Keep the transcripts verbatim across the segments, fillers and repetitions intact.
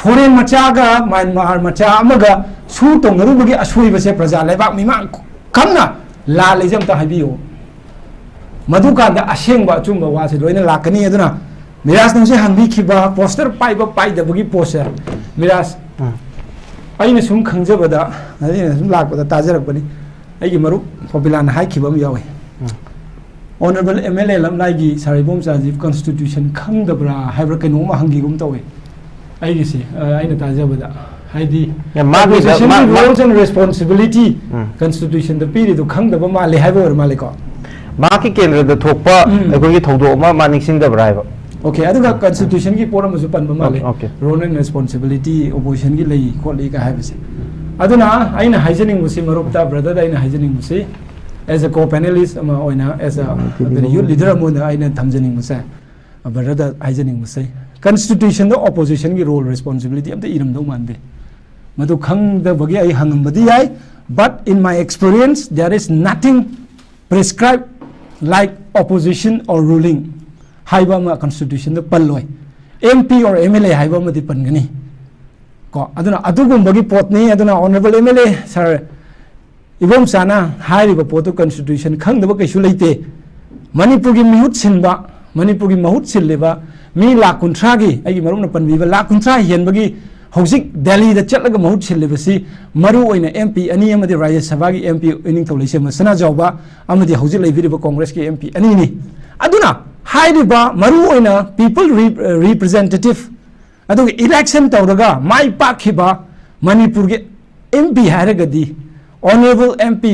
Foreign ꯃꯆꯥꯒ Myanmar ꯃꯆꯥ ꯑꯃꯒ ꯁꯨ ꯇꯧꯅꯔꯨꯕꯒꯤ ꯑꯁꯣꯏꯕꯁꯦ ꯄ꯭ꯔꯖꯥ ꯂꯩꯕꯥꯛ ꯃꯤꯃꯥꯡ ꯈꯪꯅ ꯂꯥꯜꯂꯤꯁꯦ ꯑꯝꯇ ꯍꯥꯏꯕꯤꯌꯨ꯫ ꯃꯗꯨꯀꯥꯟꯗ ꯑꯁꯦꯡꯕ ꯑꯆꯨꯝꯕ ꯋꯥꯁꯦ ꯂꯣꯏꯅ ꯂꯥꯛꯀꯅꯤ꯫ ꯑꯗꯨꯅ ꯃꯤꯔꯥꯖꯅ ꯍꯧꯖꯤꯛ ꯍꯪꯕꯤꯈꯤꯕ ꯄꯣꯁꯇꯔ ꯄꯥꯏꯕ ꯄꯥꯏꯗꯕꯒꯤ ꯄꯣꯠꯁꯦ, ꯃꯤꯔꯥꯖ, ꯎꯝ꯫ ꯑꯩꯅ ꯁꯨꯝ ꯈꯪꯖꯕꯗ, ꯑꯩꯅ ꯁꯨꯝ ꯂꯥꯛꯄꯗ ꯇꯥꯖꯔꯛꯄꯅꯤ, ꯑꯩꯒꯤ ꯃꯔꯨꯞ ꯄꯣꯄꯤꯂꯥꯅ ꯍꯥꯏꯈꯤꯕ ꯑꯃ ꯌꯥꯎꯋꯤ꯫ ꯎꯝ꯫ Honourable M L A ꯂꯝꯂꯥꯏꯒꯤ sir ꯏꯕꯣꯝꯆꯥꯁꯤ constitution ꯈꯪꯗꯕ꯭ꯔꯥ ꯍꯥꯏꯕ꯭ꯔꯥ ꯀꯩꯅꯣꯝꯃ ꯍꯪꯈꯤꯒꯨꯝ ꯇꯧꯋꯤ꯫ ꯑꯩꯒꯤꯁꯦ, ꯑ, ꯑꯩꯅ ꯇꯥꯖꯕꯗ, ꯍꯥꯏꯗꯤ ꯌꯥ, ꯃꯥꯒꯤ opposition ꯒꯤ ꯃꯥ-, ꯃꯥ-, roles and responsibility um. constitution ꯗ ꯄꯤꯔꯤꯗꯣ ꯈꯪꯗꯕ ꯃꯥꯜꯂꯦ ꯍꯥꯏꯕ ꯑꯣꯏꯔ ꯃꯥꯜꯂꯦꯀꯣ꯫ ꯃꯍꯥꯛꯀꯤ ꯀꯦꯟꯗ꯭ꯔꯗ ꯊꯣꯛꯄ ꯎꯝ꯫ ꯑꯩꯈꯣꯏꯒꯤ ꯊꯧꯗꯣꯛ ꯑꯃ ꯃꯥ ꯅꯤꯡꯁꯤꯡꯗꯕ꯭ꯔꯥ ꯍꯥꯏꯕ? Okay, ꯑꯗꯨꯒ constitution ꯒꯤ ꯄꯣꯠ ꯑꯃꯁꯨ ꯄꯟꯕ ꯃꯥꯜꯂꯦ, Okay, okay. role and responsibility opposition ꯒꯤ ꯂꯩ ꯈꯣꯠꯂꯤ ꯀ ꯍꯥꯏꯕꯁꯦ꯫ ꯑꯗꯨꯅ ꯑꯩꯅ ꯍꯥꯏꯖꯅꯤꯡꯕꯁꯤ ꯃꯔꯨꯞꯇ, brother ꯗ ꯑꯩꯅ ꯍꯥꯏꯖꯅꯤꯡꯕꯁꯤ, as a co panelist ꯑꯃ ꯑꯣꯏꯅ, as a youth leader ꯑꯃ ꯑꯣꯏꯅ ꯑꯩꯅ ꯊꯝꯖꯅꯤꯡꯕꯁꯦ, brother ꯗ ꯍꯥꯏꯖꯅꯤꯡꯕꯁꯦ, constitution ꯗ opposition ꯒꯤ role responsibility ꯑꯝꯇ ꯏꯔꯝꯗꯧ ꯃꯥꯟꯗꯦ꯫ ꯃꯗꯨ ꯈꯪꯗꯕꯒꯤ ꯑꯩ ꯍꯪꯉꯝꯕꯗꯤ ꯌꯥꯏ, but in my experience there is nothing prescribed like opposition or ruling ꯍꯥꯏꯕ ꯑꯃ constitution the ꯄꯜꯂꯣꯏ꯫ M P or M L A ꯍꯥꯏꯕ ꯑꯃꯗꯤ ꯄꯟꯒꯅꯤ꯫ ꯀꯣ, ꯑꯗꯨꯅ ꯑꯗꯨꯒꯨꯝꯕꯒꯤ ꯄꯣꯠꯅꯤ꯫ ꯑꯗꯨꯅ Honourable M L A sir ꯏꯕꯣꯝꯆꯥꯅ ꯍꯥꯏꯔꯤꯕ ꯄꯣꯠꯇꯨ constitution ꯈꯪꯗꯕ ꯀꯩꯁꯨ ꯂꯩꯇꯦ꯫ ꯃꯅꯤꯄꯨꯔꯒꯤ ꯃꯤꯍꯨꯠ ꯁꯤꯟꯕ, ꯃꯅꯤꯄꯨꯔꯒꯤ ꯃꯍꯨꯠ ꯁꯤꯜꯂꯤꯕ ꯃꯤ ꯂꯥꯈ ꯀꯨꯟꯊ꯭ꯔꯥꯒꯤ, ꯑꯩꯒꯤ ꯃꯔꯨꯞꯅ ꯄꯟꯕꯤꯕ ꯂꯥꯈ ꯀꯨꯟꯊ꯭ꯔꯥ ꯍꯦꯟꯕꯒꯤ ꯍꯧꯖꯤꯛ ꯗꯦꯜꯂꯤꯗ ꯆꯠꯂꯒ ꯃꯍꯨꯠ ꯁꯤꯜꯂꯤꯕꯁꯤ ꯃꯔꯨ ꯑꯣꯏꯅ M P ꯑꯅꯤ ꯑꯃꯗꯤ ꯔꯥꯖ꯭ꯌ ꯁꯚꯥꯒꯤ M P ꯏꯅꯤꯡꯊꯧ ꯂꯩꯁꯦꯝꯕ ꯁꯅꯥꯖꯥꯎꯕ ꯑꯃꯗꯤ ꯍꯧꯖꯤꯛ ꯂꯩꯕꯤꯔꯤꯕ ꯀꯣꯡꯒ꯭ꯔꯦꯁꯀꯤ M P ꯑꯅꯤꯅꯤ꯫ ꯑꯗꯨꯅ ꯍꯥꯏꯔꯤꯕ ꯃꯔꯨ ꯑꯣꯏꯅ people re-, representative ꯑꯗꯨꯒ election ꯇꯧꯔꯒ ꯃꯥꯏ ꯄꯥꯛꯈꯤꯕ ꯃꯅꯤꯄꯨꯔꯒꯤ M P ꯍꯥꯏꯔꯒꯗꯤ Honourable M P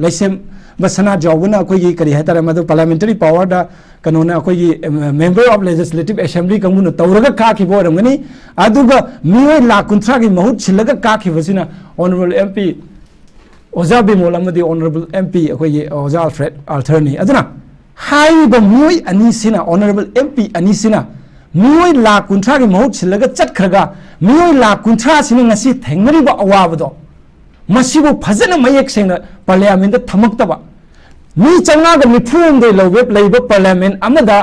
ꯂꯩꯁꯦꯝꯕ ꯁꯅꯥꯖꯥꯎꯕꯅ ꯑꯩꯈꯣꯏꯒꯤ ꯀꯔꯤ ꯍꯥꯏꯇꯥꯔꯦ, ꯃꯗꯨ parliamentary power ꯗ ꯀꯩꯅꯣꯅ ꯑꯩꯈꯣꯏꯒꯤ, ꯑ, Member of Legislative Assembly ꯀꯥꯡꯕꯨꯅ ꯇꯧꯔꯒ ꯀꯥꯈꯤꯕ ꯑꯣꯏꯔꯝꯒꯅꯤ꯫ ꯑꯗꯨꯒ ꯃꯤꯑꯣꯏ ꯂꯥꯈ ꯀꯨꯟꯊ꯭ꯔꯥꯒꯤ ꯃꯍꯨꯠ ꯁꯤꯜꯂꯒ ꯀꯥꯈꯤꯕꯁꯤꯅ Honourable M P ꯑꯣꯖꯥ ꯕꯤꯃꯣꯜ ꯑꯃꯗꯤ Honourable M P ꯑꯩꯈꯣꯏꯒꯤ ꯑꯣꯖꯥ Alfred Arthur ꯅꯤ꯫ ꯑꯗꯨꯅ ꯍꯥꯏꯔꯤꯕ ꯃꯤꯑꯣꯏ ꯑꯅꯤꯁꯤꯅ, Honourable M P ꯑꯅꯤꯁꯤꯅ ꯃꯤꯑꯣꯏ ꯂꯥꯈ ꯀꯨꯟꯊ꯭ꯔꯥꯒꯤ ꯃꯍꯨꯠ ꯁꯤꯜꯂꯒ ꯆꯠꯈ꯭ꯔꯒ, ꯃꯤꯑꯣꯏ ꯂꯥꯈ ꯀꯨꯟꯊ꯭ꯔꯥꯁꯤꯅ ꯉꯁꯤ ꯊꯦꯡꯅꯔꯤꯕ ꯑꯋꯥꯕꯗꯣ, ꯃꯁꯤꯕꯨ ꯐꯖꯅ ꯃꯌꯦꯛ ꯁꯦꯡꯅ parliament ꯗ ꯊꯝꯃꯛꯇꯕ, ꯃꯤ ꯆꯥꯝꯃꯉꯥꯒ ꯅꯤꯐꯨ ꯍꯨꯝꯗꯣꯏ ꯂꯧꯕ, ꯂꯩꯕ parliament ꯑꯃꯗ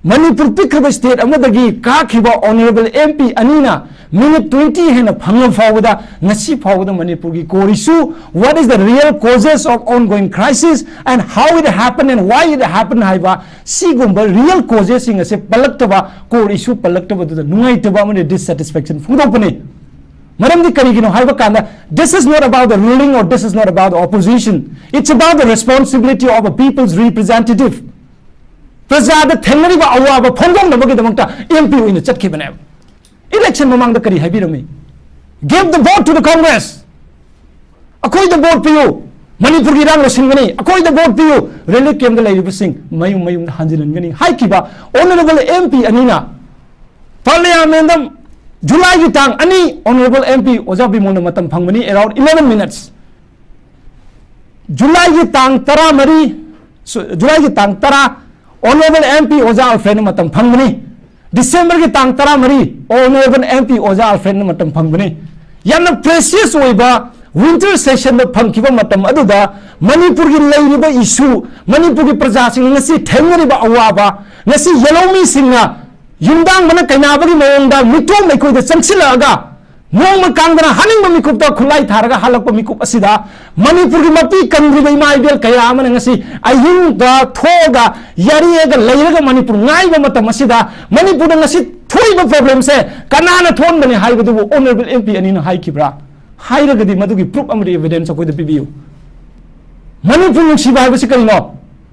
ꯃꯅꯤꯄꯨꯔ ꯄꯤꯛꯈ꯭ꯔꯕ state ꯑꯃꯗꯒꯤ ꯀꯥꯈꯤꯕ honourable M P ꯑꯅꯤꯅ minute twenty ꯍꯦꯟꯅ ꯐꯪꯉ ꯐꯥꯎꯕꯗ, ꯉꯁꯤ ꯐꯥꯎꯕꯗ ꯃꯅꯤꯄꯨꯔꯒꯤ core issue, what is the real causes of ongoing crisis and how it happened and why it happened ꯍꯥꯏꯕ ꯁꯤꯒꯨꯝꯕ real causesꯁꯤꯡ ꯑꯁꯦ ꯄꯜꯂꯛꯇꯕ, core issue ꯄꯜꯂꯛꯇꯕꯗꯨꯗ ꯅꯨꯡꯉꯥꯏꯇꯕ ꯑꯃꯗꯤ dissatisfaction ꯐꯣꯡꯗꯣꯛꯄꯅꯤ꯫ ꯃꯔꯝꯗꯤ ꯀꯔꯤꯒꯤꯅꯣ ꯍꯥꯏꯕ ꯀꯥꯟꯗ, this is not about the ruling or this is not about the opposition, it's about the responsibility of a people's representative. ꯄ꯭ꯔꯖꯥꯗ ꯊꯦꯡꯅꯔꯤꯕ ꯑꯋꯥꯕ ꯐꯣꯡꯗꯣꯛꯅꯕꯒꯤꯗꯃꯛꯇ M P ꯑꯣꯏꯅ ꯆꯠꯈꯤꯕꯅꯦꯕ꯫ Election ꯃꯃꯥꯡꯗ ꯀꯔꯤ ꯍꯥꯏꯕꯤꯔꯝꯃꯤ? Give the vote to the Congress. ꯑꯩꯈꯣꯏꯗ vote ꯄꯤꯌꯨ, ꯃꯅꯤꯄꯨꯔꯒꯤ ꯏꯔꯥꯡ ꯂꯣꯏꯁꯤꯟꯒꯅꯤ, ꯑꯩꯈꯣꯏꯗ vote ꯄꯤꯌꯨ, relief campꯇ ꯂꯩꯔꯤꯕꯁꯤꯡ ꯃꯌꯨꯝ ꯃꯌꯨꯝꯗ ꯍꯟꯖꯤꯜꯍꯟꯒꯅꯤ ꯍꯥꯏꯈꯤꯕ honourable M P ꯑꯅꯤꯅ parliamentꯗ Julyꯒꯤ ꯇꯥꯡ ꯑꯅꯤ honourable M P ꯑꯣꯖꯥ ꯕꯤꯃꯣꯜꯅ ꯃꯇꯝ ꯐꯪꯕꯅꯤ, around eleven minutes꯫ Julyꯒꯤ ꯇꯥꯡ ꯇꯔꯥꯃꯔꯤ, ꯁꯨ-, Julyꯒꯤ ꯇꯥꯡ ꯇꯔꯥ honourable M P ꯑꯣꯖꯥ Alfredꯅ ꯃꯇꯝ ꯐꯪꯕꯅꯤ꯫ Decemberꯒꯤ ꯇꯥꯡ ꯇꯔꯥꯃꯔꯤ honourable M P ꯑꯣꯖꯥ Alfredꯅ ꯃꯇꯝ ꯐꯪꯕꯅꯤ꯫ ꯌꯥꯝꯅ precious ꯑꯣꯏꯕ winter sessionꯗ ꯐꯪꯈꯤꯕ ꯃꯇꯝ ꯑꯗꯨꯗ ꯃꯅꯤꯄꯨꯔꯒꯤ ꯂꯩꯔꯤꯕ issue, ꯃꯅꯤꯄꯨꯔꯒꯤ ꯄ꯭ꯔꯖꯥꯁꯤꯡꯅ ꯉꯁꯤ ꯊꯦꯡꯅꯔꯤꯕ ꯑꯋꯥꯕ, ꯉꯁꯤ ꯌꯦꯜꯍꯧꯃꯤꯁꯤꯡꯅ ꯌꯨꯝꯗꯥꯡꯕꯅ ꯀꯩꯅꯥꯕꯒꯤ ꯃꯑꯣꯡꯗ ꯃꯤꯇꯣꯝ ꯑꯩꯈꯣꯏꯗ ꯆꯪꯁꯤꯜꯂꯛꯑꯒ ꯅꯣꯡꯃ ꯀꯥꯡꯗꯅ ꯍꯥꯅꯤꯡꯕ ꯃꯤꯀꯨꯞꯇ ꯈꯨꯠꯂꯥꯏ ꯊꯥꯔꯒ ꯍꯜꯂꯛꯄ ꯃꯤꯀꯨꯞ ꯑꯁꯤꯗ ꯃꯅꯤꯄꯨꯔꯒꯤ ꯃꯄꯤ ꯀꯟꯗ꯭ꯔꯤꯕ ꯏꯃꯥ ꯏꯕꯦꯜ ꯀꯌꯥ ꯑꯃꯅ ꯉꯁꯤ ꯑꯍꯤꯡꯗ ꯊꯣꯛꯑꯒ ꯌꯥꯔꯤꯑꯒ ꯂꯩꯔꯒ ꯃꯅꯤꯄꯨꯔ ꯉꯥꯏꯕ ꯃꯇꯝ ꯑꯁꯤꯗ ꯃꯅꯤꯄꯨꯔꯗ ꯉꯁꯤ ꯊꯣꯛꯏꯕ problemꯁꯦ ꯀꯅꯥꯅ ꯊꯣꯛꯍꯟꯕꯅꯤ ꯍꯥꯏꯕꯗꯨꯕꯨ honourable M P ꯑꯅꯤꯅ ꯍꯥꯏꯈꯤꯕ꯭ꯔꯥ? ꯍꯥꯏꯔꯒꯗꯤ ꯃꯗꯨꯒꯤ proof ꯑꯃꯗꯤ evidence ꯑꯩꯈꯣꯏꯗ ꯄꯤꯕꯤꯌꯨ꯫ ꯃꯅꯤꯄꯨꯔ ꯅꯨꯡꯁꯤꯕ ꯍꯥꯏꯕꯁꯤ ꯀꯔꯤꯅꯣ?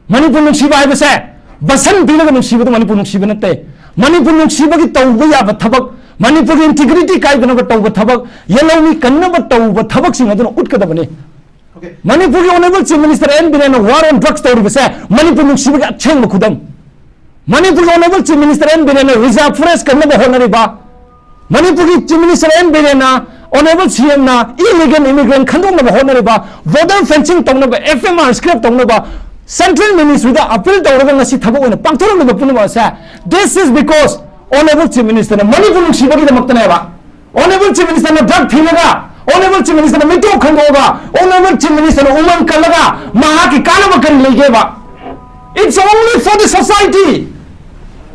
ꯃꯅꯤꯄꯨꯔ ꯅꯨꯡꯁꯤꯕ ꯍꯥꯏꯕꯁꯦ ꯕꯁꯟ ꯄꯤꯔꯒ ꯅꯨꯡꯁꯤꯕꯗꯨ ꯃꯅꯤꯄꯨꯔ ꯅꯨꯡꯁꯤꯕ ꯅꯠꯇꯦ꯫ ꯃꯅꯤꯄꯨꯔ ꯅꯨꯡꯁꯤꯕꯒꯤ ꯇꯧꯕ ꯌꯥꯕ ꯊꯕꯛ, ꯃꯅꯤꯄꯨꯔꯒꯤ integrity ꯀꯥꯏꯗꯅꯕ ꯇꯧꯕ ꯊꯕꯛ, ꯌꯦꯜꯍꯧꯃꯤ ꯀꯟꯅꯕ ꯇꯧꯕ ꯊꯕꯛꯁꯤꯡ ꯑꯗꯨꯅ ꯎꯠꯀꯗꯕꯅꯤ꯫ Okay. ꯃꯅꯤꯄꯨꯔꯒꯤ honourable Chief Minister N ꯕꯤꯔꯦꯟꯅ war on drugs ꯇꯧꯔꯤꯕꯁꯦ Manipur ꯅꯨꯡꯁꯤꯕꯒꯤ ꯑꯁꯦꯡꯕ ꯈꯨꯗꯝ꯫ ꯃꯅꯤꯄꯨꯔꯒꯤ honourable Chief Minister N ꯕꯤꯔꯦꯟꯅ reserve forest ꯀꯟꯅꯕ ꯍꯣꯠꯅꯔꯤꯕ, ꯃꯅꯤꯄꯨꯔꯒꯤ Chief Minister N ꯕꯤꯔꯦꯟꯅ honourable C M ꯅ illegal immigrant ꯈꯟꯗꯣꯛꯅꯕ ꯍꯣꯠꯅꯔꯤꯕ, border fencing ꯇꯧꯅꯕ, F M R scrap ꯇꯧꯅꯕ central ministry ꯗ appeal ꯇꯧꯔꯒ ꯉꯁꯤ ꯊꯕꯛ ꯑꯣꯏꯅ ꯄꯥꯡꯊꯣꯔꯛꯂꯤꯕ ꯄꯨꯝꯅꯃꯛ ꯑꯁꯦ, this is because honourable Chief Minister ꯅ ꯃꯅꯤꯄꯨꯔ ꯅꯨꯡꯁꯤꯕꯒꯤꯗꯃꯛꯇꯅꯦꯕ꯫ Honourable Chief Minister ꯅ drug ꯊꯤꯡꯉꯒ, honourable Chief Minister ꯅ ꯃꯤꯇꯣꯞ ꯈꯟꯗꯣꯛꯑꯒ, honourable Chief Minister ꯅ ꯎꯃꯪ ꯀꯜꯂꯒ ꯃꯍꯥꯛꯀꯤ ꯀꯥꯟꯅꯕ ꯀꯔꯤ ꯂꯩꯒꯦꯕ? It's only for the society.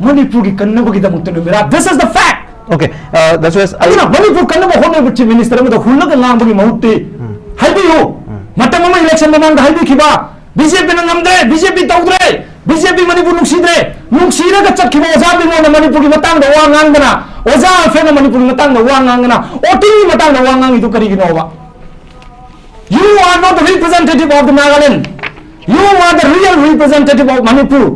ꯃꯅꯤꯄꯨꯔꯒꯤ ꯀꯟꯅꯕꯒꯤꯗꯃꯛꯇ ꯅꯨꯃꯤꯔꯥ, this is the fact. Okay, uh, that's why I, ꯑꯗꯨꯅ ꯃꯅꯤꯄꯨꯔ ꯀꯟꯅꯕ ꯍꯣꯠꯅꯕ ꯆꯤꯐ ꯃꯤꯅꯤꯁꯇꯔ ꯑꯃꯗ ꯍꯨꯜꯂꯒ ꯉꯥꯡꯕꯒꯤ ꯃꯍꯨꯠꯇꯤ ꯍꯥꯏꯕꯤꯌꯨ꯫ ꯃꯇꯝ ꯑꯃ ꯏꯂꯦꯛꯁꯟ ꯃꯃꯥꯡꯗ ꯍꯥꯏꯕꯤꯈꯤꯕ, ꯕꯤꯖꯦꯄꯤꯅ ꯉꯝꯗ꯭ꯔꯦ, ꯕꯤꯖꯦꯄꯤ ꯇꯧꯗ꯭ꯔꯦ, ꯕꯤꯖꯦꯄꯤ ꯃꯅꯤꯄꯨꯔ ꯅꯨꯡꯁꯤꯗ꯭ꯔꯦ, ꯅꯨꯡꯁꯤꯔꯒ ꯆꯠꯈꯤꯕ ꯑꯣꯖꯥ ꯕꯤꯃꯣꯜꯅ ꯃꯅꯤꯄꯨꯔꯒꯤ ꯃꯇꯥꯡꯗ ꯋꯥ ꯉꯥꯡꯗꯅ, ꯑꯣꯖꯥ ꯑꯜꯐ꯭ꯔꯦꯗꯅ ꯃꯅꯤꯄꯨꯔꯒꯤ ꯃꯇꯥꯡꯗ ꯋꯥ ꯉꯥꯡꯗꯅ, ꯑꯣꯇꯤꯒꯤ ꯃꯇꯥꯡꯗ ꯋꯥ ꯉꯥꯡꯉꯤꯗꯨ ꯀꯔꯤꯒꯤꯅꯣꯕ? You are not the representative of the Nagaland. You are the real representative of Manipur.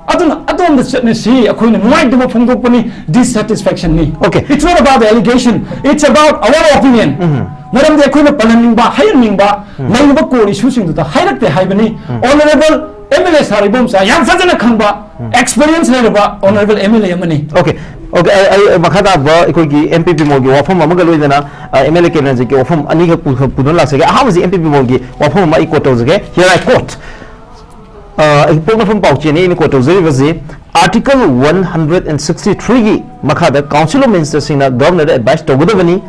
ꯑꯗꯨꯅ ꯑꯗꯣꯝꯗ ꯆꯠꯅꯁꯤ, ꯑꯩꯈꯣꯏꯅ ꯅꯨꯡꯉꯥꯏꯇꯕ ꯐꯣꯡꯗꯣꯛꯄꯅꯤ, dissatisfaction ꯅꯤ꯫ Okay. It's not about the allegation, it's about our opinion. ꯃꯔꯝꯗꯤ ꯑꯩꯈꯣꯏꯅ ꯄꯜꯍꯟꯅꯤꯡꯕ, ꯍꯥꯏꯍꯟꯅꯤꯡꯕ ꯂꯩꯔꯤꯕ core issue ꯁꯤꯡꯗꯨꯗ ꯍꯥꯏꯔꯛꯇꯦ ꯍꯥꯏꯕꯅꯤ꯫ Honourable M L A ꯁꯥꯔ ꯏꯕꯣꯝꯆꯥ ꯌꯥꯝ ꯐꯖꯅ ꯈꯪꯕ, experience ꯂꯩꯔꯕ honourable M L A ꯑꯃꯅꯤ꯫ Okay, okay, ꯑꯩ ꯑꯩ ꯃꯈꯥ ꯇꯥꯕ ꯑꯩꯈꯣꯏꯒꯤ M P ꯕꯤꯃꯣꯜꯒꯤ ꯋꯥꯐꯝ ꯑꯃꯒ ꯂꯣꯏꯅꯅ, ꯑ, M L A ꯀꯦꯅꯟꯖꯤꯠꯀꯤ ꯋꯥꯐꯝ ꯑꯅꯤꯈꯛ ꯄꯨ- ꯄꯨꯗꯨꯅ ꯂꯥꯛꯆꯒꯦ꯫ ꯑꯍꯥꯟꯕꯁꯤ M P ꯕꯤꯃꯣꯜꯒꯤ ꯋꯥꯐꯝ ꯑꯃ ꯑꯩ quote ꯇꯧꯖꯒꯦ꯫ Here I quote. ꯑ, ꯑꯩ ꯄꯣꯛꯅꯐꯝ ꯄꯥꯎꯆꯦꯅꯤ ꯑꯩꯅ quote ꯇꯧꯖꯔꯤꯕꯁꯤ, Article one hundred and sixty three ꯒꯤ ꯃꯈꯥꯗ Council of Minister ꯁꯤꯡꯅ Governor ꯗ advice ꯇꯧꯒꯗꯕꯅꯤ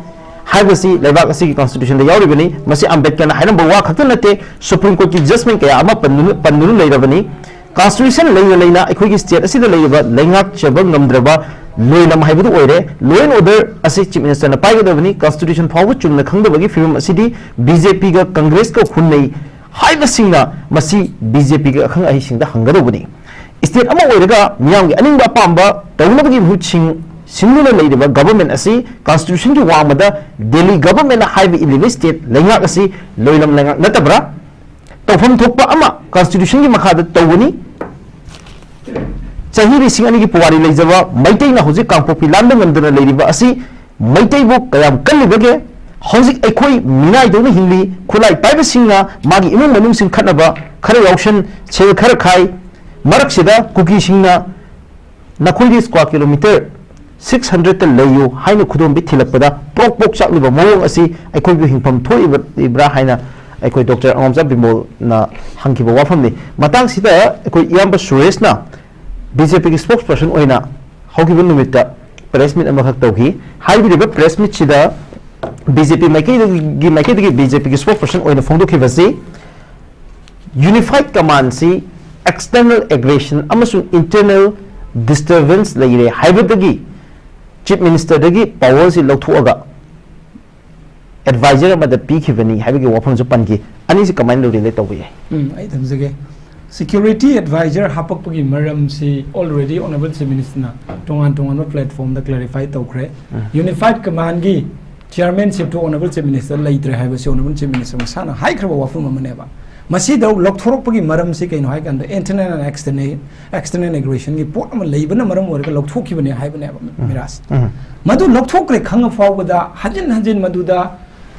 ꯍꯥꯏꯕꯁꯤ ꯂꯩꯕꯥꯛ ꯑꯁꯤꯒꯤ constitution ꯗ ꯌꯥꯎꯔꯤꯕꯅꯤ꯫ ꯃꯁꯤ ꯑꯝꯕꯦꯗꯀꯔꯅ ꯍꯥꯏꯔꯝꯕ ꯋꯥ ꯈꯛꯇ ꯅꯠꯇꯦ, Supreme Court ꯀꯤ judgment ꯀꯌꯥ ꯑꯃ ꯄꯟꯗꯨꯅ ꯄꯟꯗꯨꯅ ꯂꯩꯔꯕꯅꯤ꯫ Constitution ꯂꯩꯅ ꯂꯩꯅ ꯑꯩꯈꯣꯏꯒꯤ state ꯑꯁꯤꯗ ꯂꯩꯔꯤꯕ ꯂꯩꯉꯥꯛꯆꯕ ꯉꯝꯗ꯭ꯔꯕ ꯂꯣꯏꯂꯝ ꯍꯥꯏꯕꯗꯨ ꯑꯣꯏꯔꯦ꯫ Law and order ꯑꯁꯤ Chief Minister ꯅ ꯄꯥꯏꯒꯗꯕꯅꯤ꯫ Constitution ꯐꯥꯎꯕ ꯆꯨꯝꯅ ꯈꯪꯗꯕꯒꯤ ꯐꯤꯕꯝ ꯑꯁꯤꯗꯤ B J P ꯒ Congress ꯀ ꯍꯨꯟꯅꯩ ꯍꯥꯏꯕꯁꯤꯡꯅ ꯃꯁꯤ B J P ꯒꯤ ꯑꯈꯪ ꯑꯍꯩꯁꯤꯡꯗ ꯍꯪꯒꯗꯧꯕꯅꯤ꯫ State ꯑꯃ ꯑꯣꯏꯔꯒ ꯃꯤꯌꯥꯝꯒꯤ ꯑꯅꯤꯡꯕ ꯑꯄꯥꯝꯕ ꯇꯧꯅꯕꯒꯤ ꯃꯍꯨꯠ ꯁꯤꯟ- ꯁꯤꯟꯗꯨꯅ ꯂꯩꯔꯤꯕ government ꯑꯁꯤ constitution ꯒꯤ ꯋꯥꯡꯃꯗ Delhi government ꯅ ꯍꯥꯏꯕ ꯏꯜꯂꯤꯕ state ꯂꯩꯉꯥꯛ ꯑꯁꯤ ꯂꯣꯏꯂꯝ ꯂꯩꯉꯥꯛ ꯅꯠꯇꯕ꯭ꯔꯥ? ꯇꯧꯐꯝ ꯊꯣꯛꯄ ꯑꯃ constitution ꯒꯤ ꯃꯈꯥꯗ ꯇꯧꯒꯅꯤ꯫ ꯆꯍꯤ ꯂꯤꯁꯤꯡ ꯑꯅꯤꯒꯤ ꯄꯨꯋꯥꯔꯤ ꯂꯩꯖꯕ ꯃꯩꯇꯩꯅ ꯍꯧꯖꯤꯛ ꯀꯥꯡꯄꯣꯛꯄꯤ ꯂꯥꯟꯗ ꯉꯝꯗꯅ ꯂꯩꯔꯤꯕ ꯑꯁꯤ ꯃꯩꯇꯩꯕꯨ ꯀꯌꯥꯝ ꯀꯜꯂꯤꯕꯒꯦ? ꯍꯧꯖꯤꯛ ꯑꯩꯈꯣꯏ ꯃꯤꯅꯥꯏꯗꯧꯅ ꯍꯤꯡꯂꯤ꯫ ꯈꯨꯠꯂꯥꯏ ꯄꯥꯏꯕꯁꯤꯡꯅ ꯃꯥꯒꯤ ꯏꯃꯨꯡ ꯃꯅꯨꯡꯁꯤꯡ ꯈꯠꯅꯕ, ꯈꯔ ꯌꯥꯎꯁꯟ, ꯁꯦꯜ ꯈꯔ ꯈꯥꯏ꯫ ꯃꯔꯛꯁꯤꯗ ꯀꯨꯀꯤꯁꯤꯡꯅ ꯅꯈꯣꯏꯗꯤ square kilometre six hundred ꯇ ꯂꯩꯌꯨ ꯍꯥꯏꯅ ꯈꯨꯗꯣꯝꯕꯤ ꯊꯤꯜꯂꯛꯄꯗ ꯄ꯭ꯔꯣꯛ ꯄ꯭ꯔꯣꯛ ꯆꯥꯛꯂꯤꯕ ꯃꯑꯣꯡ ꯑꯁꯤ ꯑꯩꯈꯣꯏꯕꯨ ꯍꯤꯡꯐꯝ ꯊꯣꯛꯏꯕ꯭ꯔꯥ ꯍꯥꯏꯅ ꯑꯩꯈꯣꯏ ꯗꯣꯛꯇꯔ ꯑꯉꯣꯝꯆꯥ ꯕꯤꯃꯣꯜꯅ ꯍꯪꯈꯤꯕ ꯋꯥꯐꯝꯅꯤ꯫ ꯃꯇꯥꯡꯁꯤꯗ ꯑꯩꯈꯣꯏ ꯏꯌꯥꯝꯕ ꯁꯨꯔꯦꯁꯅ B J P ꯒꯤ spokesperson ꯑꯣꯏꯅ ꯍꯧꯈꯤꯕ ꯅꯨꯃꯤꯠꯇ press meet ꯑꯃꯈꯛ ꯇꯧꯈꯤ꯫ ꯍꯥꯏꯕꯤꯔꯤꯕ press meet ꯁꯤꯗ B J P ꯃꯥꯏꯀꯩꯗꯒꯤ ꯃꯥꯏꯀꯩꯗꯒꯤ B J P ꯒꯤ spokesperson ꯑꯣꯏꯅ ꯐꯣꯡꯗꯣꯛꯈꯤꯕꯁꯤ, Unified Command ꯁꯤ external aggression ꯑꯃꯁꯨꯡ internal ꯗꯤꯁꯇꯔꯕꯦꯟꯁ ꯂꯩꯔꯦ ꯍꯥꯏꯕꯗꯒꯤ ꯆꯤꯐ ꯃꯤꯅꯤꯁꯇꯔꯗꯒꯤ ꯄꯥꯋꯔꯁꯤ ꯂꯧꯊꯣꯛꯑꯒ ꯑꯦꯗꯚꯥꯏꯖꯔ ꯑꯃꯗ ꯄꯤꯈꯤꯕꯅꯤ ꯍꯥꯏꯕꯒꯤ ꯋꯥꯐꯝꯁꯨ ꯄꯟꯈꯤ꯫ ꯑꯅꯤꯁꯤ ꯀꯃꯥꯏꯅ ꯔꯤꯂꯦꯠ ꯇꯧꯕ ꯌꯥꯏ? ꯎꯝ, ꯑꯩ ꯊꯝꯖꯒꯦ꯫ ꯁꯦꯀ꯭ꯌꯨꯔꯤꯇꯤ ꯑꯦꯗꯚꯥꯏꯖꯔ ꯍꯥꯞꯄꯛꯄꯒꯤ ꯃꯔꯝꯁꯤ already Honourable Chief Minister ꯅ ꯇꯣꯉꯥꯟ ꯇꯣꯉꯥꯟꯕ platform ꯗ clarify ꯇꯧꯈ꯭ꯔꯦ꯫ ꯎꯝ꯫ Unified Command ꯒꯤ chairmanship two Honourable Chief Minister ꯂꯩꯇ꯭ꯔꯦ ꯍꯥꯏꯕꯁꯤ Honourable Chief Minister ꯃꯁꯥꯅ ꯍꯥꯏꯈ꯭ꯔꯕ ꯋꯥꯐꯝ ꯑꯃꯅꯦꯕ꯫ ꯃꯁꯤꯗ ꯂꯧꯊꯣꯔꯛꯄꯒꯤ ꯃꯔꯝꯁꯤ ꯀꯩꯅꯣ ꯍꯥꯏ ꯀꯥꯟꯗ internal and external, external aggression ꯒꯤ ꯄꯣꯠ ꯑꯃ ꯂꯩꯕꯅ ꯃꯔꯝ ꯑꯣꯏꯔꯒ ꯂꯧꯊꯣꯛꯈꯤꯕꯅꯦ ꯍꯥꯏꯕꯅꯦꯕ, ꯃꯤꯔꯥꯖ꯫ ꯎꯝ꯫ ꯃꯗꯨ ꯂꯧꯊꯣꯛꯈ꯭ꯔꯦ ꯈꯪꯉ ꯐꯥꯎꯕꯗ ꯍꯟꯖꯤꯟ ꯍꯟꯖꯤꯟ ꯃꯗꯨꯗ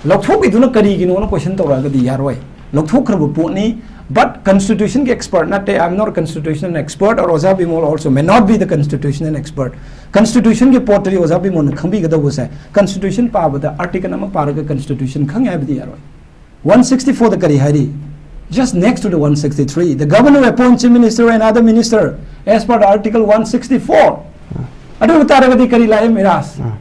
ꯂꯧꯊꯣꯛꯈꯤꯗꯨꯅ ꯀꯔꯤꯒꯤꯅꯣꯅ question ꯇꯧꯔꯛꯑꯒꯗꯤ ꯌꯥꯔꯣꯏ꯫ ꯂꯧꯊꯣꯛꯈ꯭ꯔꯕ ꯄꯣꯠꯅꯤ, but constitution ꯒꯤ expert ꯅꯠꯇꯦ, I am not a constitutional expert, or ꯑꯣꯖꯥ Bimol also may not be the constitutional expert꯫ Constitution ꯒꯤ ꯄꯣꯠꯇꯗꯤ ꯑꯣꯖꯥ ꯕꯤꯃꯣꯜꯅ ꯈꯪꯕꯤꯒꯗꯧꯕꯁꯦ, constitution ꯄꯥꯕꯗ article ꯑꯃ ꯄꯥꯔꯒ constitution ꯈꯪꯉꯦ ꯍꯥꯏꯕꯗꯤ ꯌꯥꯔꯣꯏ꯫ One sixty four ꯗ ꯀꯔꯤ ꯍꯥꯏꯔꯤ? Just next to the one sixty three, the governor appoints chief minister and other minister as per the article one sixty four꯫ ꯑꯗꯨ ꯑꯣꯏꯕ ꯇꯥꯔꯒꯗꯤ ꯀꯔꯤ ꯂꯥꯛꯑꯦ, ꯃꯤꯔꯥꯖ? ꯎꯝ꯫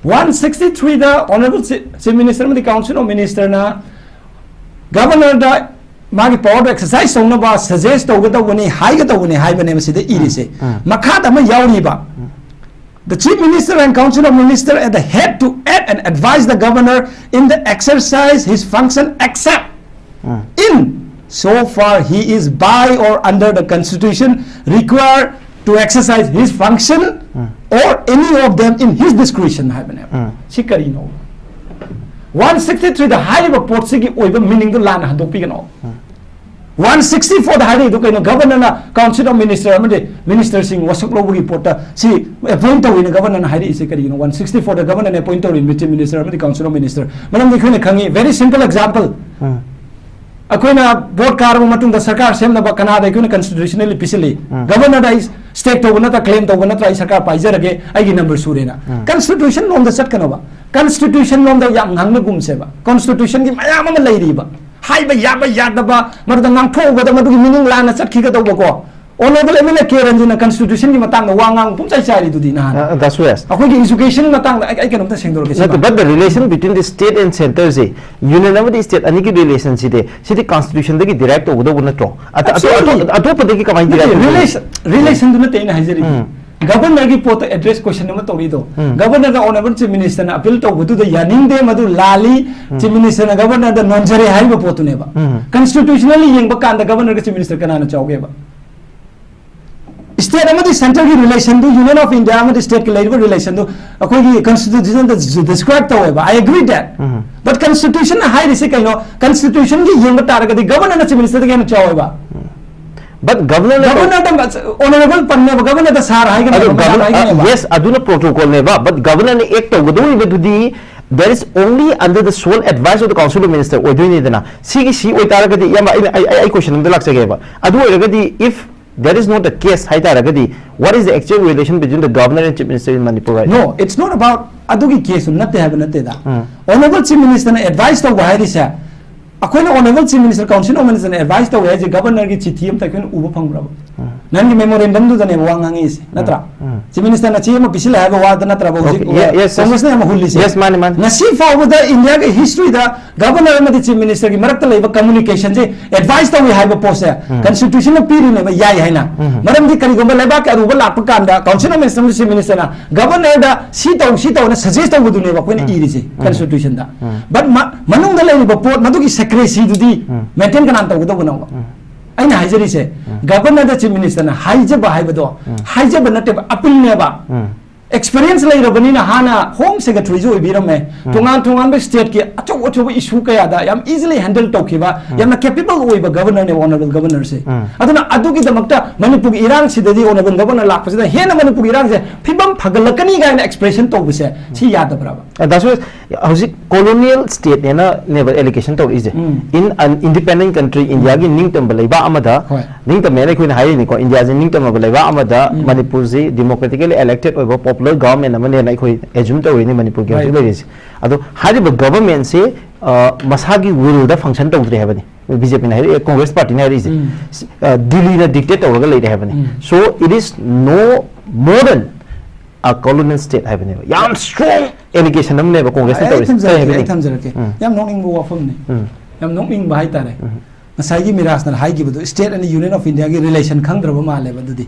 One sixty three ꯗ Honourable Chief Minister ꯑꯃꯗꯤ Council of Minister ꯅ Governor ꯗ ꯃꯥꯒꯤ power ꯗꯣ exercise ꯇꯧꯅꯕ suggest ꯇꯧꯒꯗꯧꯕꯅꯤ, ꯍꯥꯏꯒꯗꯧꯕꯅꯤ ꯍꯥꯏꯕꯅꯦꯕ ꯁꯤꯗ ꯏꯔꯤꯁꯦ꯫ ꯎꯝ꯫ ꯃꯈꯥꯗ ꯑꯃ ꯌꯥꯎꯔꯤꯕ, "The Chief Minister and Council of Minister at the head to act and advise the Governor in the exercise his function except um. in so far he is by or under the Constitution required to exercise his function um. or any of them in his discretion" ꯍꯥꯏꯕꯅꯦꯕ꯫ ꯎꯝ꯫ ꯁꯤ ꯀꯔꯤꯅꯣ? One sixty three ꯗ ꯍꯥꯏꯔꯤꯕ ꯄꯣꯠꯁꯤꯒꯤ ꯑꯣꯏꯕ meaning ꯗꯨ ꯂꯥꯟꯅ ꯍꯟꯗꯣꯛꯄꯤꯒꯅꯣ꯫ ꯎꯝ꯫ One sixty four ꯗ ꯍꯥꯏꯔꯛꯏꯗꯨ ꯀꯩꯅꯣ? Governor ꯅ Council of Minister ꯑꯃꯗꯤ minister ꯁꯤꯡ ꯋꯥꯁꯛ ꯂꯧꯕꯒꯤ ꯄꯣꯠꯇ ꯁꯤ appoint ꯇꯧꯋꯤꯅ Governor ꯅ ꯍꯥꯏꯔꯛꯏꯁꯦ ꯀꯔꯤꯒꯤꯅꯣ? One sixty four ꯗ Governor ꯅ appoint ꯇꯧꯔꯤ Chief Minister ꯑꯃꯗꯤ Council of Minister꯫ ꯃꯔꯝꯗꯤ ꯑꯩꯈꯣꯏꯅ ꯈꯪꯉꯤ, very simple example꯫ ꯎꯝ꯫ ꯑꯩꯈꯣꯏꯅ vote ꯀꯥꯔꯕ ꯃꯇꯨꯡꯗ ꯁꯔꯀꯥꯔ ꯁꯦꯝꯅꯕ ꯀꯅꯥꯗ ꯑꯩꯈꯣꯏꯅ constitutionally ꯄꯤꯁꯤꯜꯂꯤ? ꯎꯝ꯫ Governor ꯗ ꯑꯩ stake ꯇꯧꯕ ꯅꯠꯇ꯭ꯔꯥ, claim ꯇꯧꯕ ꯅꯠꯇ꯭ꯔꯥ, ꯑꯩ ꯁꯔꯀꯥꯔ ꯄꯥꯏꯖꯔꯒꯦ, ꯑꯩꯒꯤ number ꯁꯨꯔꯦꯅ꯫ ꯎꯝ꯫ Constitution ꯂꯣꯝꯗ ꯆꯠꯀꯅꯕ, constitution ꯂꯣꯝꯗ ꯌꯥꯝ ꯉꯥꯡꯅꯒꯨꯝꯁꯦꯕ꯫ Constitution ꯒꯤ ꯃꯌꯥꯝ ꯑꯃ ꯂꯩꯔꯤꯕ, ꯍꯥꯏꯕ ꯌꯥꯕ ꯌꯥꯗꯕ, ꯃꯗꯨꯗ ꯉꯥꯡꯊꯣꯛꯎꯕꯗ ꯃꯗꯨꯒꯤ meaning ꯂꯥꯟꯅ ꯆꯠꯈꯤꯒꯗꯧꯕꯀꯣ꯫ Honorable M L A K Ranjan ꯅ constitution ꯒꯤ ꯃꯇꯥꯡꯗ ꯋꯥ ꯉꯥꯡꯕ ꯄꯨꯝꯆꯥꯏ ꯆꯥꯏꯔꯤꯗꯨꯗꯤ ꯅꯍꯥꯟ꯫ Uh, that's yes. ꯑꯩꯈꯣꯏꯒꯤ education ꯃꯇꯥꯡꯗ ꯑꯩ, ꯑꯩ ꯀꯩꯅꯣꯝꯇ ꯁꯦꯡꯗꯣꯔꯛꯀꯦ ꯁꯤꯃ꯫ But the relation between the state and center say, union ꯑꯃꯗꯤ state ꯑꯅꯤꯒꯤ relation ꯁꯤꯗꯤ, ꯁꯤꯗꯤ constitution ꯗꯒꯤ derive ꯇꯧꯒꯗꯧꯕ ꯅꯠꯇ꯭ꯔꯣ? ꯑꯇ-, ꯑꯇꯣ-, Absolutely. ꯑꯇꯣꯞ-, ꯑꯇꯣꯞꯄꯗꯒꯤ ꯀꯃꯥꯏꯅ ꯅꯠꯇꯦ, derive ꯇꯧꯗꯣꯏꯅꯣ? relation, relation ꯗꯨ ꯅꯠꯇꯦ ꯑꯩꯅ ꯍꯥꯏꯖꯔꯤꯗꯤ꯫ ꯎꯝ. Governor ꯒꯤ ꯄꯣꯠꯇ address question ꯑꯃ ꯇꯧꯔꯤꯗꯣ꯫ ꯎꯝ. Governor ꯗ Honorable Chief Minister ꯅ appeal ꯇꯧꯕꯗꯨꯗ ꯌꯥꯅꯤꯡꯗꯦ, ꯃꯗꯨ ꯂꯥꯜꯂꯤ, Chief Minister ꯅ Governor ꯗ ꯅꯣꯟꯖꯔꯦ ꯍꯥꯏꯔꯤꯕ ꯄꯣꯠꯇꯨꯅꯦꯕ꯫ ꯎꯝ. Constitutionally ꯌꯦꯡꯕ ꯀꯥꯟꯗ Governor ꯒ Chief Minister ꯀꯅꯥꯅ ꯆꯥꯎꯒꯦꯕ? State ꯑꯃꯗꯤ center ꯒꯤ relation do, Union of India ꯑꯃꯗꯤ state ꯀꯤ ꯂꯩꯔꯤꯕ relation ꯗꯨ ꯑꯩꯈꯣꯏꯒꯤ constitution ꯗ describe ꯇꯧꯋꯦꯕ꯫ I agree that. Um. But constitution ꯅ ꯍꯥꯏꯔꯤꯁꯦ ꯀꯩꯅꯣ? Constitution ꯒꯤ ꯌꯦꯡꯕ ꯇꯥꯔꯒꯗꯤ Governor ꯅ Chief Minister ꯗꯒꯤ ꯍꯦꯟꯅ ꯆꯥꯎꯋꯦꯕ꯫ But Governor ꯅ Governor ꯗ Honorable ꯄꯟꯅꯦꯕ, Governor ꯗ Sir ꯍꯥꯏꯒꯅꯦꯕ, ꯑꯗꯨ Madam Governor, ꯍꯥꯏꯒꯅꯦꯕ꯫ Yes, ꯑꯗꯨꯅ protocol ꯅꯦꯕ, but Governor ꯅ act ꯇꯧꯒꯗꯧꯔꯤꯕꯗꯨꯗꯤ there is only under the sole advice of the Council of Minister ꯑꯣꯏꯗꯣꯏꯅꯤꯗꯅ꯫ ꯁꯤꯒꯤ ꯁꯤ ꯑꯣꯏꯇꯥꯔꯒꯗꯤ, ꯏꯌꯥꯝꯕ, ꯑꯩꯅ, ꯑꯩ, ꯑꯩ, ꯑꯩ question ꯑꯝꯇ ꯂꯥꯛꯆꯒꯦꯕ꯫ ꯑꯗꯨ ꯑꯣꯏꯔꯒꯗꯤ, if that is not the case ꯍꯥꯏꯇꯥꯔꯒꯗꯤ, what is the actual relation between the Governor and Chief Minister in Manipur right now? No, it's not about ꯑꯗꯨꯒꯤ case ꯇꯨ ꯅꯠꯇꯦ ꯍꯥꯏꯕ ꯅꯠꯇꯦꯗ꯫ ꯎꯝ. Honorable Chief Minister ꯅ advice ꯇꯧꯕ ꯍꯥꯏꯔꯤꯁꯦ, ꯑꯩꯈꯣꯏꯅ Honorable Chief Minister, Council of Minister ꯅ advice ꯇꯧꯋꯦ ꯍꯥꯏꯁꯦ Governor ꯒꯤ ꯆꯤꯊꯤ ꯑꯝꯇ ꯑꯩꯈꯣꯏꯅ ꯎꯕ ꯐꯪꯕ꯭ꯔꯕ? ꯅꯪꯒꯤ memorandum ꯗꯨꯗꯅꯦꯕ ꯋꯥ ꯉꯥꯡꯉꯛꯏꯁꯦ, ꯅꯠꯇ꯭ꯔꯥ? ꯎꯝ. Chief Minister ꯅ ꯆꯦ ꯑꯃ ꯄꯤꯁꯤꯜꯂꯦ ꯍꯥꯏꯕ ꯋꯥꯗ ꯅꯠꯇ꯭ꯔꯕ ꯍꯧꯖꯤꯛ Okay, yeah, yes, yes. Congress ꯅ ꯌꯥꯝ ꯍꯨꯜꯂꯤꯁꯦ? Yes, ꯃꯥꯅꯦ, ꯃꯥꯅꯦ. ꯉꯁꯤ ꯐꯥꯎꯕꯗ India ꯒꯤ history ꯗ Governor ꯑꯃꯗꯤ Chief Minister ꯒꯤ ꯃꯔꯛꯇ ꯂꯩꯕ communication ꯁꯦ, advice ꯇꯧꯏ ꯍꯥꯏꯕ ꯄꯣꯠꯁꯦ, Constitution ꯅ ꯄꯤꯔꯤꯅꯦꯕ, ꯌꯥꯏ ꯍꯥꯏꯅ꯫ ꯃꯔꯝꯗꯤ ꯀꯔꯤꯒꯨꯝꯕ ꯂꯩꯕꯥꯛꯀꯤ ꯑꯔꯨꯕ ꯂꯥꯛꯄ ꯀꯥꯟꯗ Council of Minister ꯑꯃꯗꯤ Chief Minister ꯅ Governor ꯗ ꯁꯤ ꯇꯧ, ꯁꯤ ꯇꯧꯅ suggest ꯇꯧꯕꯗꯨꯅꯦꯕ ꯑꯩꯈꯣꯏꯅ ꯏꯔꯤꯁꯦ Constitution ꯗ꯫ But ꯃ-, ꯃꯅꯨꯡꯗ ꯂꯩꯔꯤꯕ ꯄꯣꯠ ꯃꯗꯨꯒꯤ secrecy ꯗꯨꯗꯤ maintain ꯀꯅꯥꯅ ꯇꯧꯒꯗꯧꯕꯅꯣꯕ? ꯑꯩꯅ ꯍꯥꯏꯖꯔꯤꯁꯦ, Governor ꯗ Chief Minister ꯅ ꯍꯥꯏꯖꯕ ꯍꯥꯏꯕꯗꯣ, ꯍꯥꯏꯖꯕ ꯅꯠꯇꯦꯕ, appeal ꯅꯦꯕ꯫ Experience ꯂꯩꯔꯕꯅꯤꯅ ꯍꯥꯟꯅ Home Secretary ꯁꯨ ꯑꯣꯏꯕꯤꯔꯝꯃꯦ, ꯇꯣꯉꯥꯟ ꯇꯣꯉꯥꯟꯕ state ꯀꯤ ꯑꯆꯧ ꯑꯆꯧꯕ issue ꯀꯌꯥꯗ ꯌꯥꯝ easily handle ꯇꯧꯈꯤꯕ, ꯌꯥꯝꯅ capable ꯑꯣꯏꯕ Governor ꯅꯦꯕ, Honorable Governor ꯁꯦ꯫ ꯑꯗꯨꯅ ꯑꯗꯨꯒꯤꯗꯃꯛꯇ ꯃꯅꯤꯄꯨꯔꯒꯤ ꯏꯔꯥꯡꯁꯤꯗꯗꯤ Honorable Governor ꯂꯥꯛꯄꯁꯤꯗ ꯍꯦꯟꯅ ꯃꯅꯤꯄꯨꯔꯒꯤ ꯏꯔꯥꯡꯁꯦ ꯐꯤꯕꯝ ꯐꯒꯠꯂꯛꯀꯅꯤ ꯀꯥꯏꯅ expression ꯇꯧꯕꯁꯦ ꯁꯤ ꯌꯥꯗꯕ꯭ꯔꯕ? ꯑ, ꯗꯥ ꯁꯨꯔꯦꯁ, ꯍꯧꯖꯤꯛ colonial state ꯅꯦꯅ ꯅꯦꯕ allegation ꯇꯧꯔꯛꯏꯁꯦ꯫ ꯎꯝ. In an independent country, India ꯒꯤ ꯅꯤꯡꯇꯝꯕ ꯂꯩꯕꯥꯛ ꯑꯃꯗ, ꯍꯣꯏ. ꯅꯤꯡꯇꯝꯃꯦꯅ ꯑꯩꯈꯣꯏꯅ ꯍꯥꯏꯔꯤꯅꯤꯀꯣ, India ꯁꯦ ꯅꯤꯡꯇꯝꯃꯕ ꯂꯩꯕꯥꯛ ꯑꯃꯗ ꯎꯝ. ꯃꯅꯤꯄꯨꯔꯁꯤ democratically elected ꯑꯣꯏꯕ popular government ꯑꯃꯅꯦꯅ ꯑꯩꯈꯣꯏ assume ꯇꯧꯔꯤꯅꯤ ꯃꯅꯤꯄꯨꯔꯒꯤ ꯍꯧꯖꯤꯛ Right. ꯂꯩꯔꯤꯁꯦ꯫ ꯑꯗꯣ ꯍꯥꯏꯔꯤꯕ government ꯁꯦ, ꯑ, ꯃꯁꯥꯒꯤ will ꯗ function ꯇꯧꯗ꯭ꯔꯦ ꯍꯥꯏꯕꯅꯤ꯫ ꯕꯤ ꯖꯦ ꯄꯤꯅ ꯍꯥꯏꯔꯛꯑꯦ, ꯀꯣꯡꯒ꯭ꯔꯦꯁ ꯄꯥꯔꯇꯤꯅ ꯍꯥꯏꯔꯛꯏꯁꯦ꯫ ꯎꯝ. ꯁ- ꯑ, ꯗꯤꯜꯂꯤꯅ dictate ꯇꯧꯔꯒ ꯂꯩꯔꯦ ꯍꯥꯏꯕꯅꯤ꯫ ꯎꯝ. So it is no more than a colonial state ꯍꯥꯏꯕꯅꯦꯕ꯫ ꯌꯥꯝ strong allegation ꯑꯃꯅꯦꯕ ꯀꯣꯡꯒ꯭ꯔꯦꯁꯅ ꯑꯩ ꯇꯧꯔꯤꯁꯦ꯫ ꯀꯔꯤ ꯊꯝꯖꯔꯛꯀꯦ ꯍꯥꯏꯕꯅꯤ? ꯑꯩ ꯊꯝꯖꯔꯛꯀꯦ ꯎꯝ. ꯌꯥꯝ ꯅꯣꯛꯅꯤꯡꯕ ꯋꯥꯐꯝꯅꯤ꯫ ꯎꯝ. ꯌꯥꯝ ꯅꯣꯛꯅꯤꯡꯕ ꯍꯥꯏꯇꯥꯔꯦ꯫ ꯉꯁꯥꯏꯒꯤ ꯃꯤꯔꯥꯖꯅ ꯍꯥꯏꯈꯤꯕꯗꯣ, state ꯑꯅꯤ Union of Indiaꯒꯤ relation ꯈꯪꯗ꯭ꯔꯕ ꯃꯥꯜꯂꯦꯕ꯫ ꯑꯗꯨꯗꯤ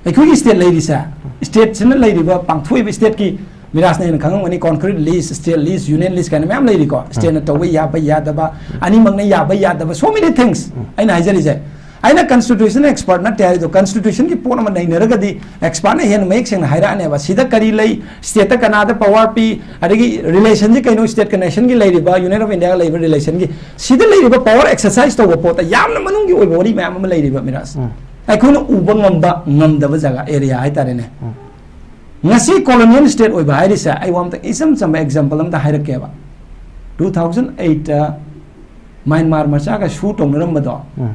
ꯑꯩꯈꯣꯏꯒꯤ state ꯂꯩꯔꯤꯁꯦ, stateꯁꯤꯅ ꯂꯩꯔꯤꯕ, ꯄꯥꯡꯊꯣꯛꯏꯕ stateꯀꯤ, ꯃꯤꯔꯥꯖꯅ ꯍꯦꯟꯅ ꯈꯪꯉꯝꯒꯅꯤ, concrete list, state list, union list ꯀꯥꯏꯅ ꯃꯌꯥꯝ ꯂꯩꯔꯤꯀꯣ꯫ Stateꯅ ꯇꯧꯕ ꯌꯥꯕ ꯌꯥꯗꯕ, ꯑꯅꯤꯃꯛꯅ ꯌꯥꯕ ꯌꯥꯗꯕ, so many things꯫ ꯑꯩꯅ ꯍꯥꯏꯖꯔꯤꯁꯦ, ꯑꯩꯅ constitution expert ꯅꯠꯇꯦ ꯍꯥꯏꯔꯤꯗꯣ, constitutionꯒꯤ ꯄꯣꯠ ꯑꯃ ꯅꯩꯅꯔꯒꯗꯤ expertꯅ ꯍꯦꯟꯅ ꯃꯌꯦꯛ ꯁꯦꯡꯅ ꯍꯥꯏꯔꯛꯑꯅꯦꯕ꯫ ꯁꯤꯗ ꯀꯔꯤ ꯂꯩ, stateꯇ ꯀꯅꯥꯗ power ꯄꯤ, ꯑꯗꯒꯤ relationꯁꯤ ꯀꯩꯅꯣ, stateꯀ nationꯒꯤ ꯂꯩꯔꯤꯕ, Union of Indiaꯒ ꯂꯩꯔꯤꯕ relationꯒꯤ, ꯁꯤꯗ ꯂꯩꯔꯤꯕ power exercise ꯇꯧꯕ ꯄꯣꯠꯇ ꯌꯥꯝꯅ ꯃꯅꯨꯡꯒꯤ ꯑꯣꯏꯕ ꯋꯥꯔꯤ ꯃꯌꯥꯝ ꯑꯃ ꯂꯩꯔꯤꯕ, ꯃꯤꯔꯥꯖ꯫ ꯎꯝ. ꯑꯩꯈꯣꯏꯅ ꯎꯕ ꯉꯝꯕ ꯉꯝꯗꯕ ꯖꯒꯥ, area ꯍꯥꯏꯇꯥꯔꯦꯅꯦ꯫ ꯎꯝ. ꯉꯁꯤ colonial state ꯑꯣꯏꯕ ꯍꯥꯏꯔꯤꯁꯦ, ꯑꯩ ꯋꯥ ꯑꯝꯇ, ꯏꯆꯝ ꯆꯝꯕ example ꯑꯝꯇ ꯍꯥꯏꯔꯛꯀꯦꯕ꯫ Two thousand eightꯇ ꯃ꯭ꯌꯥꯟꯃꯥꯔ ꯃꯆꯥꯒ ꯁꯨ ꯇꯧꯅꯔꯝꯕꯗꯣ, ꯎꯝ.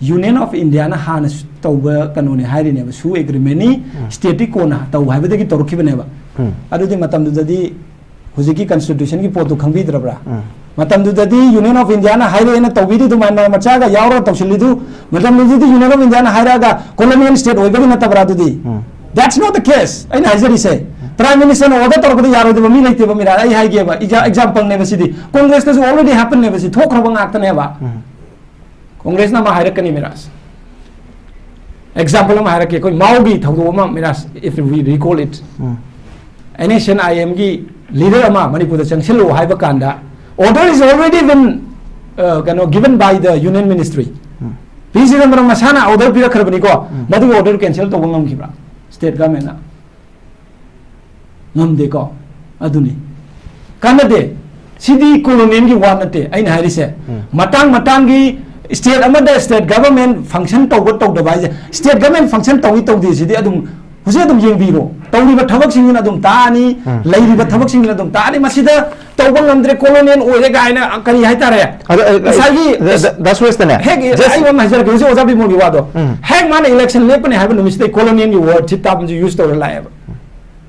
Union of Indiaꯅ ꯍꯥꯟꯅ ꯁꯨ-, ꯇꯧꯕ ꯀꯩꯅꯣꯅꯦ ꯍꯥꯏꯔꯤꯅꯦꯕ, ꯁꯨ agreementꯅꯤ, stateꯀꯤ ꯀꯣꯟꯅ ꯇꯧ ꯍꯥꯏꯕꯗꯒꯤ ꯇꯧꯔꯛꯈꯤꯕꯅꯦꯕ꯫ ꯎꯝ. ꯑꯗꯨꯗꯤ ꯃꯇꯝꯗꯨꯗꯗꯤ ꯍꯧꯖꯤꯛꯀꯤ constitutionꯒꯤ ꯄꯣꯠꯇꯨ ꯈꯪꯕꯤꯗ꯭ꯔꯕ꯭ꯔꯥ? ꯎꯝ. ꯃꯇꯝꯗꯨꯗꯗꯤ Union of Indiaꯅ ꯍꯥꯏꯔꯛꯑꯦꯅ ꯇꯧꯕꯤꯔꯤꯗꯨ, ꯃ꯭ꯌꯥꯟꯃꯥꯔ ꯃꯆꯥꯒ ꯌꯥꯎꯔꯒ ꯇꯧꯁꯤꯜꯂꯤꯗꯨ, ꯃꯇꯝꯗꯨꯗꯗꯤ Union of Indiaꯅ ꯍꯥꯏꯔꯛꯑꯒ colonial state ꯑꯣꯏꯕꯒꯤ ꯅꯠꯇꯕ꯭ꯔꯥ ꯑꯗꯨꯗꯤ? ꯎꯝ. That's not the case꯫ ꯑꯩꯅ ꯍꯥꯏꯖꯔꯤꯁꯦ, Prime Ministerꯅ order ꯇꯧꯔꯛꯄꯗ ꯌꯥꯔꯣꯏꯗꯕ ꯃꯤ ꯂꯩꯇꯦꯕ, ꯃꯤꯔꯥ꯫ ꯑꯩ ꯍꯥꯏꯒꯦꯕ, exa-, exampleꯅꯦꯕ ꯁꯤꯗꯤ꯫ Congressꯇꯁꯨ already happenꯅꯦꯕ ꯁꯤ, ꯊꯣꯛꯈ꯭ꯔꯕ ꯉꯥꯛꯇꯅꯦꯕ꯫ ꯎꯝ. Congressꯅ ꯑꯃ ꯍꯥꯏꯔꯛꯀꯅꯤ, ꯃꯤꯔꯥꯖ꯫ Example ꯑꯃ ꯍꯥꯏꯔꯛꯀꯦ, ꯑꯩꯈꯣꯏ ꯃꯥꯎꯒꯤ ꯊꯧꯗꯣꯛ ꯑꯃ, Miraj, if we recall it꯫ Um. N S C N I Mꯒꯤ leader ꯑꯃ ꯃꯅꯤꯄꯨꯔꯗ ꯆꯪꯁꯤꯜꯂꯨ ꯍꯥꯏꯕ ꯀꯥꯟꯗ, order is already been, uh, ꯀꯩꯅꯣ, given by the Union Ministry꯫ ꯎꯝ. ꯄꯤ ꯆꯤꯗꯝꯕꯔꯝ ꯃꯁꯥꯅ order ꯄꯤꯔꯛꯈ꯭ꯔꯕꯅꯤꯀꯣ, ꯎꯝ. ꯃꯗꯨꯒꯤ order cancel ꯇꯧꯕ ꯉꯝꯈꯤꯕ꯭ꯔꯥ state governmentꯅ? ꯉꯝꯗꯦꯀꯣ꯫ ꯑꯗꯨꯅꯤ, ꯀꯥꯟꯅꯗꯦ꯫ ꯁꯤꯗꯤ colonialꯒꯤ ꯋꯥ ꯅꯠꯇꯦ ꯑꯩꯅ ꯍꯥꯏꯔꯤꯁꯦ꯫ ꯎꯝ. ꯃꯇꯥꯡ ꯃꯇꯥꯡꯒꯤ state ꯑꯃꯗ state government function ꯇꯧꯕ ꯇꯧꯗꯕ ꯍꯥꯏꯁꯦ, state government function ꯇꯧꯏ ꯇꯧꯗꯦ ꯁꯤꯗꯤ ꯑꯗꯨꯝ ꯍꯧꯖꯤꯛ ꯑꯗꯨꯝ ꯌꯦꯡꯕꯤꯔꯣ꯫ ꯇꯧꯔꯤꯕ ꯊꯕꯛꯁꯤꯡꯁꯤꯅ ꯑꯗꯨꯝ ꯇꯥꯛꯑꯅꯤ, ꯎꯝ. ꯂꯩꯔꯤꯕ ꯊꯕꯛꯁꯤꯡꯁꯤꯅ ꯑꯗꯨꯝ ꯇꯥꯛꯑꯅꯤ꯫ ꯃꯁꯤꯗ ꯇꯧꯕ ꯉꯝꯗ꯭ꯔꯦ, colonial ꯑꯣꯏꯔꯦ ꯀꯥꯏꯅ ꯀꯔꯤ ꯍꯥꯏꯇꯥꯔꯦ? ꯑꯗ, ꯑ, ꯉꯁꯥꯏꯒꯤ ꯗ-, ꯗ-, ꯗꯥ ꯁꯨꯔꯦꯁꯇꯅꯦ, ꯍꯦꯛ just ꯑꯩ ꯑꯃ ꯍꯥꯏꯖꯔꯛꯀꯦ, ꯍꯧꯖꯤꯛ ꯑꯣꯖꯥ ꯕꯤꯃꯣꯜꯒꯤ ꯋꯥꯗꯣ꯫ ꯎꯝ. ꯍꯦꯛ ꯃꯥꯅ election ꯂꯦꯞꯀꯅꯤ ꯍꯥꯏꯕ ꯅꯨꯃꯤꯠꯁꯤꯗ colonialꯒꯤ wordꯁꯤ ꯇꯥꯕꯁꯤ use ꯇꯧꯔ ꯂꯥꯛꯑꯦꯕ꯫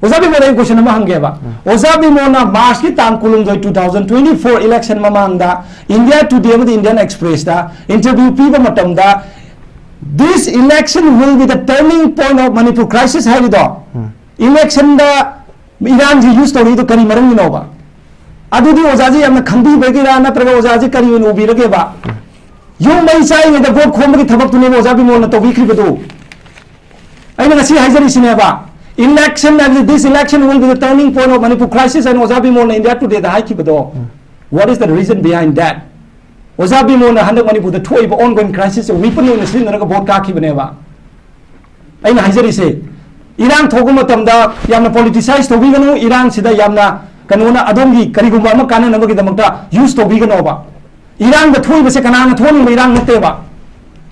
ꯑꯣꯖꯥ ꯕꯤꯃꯣꯜ, ꯑꯩ ꯀꯣꯏꯁꯟ ꯑꯃ ꯍꯪꯒꯦꯕ꯫ ꯑꯣꯖꯥ ꯕꯤꯃꯣꯜꯅ ꯃꯥꯔꯆꯀꯤ ꯇꯥꯡ ꯀꯨꯟꯍꯨꯝꯗꯣꯏ, two thousand twenty-four election ꯃꯃꯥꯡꯗ India Today ꯑꯃꯗꯤ Indian Expressꯇ interview ꯄꯤꯕ ꯃꯇꯝꯗ, "This election will be the turning point of Manipur crisis" ꯍꯥꯏꯔꯤꯗꯣ, electionꯗ ꯏꯔꯥꯟꯁꯤ use ꯇꯧꯔꯤꯗꯣ ꯀꯔꯤ ꯃꯔꯝꯒꯤꯅꯣꯕ? ꯑꯗꯨꯗꯤ ꯑꯣꯖꯥꯁꯦ ꯌꯥꯝꯅ ꯈꯪꯕꯤꯕꯒꯤꯔꯥ, ꯅꯠꯇ꯭ꯔꯒ ꯑꯣꯖꯥꯁꯦ ꯀꯔꯤ ꯑꯣꯏꯅ ꯎꯕꯤꯔꯒꯦꯕ? ꯌꯨꯝ ꯃꯩ ꯆꯥꯛꯏꯉꯩꯗ vote ꯈꯣꯝꯕꯒꯤ ꯊꯕꯛꯇꯨꯅꯦꯕ ꯑꯣꯖꯥ ꯕꯤꯃꯣꯜꯅ ꯇꯧꯕꯤꯈ꯭ꯔꯤꯕꯗꯨ꯫ ꯑꯩꯅ ꯉꯁꯤ ꯍꯥꯏꯖꯔꯤꯁꯤꯅꯦꯕ, election ꯍꯥꯏꯕꯁꯤ, "This election will be the turning point of Manipur crisis" ꯍꯥꯏꯅ ꯑꯣꯖꯥ ꯕꯤꯃꯣꯜꯅ India Todayꯗ ꯍꯥꯏꯈꯤꯕꯗꯣ, what is the reason behind that? ꯑꯣꯖꯥ ꯕꯤꯃꯣꯜꯅ ꯍꯟꯗꯛ ꯃꯅꯤꯄꯨꯔꯗ ꯊꯣꯛꯏꯕ ongoing crisisꯁꯦ weapon ꯑꯣꯏꯅ ꯁꯤꯖꯤꯟꯅꯔꯒ vote ꯀꯥꯈꯤꯕꯅꯦꯕ꯫ ꯑꯩꯅ ꯍꯥꯏꯖꯔꯤꯁꯦ, ꯏꯔꯥꯡ ꯊꯣꯛꯄ ꯃꯇꯝꯗ ꯌꯥꯝꯅ politicize ꯇꯧꯕꯤꯒꯅꯨ, ꯏꯔꯥꯡꯁꯤꯗ ꯌꯥꯝꯅ ꯀꯩꯅꯣꯅ ꯑꯗꯣꯝꯒꯤ ꯀꯔꯤꯒꯨꯝꯕ ꯑꯃ ꯀꯥꯟꯅꯅꯕꯒꯤꯗꯃꯛꯇ use ꯇꯧꯕꯤꯒꯅꯣꯕ꯫ ꯏꯔꯥꯡꯗ ꯊꯣꯛꯏꯕꯁꯦ ꯀꯅꯥꯅ ꯊꯣꯛꯍꯟꯅꯤꯡꯕ ꯏꯔꯥꯡ ꯅꯠꯇꯦꯕ꯫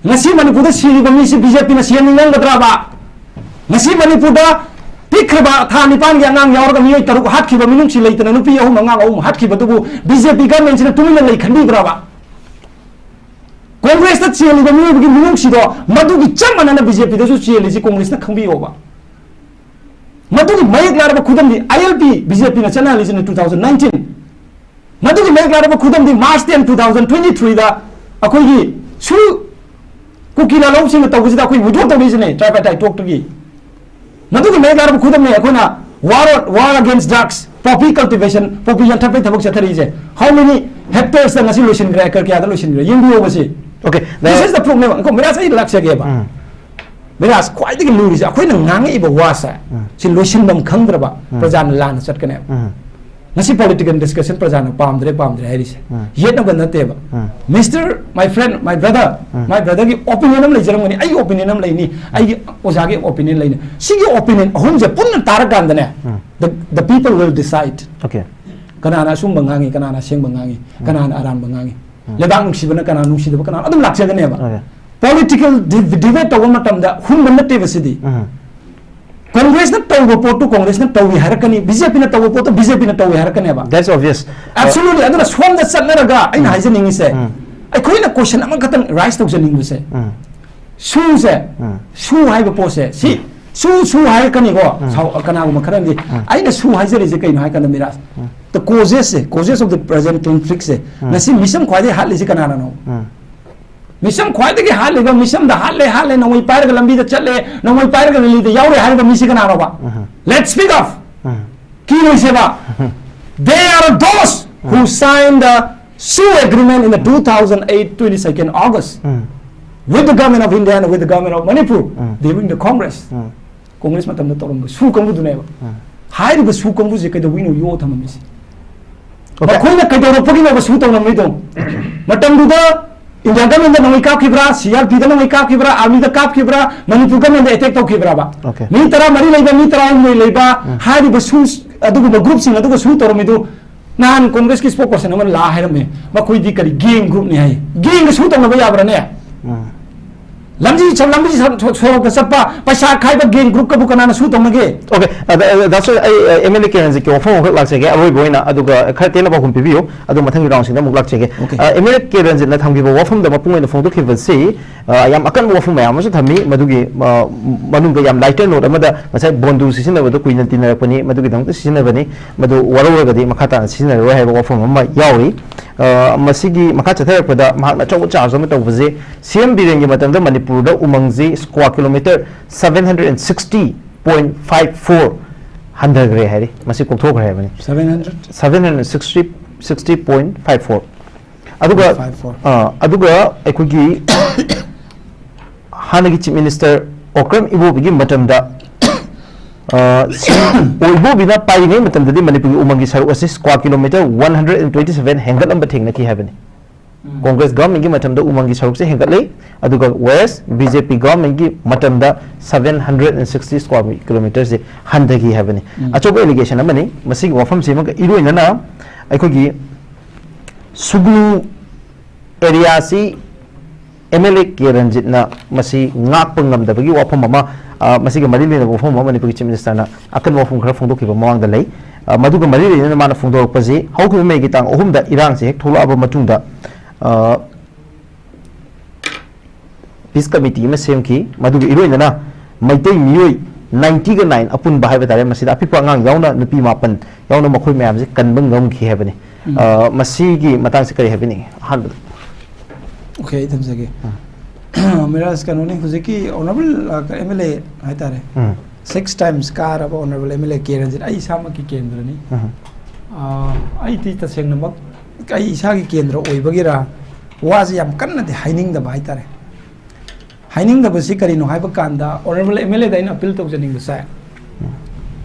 ꯉꯁꯤ ꯃꯅꯤꯄꯨꯔꯗ ꯁꯤꯔꯤꯕ ꯃꯤꯁꯤ BJPꯅ ꯁꯤꯍꯟꯅꯤꯡꯉꯝꯒꯗ꯭ꯔꯕ? ꯉꯁꯤ ꯃꯅꯤꯄꯨꯔꯗ ꯄꯤꯛꯈ꯭ꯔꯕ ꯊꯥ ꯅꯤꯄꯥꯟꯒꯤ ꯑꯉꯥꯡ ꯌꯥꯎꯔꯒ ꯃꯤꯑꯣꯏ ꯇꯔꯨꯛ ꯍꯥꯠꯈꯤꯕ, ꯃꯤꯅꯨꯡꯁꯤ ꯂꯩꯇꯅ ꯅꯨꯄꯤ ꯑꯍꯨꯝ ꯑꯉꯥꯡ ꯑꯍꯨꯝ ꯍꯥꯠꯈꯤꯕꯗꯨꯕꯨ BJP governmentꯁꯤꯅ ꯇꯨꯃꯤꯟꯅ ꯂꯩ ꯈꯟꯕꯤꯕ꯭ꯔꯕ? ꯀꯣꯡꯒ꯭ꯔꯦꯁꯇ ꯆꯦꯜꯂꯤꯕ ꯃꯤꯑꯣꯏꯕꯒꯤ ꯃꯤꯅꯨꯡꯁꯤꯗꯣ ꯃꯗꯨꯒꯤ ꯆꯞ ꯃꯥꯟꯅꯅ BJPꯗꯁꯨ ꯆꯦꯜꯂꯤꯁꯤ ꯀꯣꯡꯒ꯭ꯔꯦꯁꯅ ꯈꯪꯕꯤꯌꯣꯕ꯫ ꯃꯗꯨꯒꯤ ꯃꯌꯦꯛ ꯂꯥꯔꯕ ꯈꯨꯗꯝꯗꯤ ILP BJPꯅ ꯆꯠꯅꯍꯜꯂꯤꯁꯤꯅ two thousand nineteen꯫ ꯃꯗꯨꯒꯤ ꯃꯌꯦꯛ ꯂꯥꯔꯕ ꯈꯨꯗꯝꯗꯤ March ten, two thousand twenty-threeꯗ ꯑꯩꯈꯣꯏꯒꯤ ꯁꯨ ꯀꯨꯀꯤ ꯂꯥꯂꯣꯡꯁꯤꯡꯅ ꯇꯧꯕꯁꯤꯗ ꯑꯩꯈꯣꯏ withdraw ꯇꯧꯔꯤꯁꯤꯅꯦ tripartite talkꯇꯒꯤ꯫ ꯃꯗꯨꯒꯤ ꯃꯌꯦꯛ ꯂꯥꯔꯕ ꯈꯨꯗꯝꯅꯤ ꯑꯩꯈꯣꯏꯅ war, war against drugs, poppy cultivation, poppy ꯌꯥꯟꯊꯠꯄꯒꯤ ꯊꯕꯛ ꯆꯠꯊꯔꯤꯁꯦ꯫ How many hectaresꯇ ꯉꯁꯤ ꯂꯣꯏꯁꯤꯟꯈ꯭ꯔꯦ, acre ꯀꯌꯥꯗ ꯂꯣꯏꯁꯤꯟꯈ꯭ꯔꯦ? ꯌꯦꯡꯕꯤꯌꯣ ꯃꯁꯤ꯫ Okay, this is the problem꯫ ꯑꯩꯈꯣꯏ ꯃꯤꯔꯥꯁ, ꯑꯩ ꯂꯥꯛꯆꯒꯦꯕ꯫ ꯎꯝ꯫ ꯃꯤꯔꯥꯁ, ꯈ꯭ꯋꯥꯏꯗꯒꯤ ꯂꯨꯔꯤꯁꯦ ꯑꯩꯈꯣꯏꯅ ꯉꯥꯡꯉꯛꯏꯕ ꯋꯥꯁꯦ, ꯎꯝ꯫ ꯁꯤ ꯂꯣꯏꯁꯤꯟꯐꯝ ꯈꯪꯗ꯭ꯔꯕ, ꯎꯝ꯫ ꯄ꯭ꯔꯖꯥꯅ ꯂꯥꯟꯅ ꯆꯠꯀꯅꯦꯕ꯫ ꯎꯝ꯫ ꯉꯁꯤ political discussion ꯄ꯭ꯔꯖꯥꯅ ꯄꯥꯝꯗ꯭ꯔꯦ, ꯄꯥꯝꯗ꯭ꯔꯦ ꯍꯥꯏꯔꯤꯁꯦ꯫ ꯎꯝ꯫ ꯌꯦꯠꯅꯕ ꯅꯠꯇꯦꯕ꯫ ꯎꯝ꯫ Mister, my friend, my brother, um. My brotherꯒꯤ opinion ꯑꯃ ꯂꯩꯖꯔꯝꯒꯅꯤ, ꯑꯩꯒꯤ opinion ꯑꯃ ꯂꯩꯅꯤ, ꯑꯩꯒꯤ ꯑꯣꯖꯥꯒꯤ opinion ꯂꯩꯅꯤ꯫ ꯁꯤꯒꯤ opinion ꯑꯍꯨꯝꯁꯦ ꯄꯨꯟꯅ ꯇꯥꯔꯀꯥꯟꯗꯅꯦ, ꯎꯝ꯫ The, the people will decide꯫ Okay꯫ ꯀꯅꯥꯅ ꯑꯆꯨꯝꯕ ꯉꯥꯡꯉꯤ, ꯀꯅꯥꯅ ꯑꯁꯦꯡꯕ ꯉꯥꯡꯉꯤ, ꯎꯝ꯫ ꯀꯅꯥꯅ ꯑꯔꯥꯟꯕ ꯉꯥꯡꯉꯤ, ꯎꯝ꯫ ꯂꯩꯕꯥꯛ ꯅꯨꯡꯁꯤꯕꯅ ꯀꯅꯥ, ꯅꯨꯡꯁꯤꯗꯕ ꯀꯅꯥ, ꯑꯗꯨꯝ ꯂꯥꯛꯆꯒꯅꯦꯕ꯫ Okay꯫ Political di-, debate ꯇꯧꯕ ꯃꯇꯝꯗ ꯍꯨꯟꯕ ꯅꯠꯇꯦꯕ ꯁꯤꯗꯤ꯫ ꯎꯝ꯫ ꯀꯣꯡꯒ꯭ꯔꯦꯁꯅ ꯇꯧꯕ ꯄꯣꯠꯇꯨ ꯀꯣꯡꯒ꯭ꯔꯦꯁꯅ ꯇꯧꯏ ꯍꯥꯏꯔꯛꯀꯅꯤ, BJPꯅ ꯇꯧꯕ ꯄꯣꯠꯇꯨ BJPꯅ ꯇꯧꯏ ꯍꯥꯏꯔꯛꯀꯅꯦꯕ꯫ That's obvious꯫ Absolutely꯫ ꯑꯗꯨꯅ ꯁꯣꯝꯗ ꯆꯠꯅꯔꯒ ꯑꯩꯅ ꯎꯝ꯫ ꯍꯥꯏꯖꯅꯤꯡꯉꯤꯁꯦ, ꯎꯝ꯫ ꯑꯩꯈꯣꯏꯅ question ꯑꯃꯈꯛꯇꯪ raise ꯇꯧꯖꯅꯤꯡꯕꯁꯦ, ꯎꯝ꯫ ꯁꯨꯁꯦ, ꯎꯝ꯫ ꯁꯨ ꯍꯥꯏꯕ ꯄꯣꯠꯁꯦ, ꯁꯤ ꯎꯝ꯫ ꯁꯨ ꯁꯨ ꯍꯥꯏꯔꯛꯀꯅꯤꯀꯣ꯫ ꯁꯥꯎ-, ꯀꯅꯥꯒꯨꯝꯕ ꯈꯔꯅꯗꯤ꯫ ꯑꯩꯅ ꯁꯨ ꯍꯥꯏꯖꯔꯤꯁꯦ ꯀꯩꯅꯣ ꯍꯥꯏ ꯀꯥꯟꯗ, Miraj, the causes say, causes of the present conflict ꯁꯦ, ꯉꯁꯤ ꯃꯤꯁꯝ ꯈ꯭ꯋꯥꯏꯗꯒꯤ ꯍꯥꯠꯂꯤꯁꯦ ꯀꯅꯥꯅꯅꯣ? ꯃꯤꯁꯝ ꯈ꯭ꯋꯥꯏꯗꯒꯤ ꯍꯥꯠꯂꯤꯕ, ꯃꯤꯁꯝꯗ ꯍꯥꯠꯂꯦ, ꯍꯥꯠꯂꯦ, ꯅꯣꯡꯃꯩ ꯄꯥꯏꯔꯒ ꯂꯝꯕꯤꯗ ꯆꯠꯂꯦ, ꯅꯣꯡꯃꯩ ꯄꯥꯏꯔꯒ rally ꯗ ꯌꯥꯎꯔꯦ ꯍꯥꯏꯔꯤꯕ ꯃꯤꯁꯤ ꯀꯅꯥꯅꯣꯕ? Let's speak of. ꯀꯤꯔꯣꯏꯁꯦꯕ꯫ They are those who signed the SoO agreement in the two thousand eight, twenty-second August, with the government of India and with the government of Manipur during the Congress. Congress ꯃꯇꯝꯗ ꯇꯧꯔꯝꯕ SoO ꯀꯥꯡꯕꯨꯗꯨꯅꯦꯕ꯫ ꯍꯥꯏꯔꯤꯕ SoO ꯀꯥꯡꯕꯨꯁꯦ ꯀꯩꯗꯧꯕꯒꯤꯅꯣ ꯌꯣꯛꯑ ꯊꯝꯃꯝꯃꯤꯁꯦ? Okay. ꯃꯈꯣꯏꯅ ꯀꯩꯗꯧꯔꯛꯄꯒꯤꯅꯣꯕ SoO ꯇꯧꯔꯝꯃꯤꯗꯣ? ꯃꯇꯝꯗꯨꯗ India government ꯗ ꯅꯣꯡꯃꯩ ꯀꯥꯞꯈꯤꯕ꯭ꯔꯥ, C R P ꯗ ꯅꯣꯡꯃꯩ ꯀꯥꯞꯈꯤꯕ꯭ꯔꯥ, army ꯗ ꯀꯥꯞꯈꯤꯕ꯭ꯔꯥ, Manipur government ꯗ attack ꯇꯧꯈꯤꯕ꯭ꯔꯥꯕ? Okay. ꯃꯤ ꯇꯔꯥꯃꯔꯤ ꯂꯩꯕ, ꯃꯤ ꯇꯔꯥꯍꯨꯝꯗꯣꯏ ꯂꯩꯕ, ꯍꯥꯏꯔꯤꯕ SoO ꯑꯗꯨꯒꯨꯝꯕ group ꯁꯤꯡ ꯑꯗꯨꯒ SoO ꯇꯧꯔꯝꯃꯤꯗꯨ, ꯅꯍꯥꯟ Congress ꯀꯤ spokesperson ꯑꯃꯅ ꯂꯥꯛꯑ ꯍꯥꯏꯔꯝꯃꯦ, ꯃꯈꯣꯏꯗꯤ ꯀꯔꯤ gang group ꯅꯤ ꯍꯥꯏ꯫ Gang ꯒ SoO ꯇꯧꯅꯕ ꯌꯥꯕ꯭ꯔꯥꯅꯦ? ꯂꯝꯕꯤ ꯆꯠ-, ꯂꯝꯕꯤ ꯁ-, ꯁꯣ-, ꯁꯣꯔꯣꯛꯇ ꯆꯠꯄ, ꯄꯩꯁꯥ ꯈꯥꯏꯕ gang group ꯀꯕꯨ ꯀꯅꯥꯅ SoO ꯇꯧꯅꯒꯦ? Okay, ꯑꯗ, ꯑꯗ, ꯗꯥ ꯁꯣꯏ, ꯑꯩ, ꯑ, M L A ꯀꯦ ꯔꯟꯖꯤꯠꯀꯤ ꯋꯥꯐꯝ ꯑꯃꯈꯛ ꯂꯥꯛꯆꯒꯦ, ꯑꯔꯣꯏꯕ ꯑꯣꯏꯅ, ꯑꯗꯨꯒ ꯈꯔ ꯇꯦꯟꯅ ꯄꯥꯎꯈꯨꯝ ꯄꯤꯕꯤꯌꯨ, ꯑꯗꯨ ꯃꯊꯪꯒꯤ round ꯁꯤꯡꯗ ꯑꯃꯨꯛ ꯂꯥꯛꯆꯒꯦ꯫ Okay. ꯑ, M L A ꯀꯦ ꯔꯟꯖꯤꯠꯅ ꯊꯝꯈꯤꯕ ꯋꯥꯐꯝꯗ ꯃꯄꯨꯡ ꯑꯣꯏꯅ ꯐꯣꯡꯗꯣꯛꯈꯤꯕꯁꯤ, ꯑ, ꯌꯥꯝ ꯑꯀꯟꯕ ꯋꯥꯐꯝ ꯃꯌꯥꯝ ꯑꯃꯁꯨ ꯊꯝꯃꯤ, ꯃꯗꯨꯒꯤ, ꯑ, ꯃꯅꯨꯡꯗ ꯌꯥꯝ lighter note ꯑꯃꯗ ꯉꯁꯥꯏ ꯕꯣꯟꯗꯨ ꯁꯤꯖꯤꯟꯅꯕꯗꯣ ꯀꯨꯏꯅ ꯇꯤꯟꯅꯔꯛꯄꯅꯤ, ꯃꯗꯨꯒꯤꯗꯃꯛꯇ ꯁꯤꯖꯤꯟꯅꯕꯅꯤ, ꯃꯗꯨ ꯋꯥꯔꯧꯔꯒꯗꯤ ꯃꯈꯥ ꯇꯥꯅ ꯁꯤꯖꯤꯟꯅꯔꯔꯣꯏ ꯍꯥꯏꯕ ꯋꯥꯐꯝ ꯑꯃ ꯌꯥꯎꯔꯤ꯫ ꯑ, ꯃꯁꯤꯒꯤ ꯃꯈꯥ ꯆꯠꯊꯔꯛꯄꯗ ꯃꯍꯥꯛꯅ ꯑꯆꯧꯕ charge ꯑꯃ ꯇꯧꯕꯁꯦ, C M ꯕꯤꯔꯦꯟꯒꯤ ꯃꯇꯝꯗ ꯃꯅꯤꯄꯨꯔꯗ ꯎꯃꯪꯁꯤ square kilometer seven hundred and sixty point five four ꯍꯟꯊꯈ꯭ꯔꯦ ꯍꯥꯏꯔꯤ, ꯃꯁꯤ ꯀꯣꯛꯊꯣꯛꯈ꯭ꯔꯦ ꯍꯥꯏꯕꯅꯤ꯫ Seven hundred? Seven hundred sixty, sixty point five four꯫ ꯑꯗꯨꯒ, five four꯫ ꯑ, ꯑꯗꯨꯒ ꯑꯩꯈꯣꯏꯒꯤ ꯍꯥꯟꯅꯒꯤ Chief Minister ꯑꯣꯀ꯭ꯔꯝ ꯏꯕꯣꯕꯤꯒꯤ ꯃꯇꯝꯗ, ꯑ, ꯁꯤ-, ꯏꯕꯣꯕꯤꯅ ꯄꯥꯏꯔꯤꯉꯩ ꯃꯇꯝꯗꯗꯤ ꯃꯅꯤꯄꯨꯔꯒꯤ ꯎꯃꯪꯒꯤ ꯁꯔꯨꯛ ꯑꯁꯤ square kilometer one hundred and twenty seven ꯍꯦꯟꯒꯠꯂꯝꯕ ꯊꯦꯡꯅꯈꯤ ꯍꯥꯏꯕꯅꯤ꯫ Congress government ꯀꯤ ꯃꯇꯝꯗ ꯎꯃꯪꯒꯤ ꯁꯔꯨꯛꯁꯦ ꯍꯦꯟꯒꯠꯂꯤ, ꯑꯗꯨꯒ whereas B J P government ꯀꯤ ꯃꯇꯝꯗ seven hundred and sixty square kilometer ꯁꯦ ꯍꯟꯊꯈꯤ ꯍꯥꯏꯕꯅꯤ꯫ ꯑꯆꯧꯕ allegation ꯑꯃꯅꯤ꯫ ꯃꯁꯤꯒꯤ ꯋꯥꯐꯝꯁꯤꯃꯒ ꯏꯔꯣꯏꯅꯅ ꯑꯩꯈꯣꯏꯒꯤ ꯁꯨꯒꯅꯨ area ꯁꯤ M L A ꯀꯦ ꯔꯟꯖꯤꯠꯅ ꯃꯁꯤ ꯉꯥꯛꯄ ꯉꯝꯗꯕꯒꯤ ꯋꯥꯐꯝ ꯑꯃ, ꯑ, ꯃꯁꯤꯒ ꯃꯔꯤ ꯂꯩꯅꯕ ꯋꯥꯐꯝ ꯑꯃ ꯃꯅꯤꯄꯨꯔꯒꯤ Chief Minister ꯅ ꯑꯀꯟꯕ ꯋꯥꯐꯝ ꯈꯔ ꯐꯣꯡꯗꯣꯛꯈꯤꯕ ꯃꯃꯥꯡꯗ ꯂꯩ꯫ ꯑ, ꯃꯗꯨꯒ ꯃꯔꯤ ꯂꯩꯅꯅ ꯃꯥꯅ ꯐꯣꯡꯗꯣꯔꯛꯄꯁꯤ, ꯍꯧꯈꯤꯕ May ꯒꯤ ꯇꯥꯡ ꯑꯍꯨꯝꯗ ꯏꯔꯥꯡꯁꯤ ꯍꯦꯛ ꯊꯣꯛꯂꯛꯑꯕ ꯃꯇꯨꯡꯗ, ꯑ, peace committee ꯑꯃ ꯁꯦꯝꯈꯤ꯫ ꯃꯗꯨꯒ ꯏꯔꯣꯏꯅꯅ ꯃꯩꯇꯩ ꯃꯤꯑꯣꯏ ꯅꯥꯏꯟꯇꯤꯒ ꯅꯥꯏꯟ ꯑꯄꯨꯟꯕ ꯍꯥꯏꯕ ꯇꯥꯔꯦ, ꯃꯁꯤꯗ ꯑꯄꯤꯛꯄ ꯑꯉꯥꯡ ꯌꯥꯎꯅ ꯅꯨꯄꯤ ꯃꯥꯄꯟ ꯌꯥꯎꯅ ꯃꯈꯣꯏ ꯃꯌꯥꯝꯁꯦ ꯀꯟꯕ ꯉꯝꯈꯤ ꯍꯥꯏꯕꯅꯤ꯫ ꯎꯝ꯫ ꯑ, ꯃꯁꯤꯒꯤ ꯃꯇꯥꯡꯁꯦ ꯀꯔꯤ ꯍꯥꯏꯕꯤꯅꯤꯡꯉꯤ? ꯑꯍꯥꯟꯕꯗ꯫ Okay, ꯑꯩ ꯊꯝꯖꯒꯦ꯫ ꯎꯝ꯫ ꯃꯤꯔꯥꯖ, ꯀꯩꯅꯣꯅꯤ, ꯍꯧꯖꯤꯛꯀꯤ honourable, ꯑ, MLA ꯍꯥꯏꯇꯥꯔꯦ, ꯎꯝ꯫ Six times ꯀꯥꯔꯕ honourable MLA ꯀꯦ ꯔꯟꯖꯤꯠ ꯑꯩ ꯏꯁꯥꯃꯛꯀꯤ ꯀꯦꯟꯗ꯭ꯔꯅꯤ꯫ ꯎꯝ꯫ ꯑ, ꯑꯩꯗꯤ ꯇꯁꯦꯡꯅꯃꯛ ꯑꯩ ꯏꯁꯥꯒꯤ ꯀꯦꯟꯗ꯭ꯔ ꯑꯣꯏꯕꯒꯤꯔꯥ ꯋꯥꯁꯦ ꯌꯥꯝ ꯀꯟꯅꯗꯤ ꯍꯥꯏꯅꯤꯡꯗꯕ ꯍꯥꯏꯇꯥꯔꯦ꯫ ꯍꯥꯏꯅꯤꯡꯗꯕꯁꯤ ꯀꯔꯤꯅꯣ ꯍꯥꯏꯕ ꯀꯥꯟꯗ, honourable MLAꯗ ꯑꯩꯅ appeal ꯇꯧꯖꯅꯤꯡꯕꯁꯦ,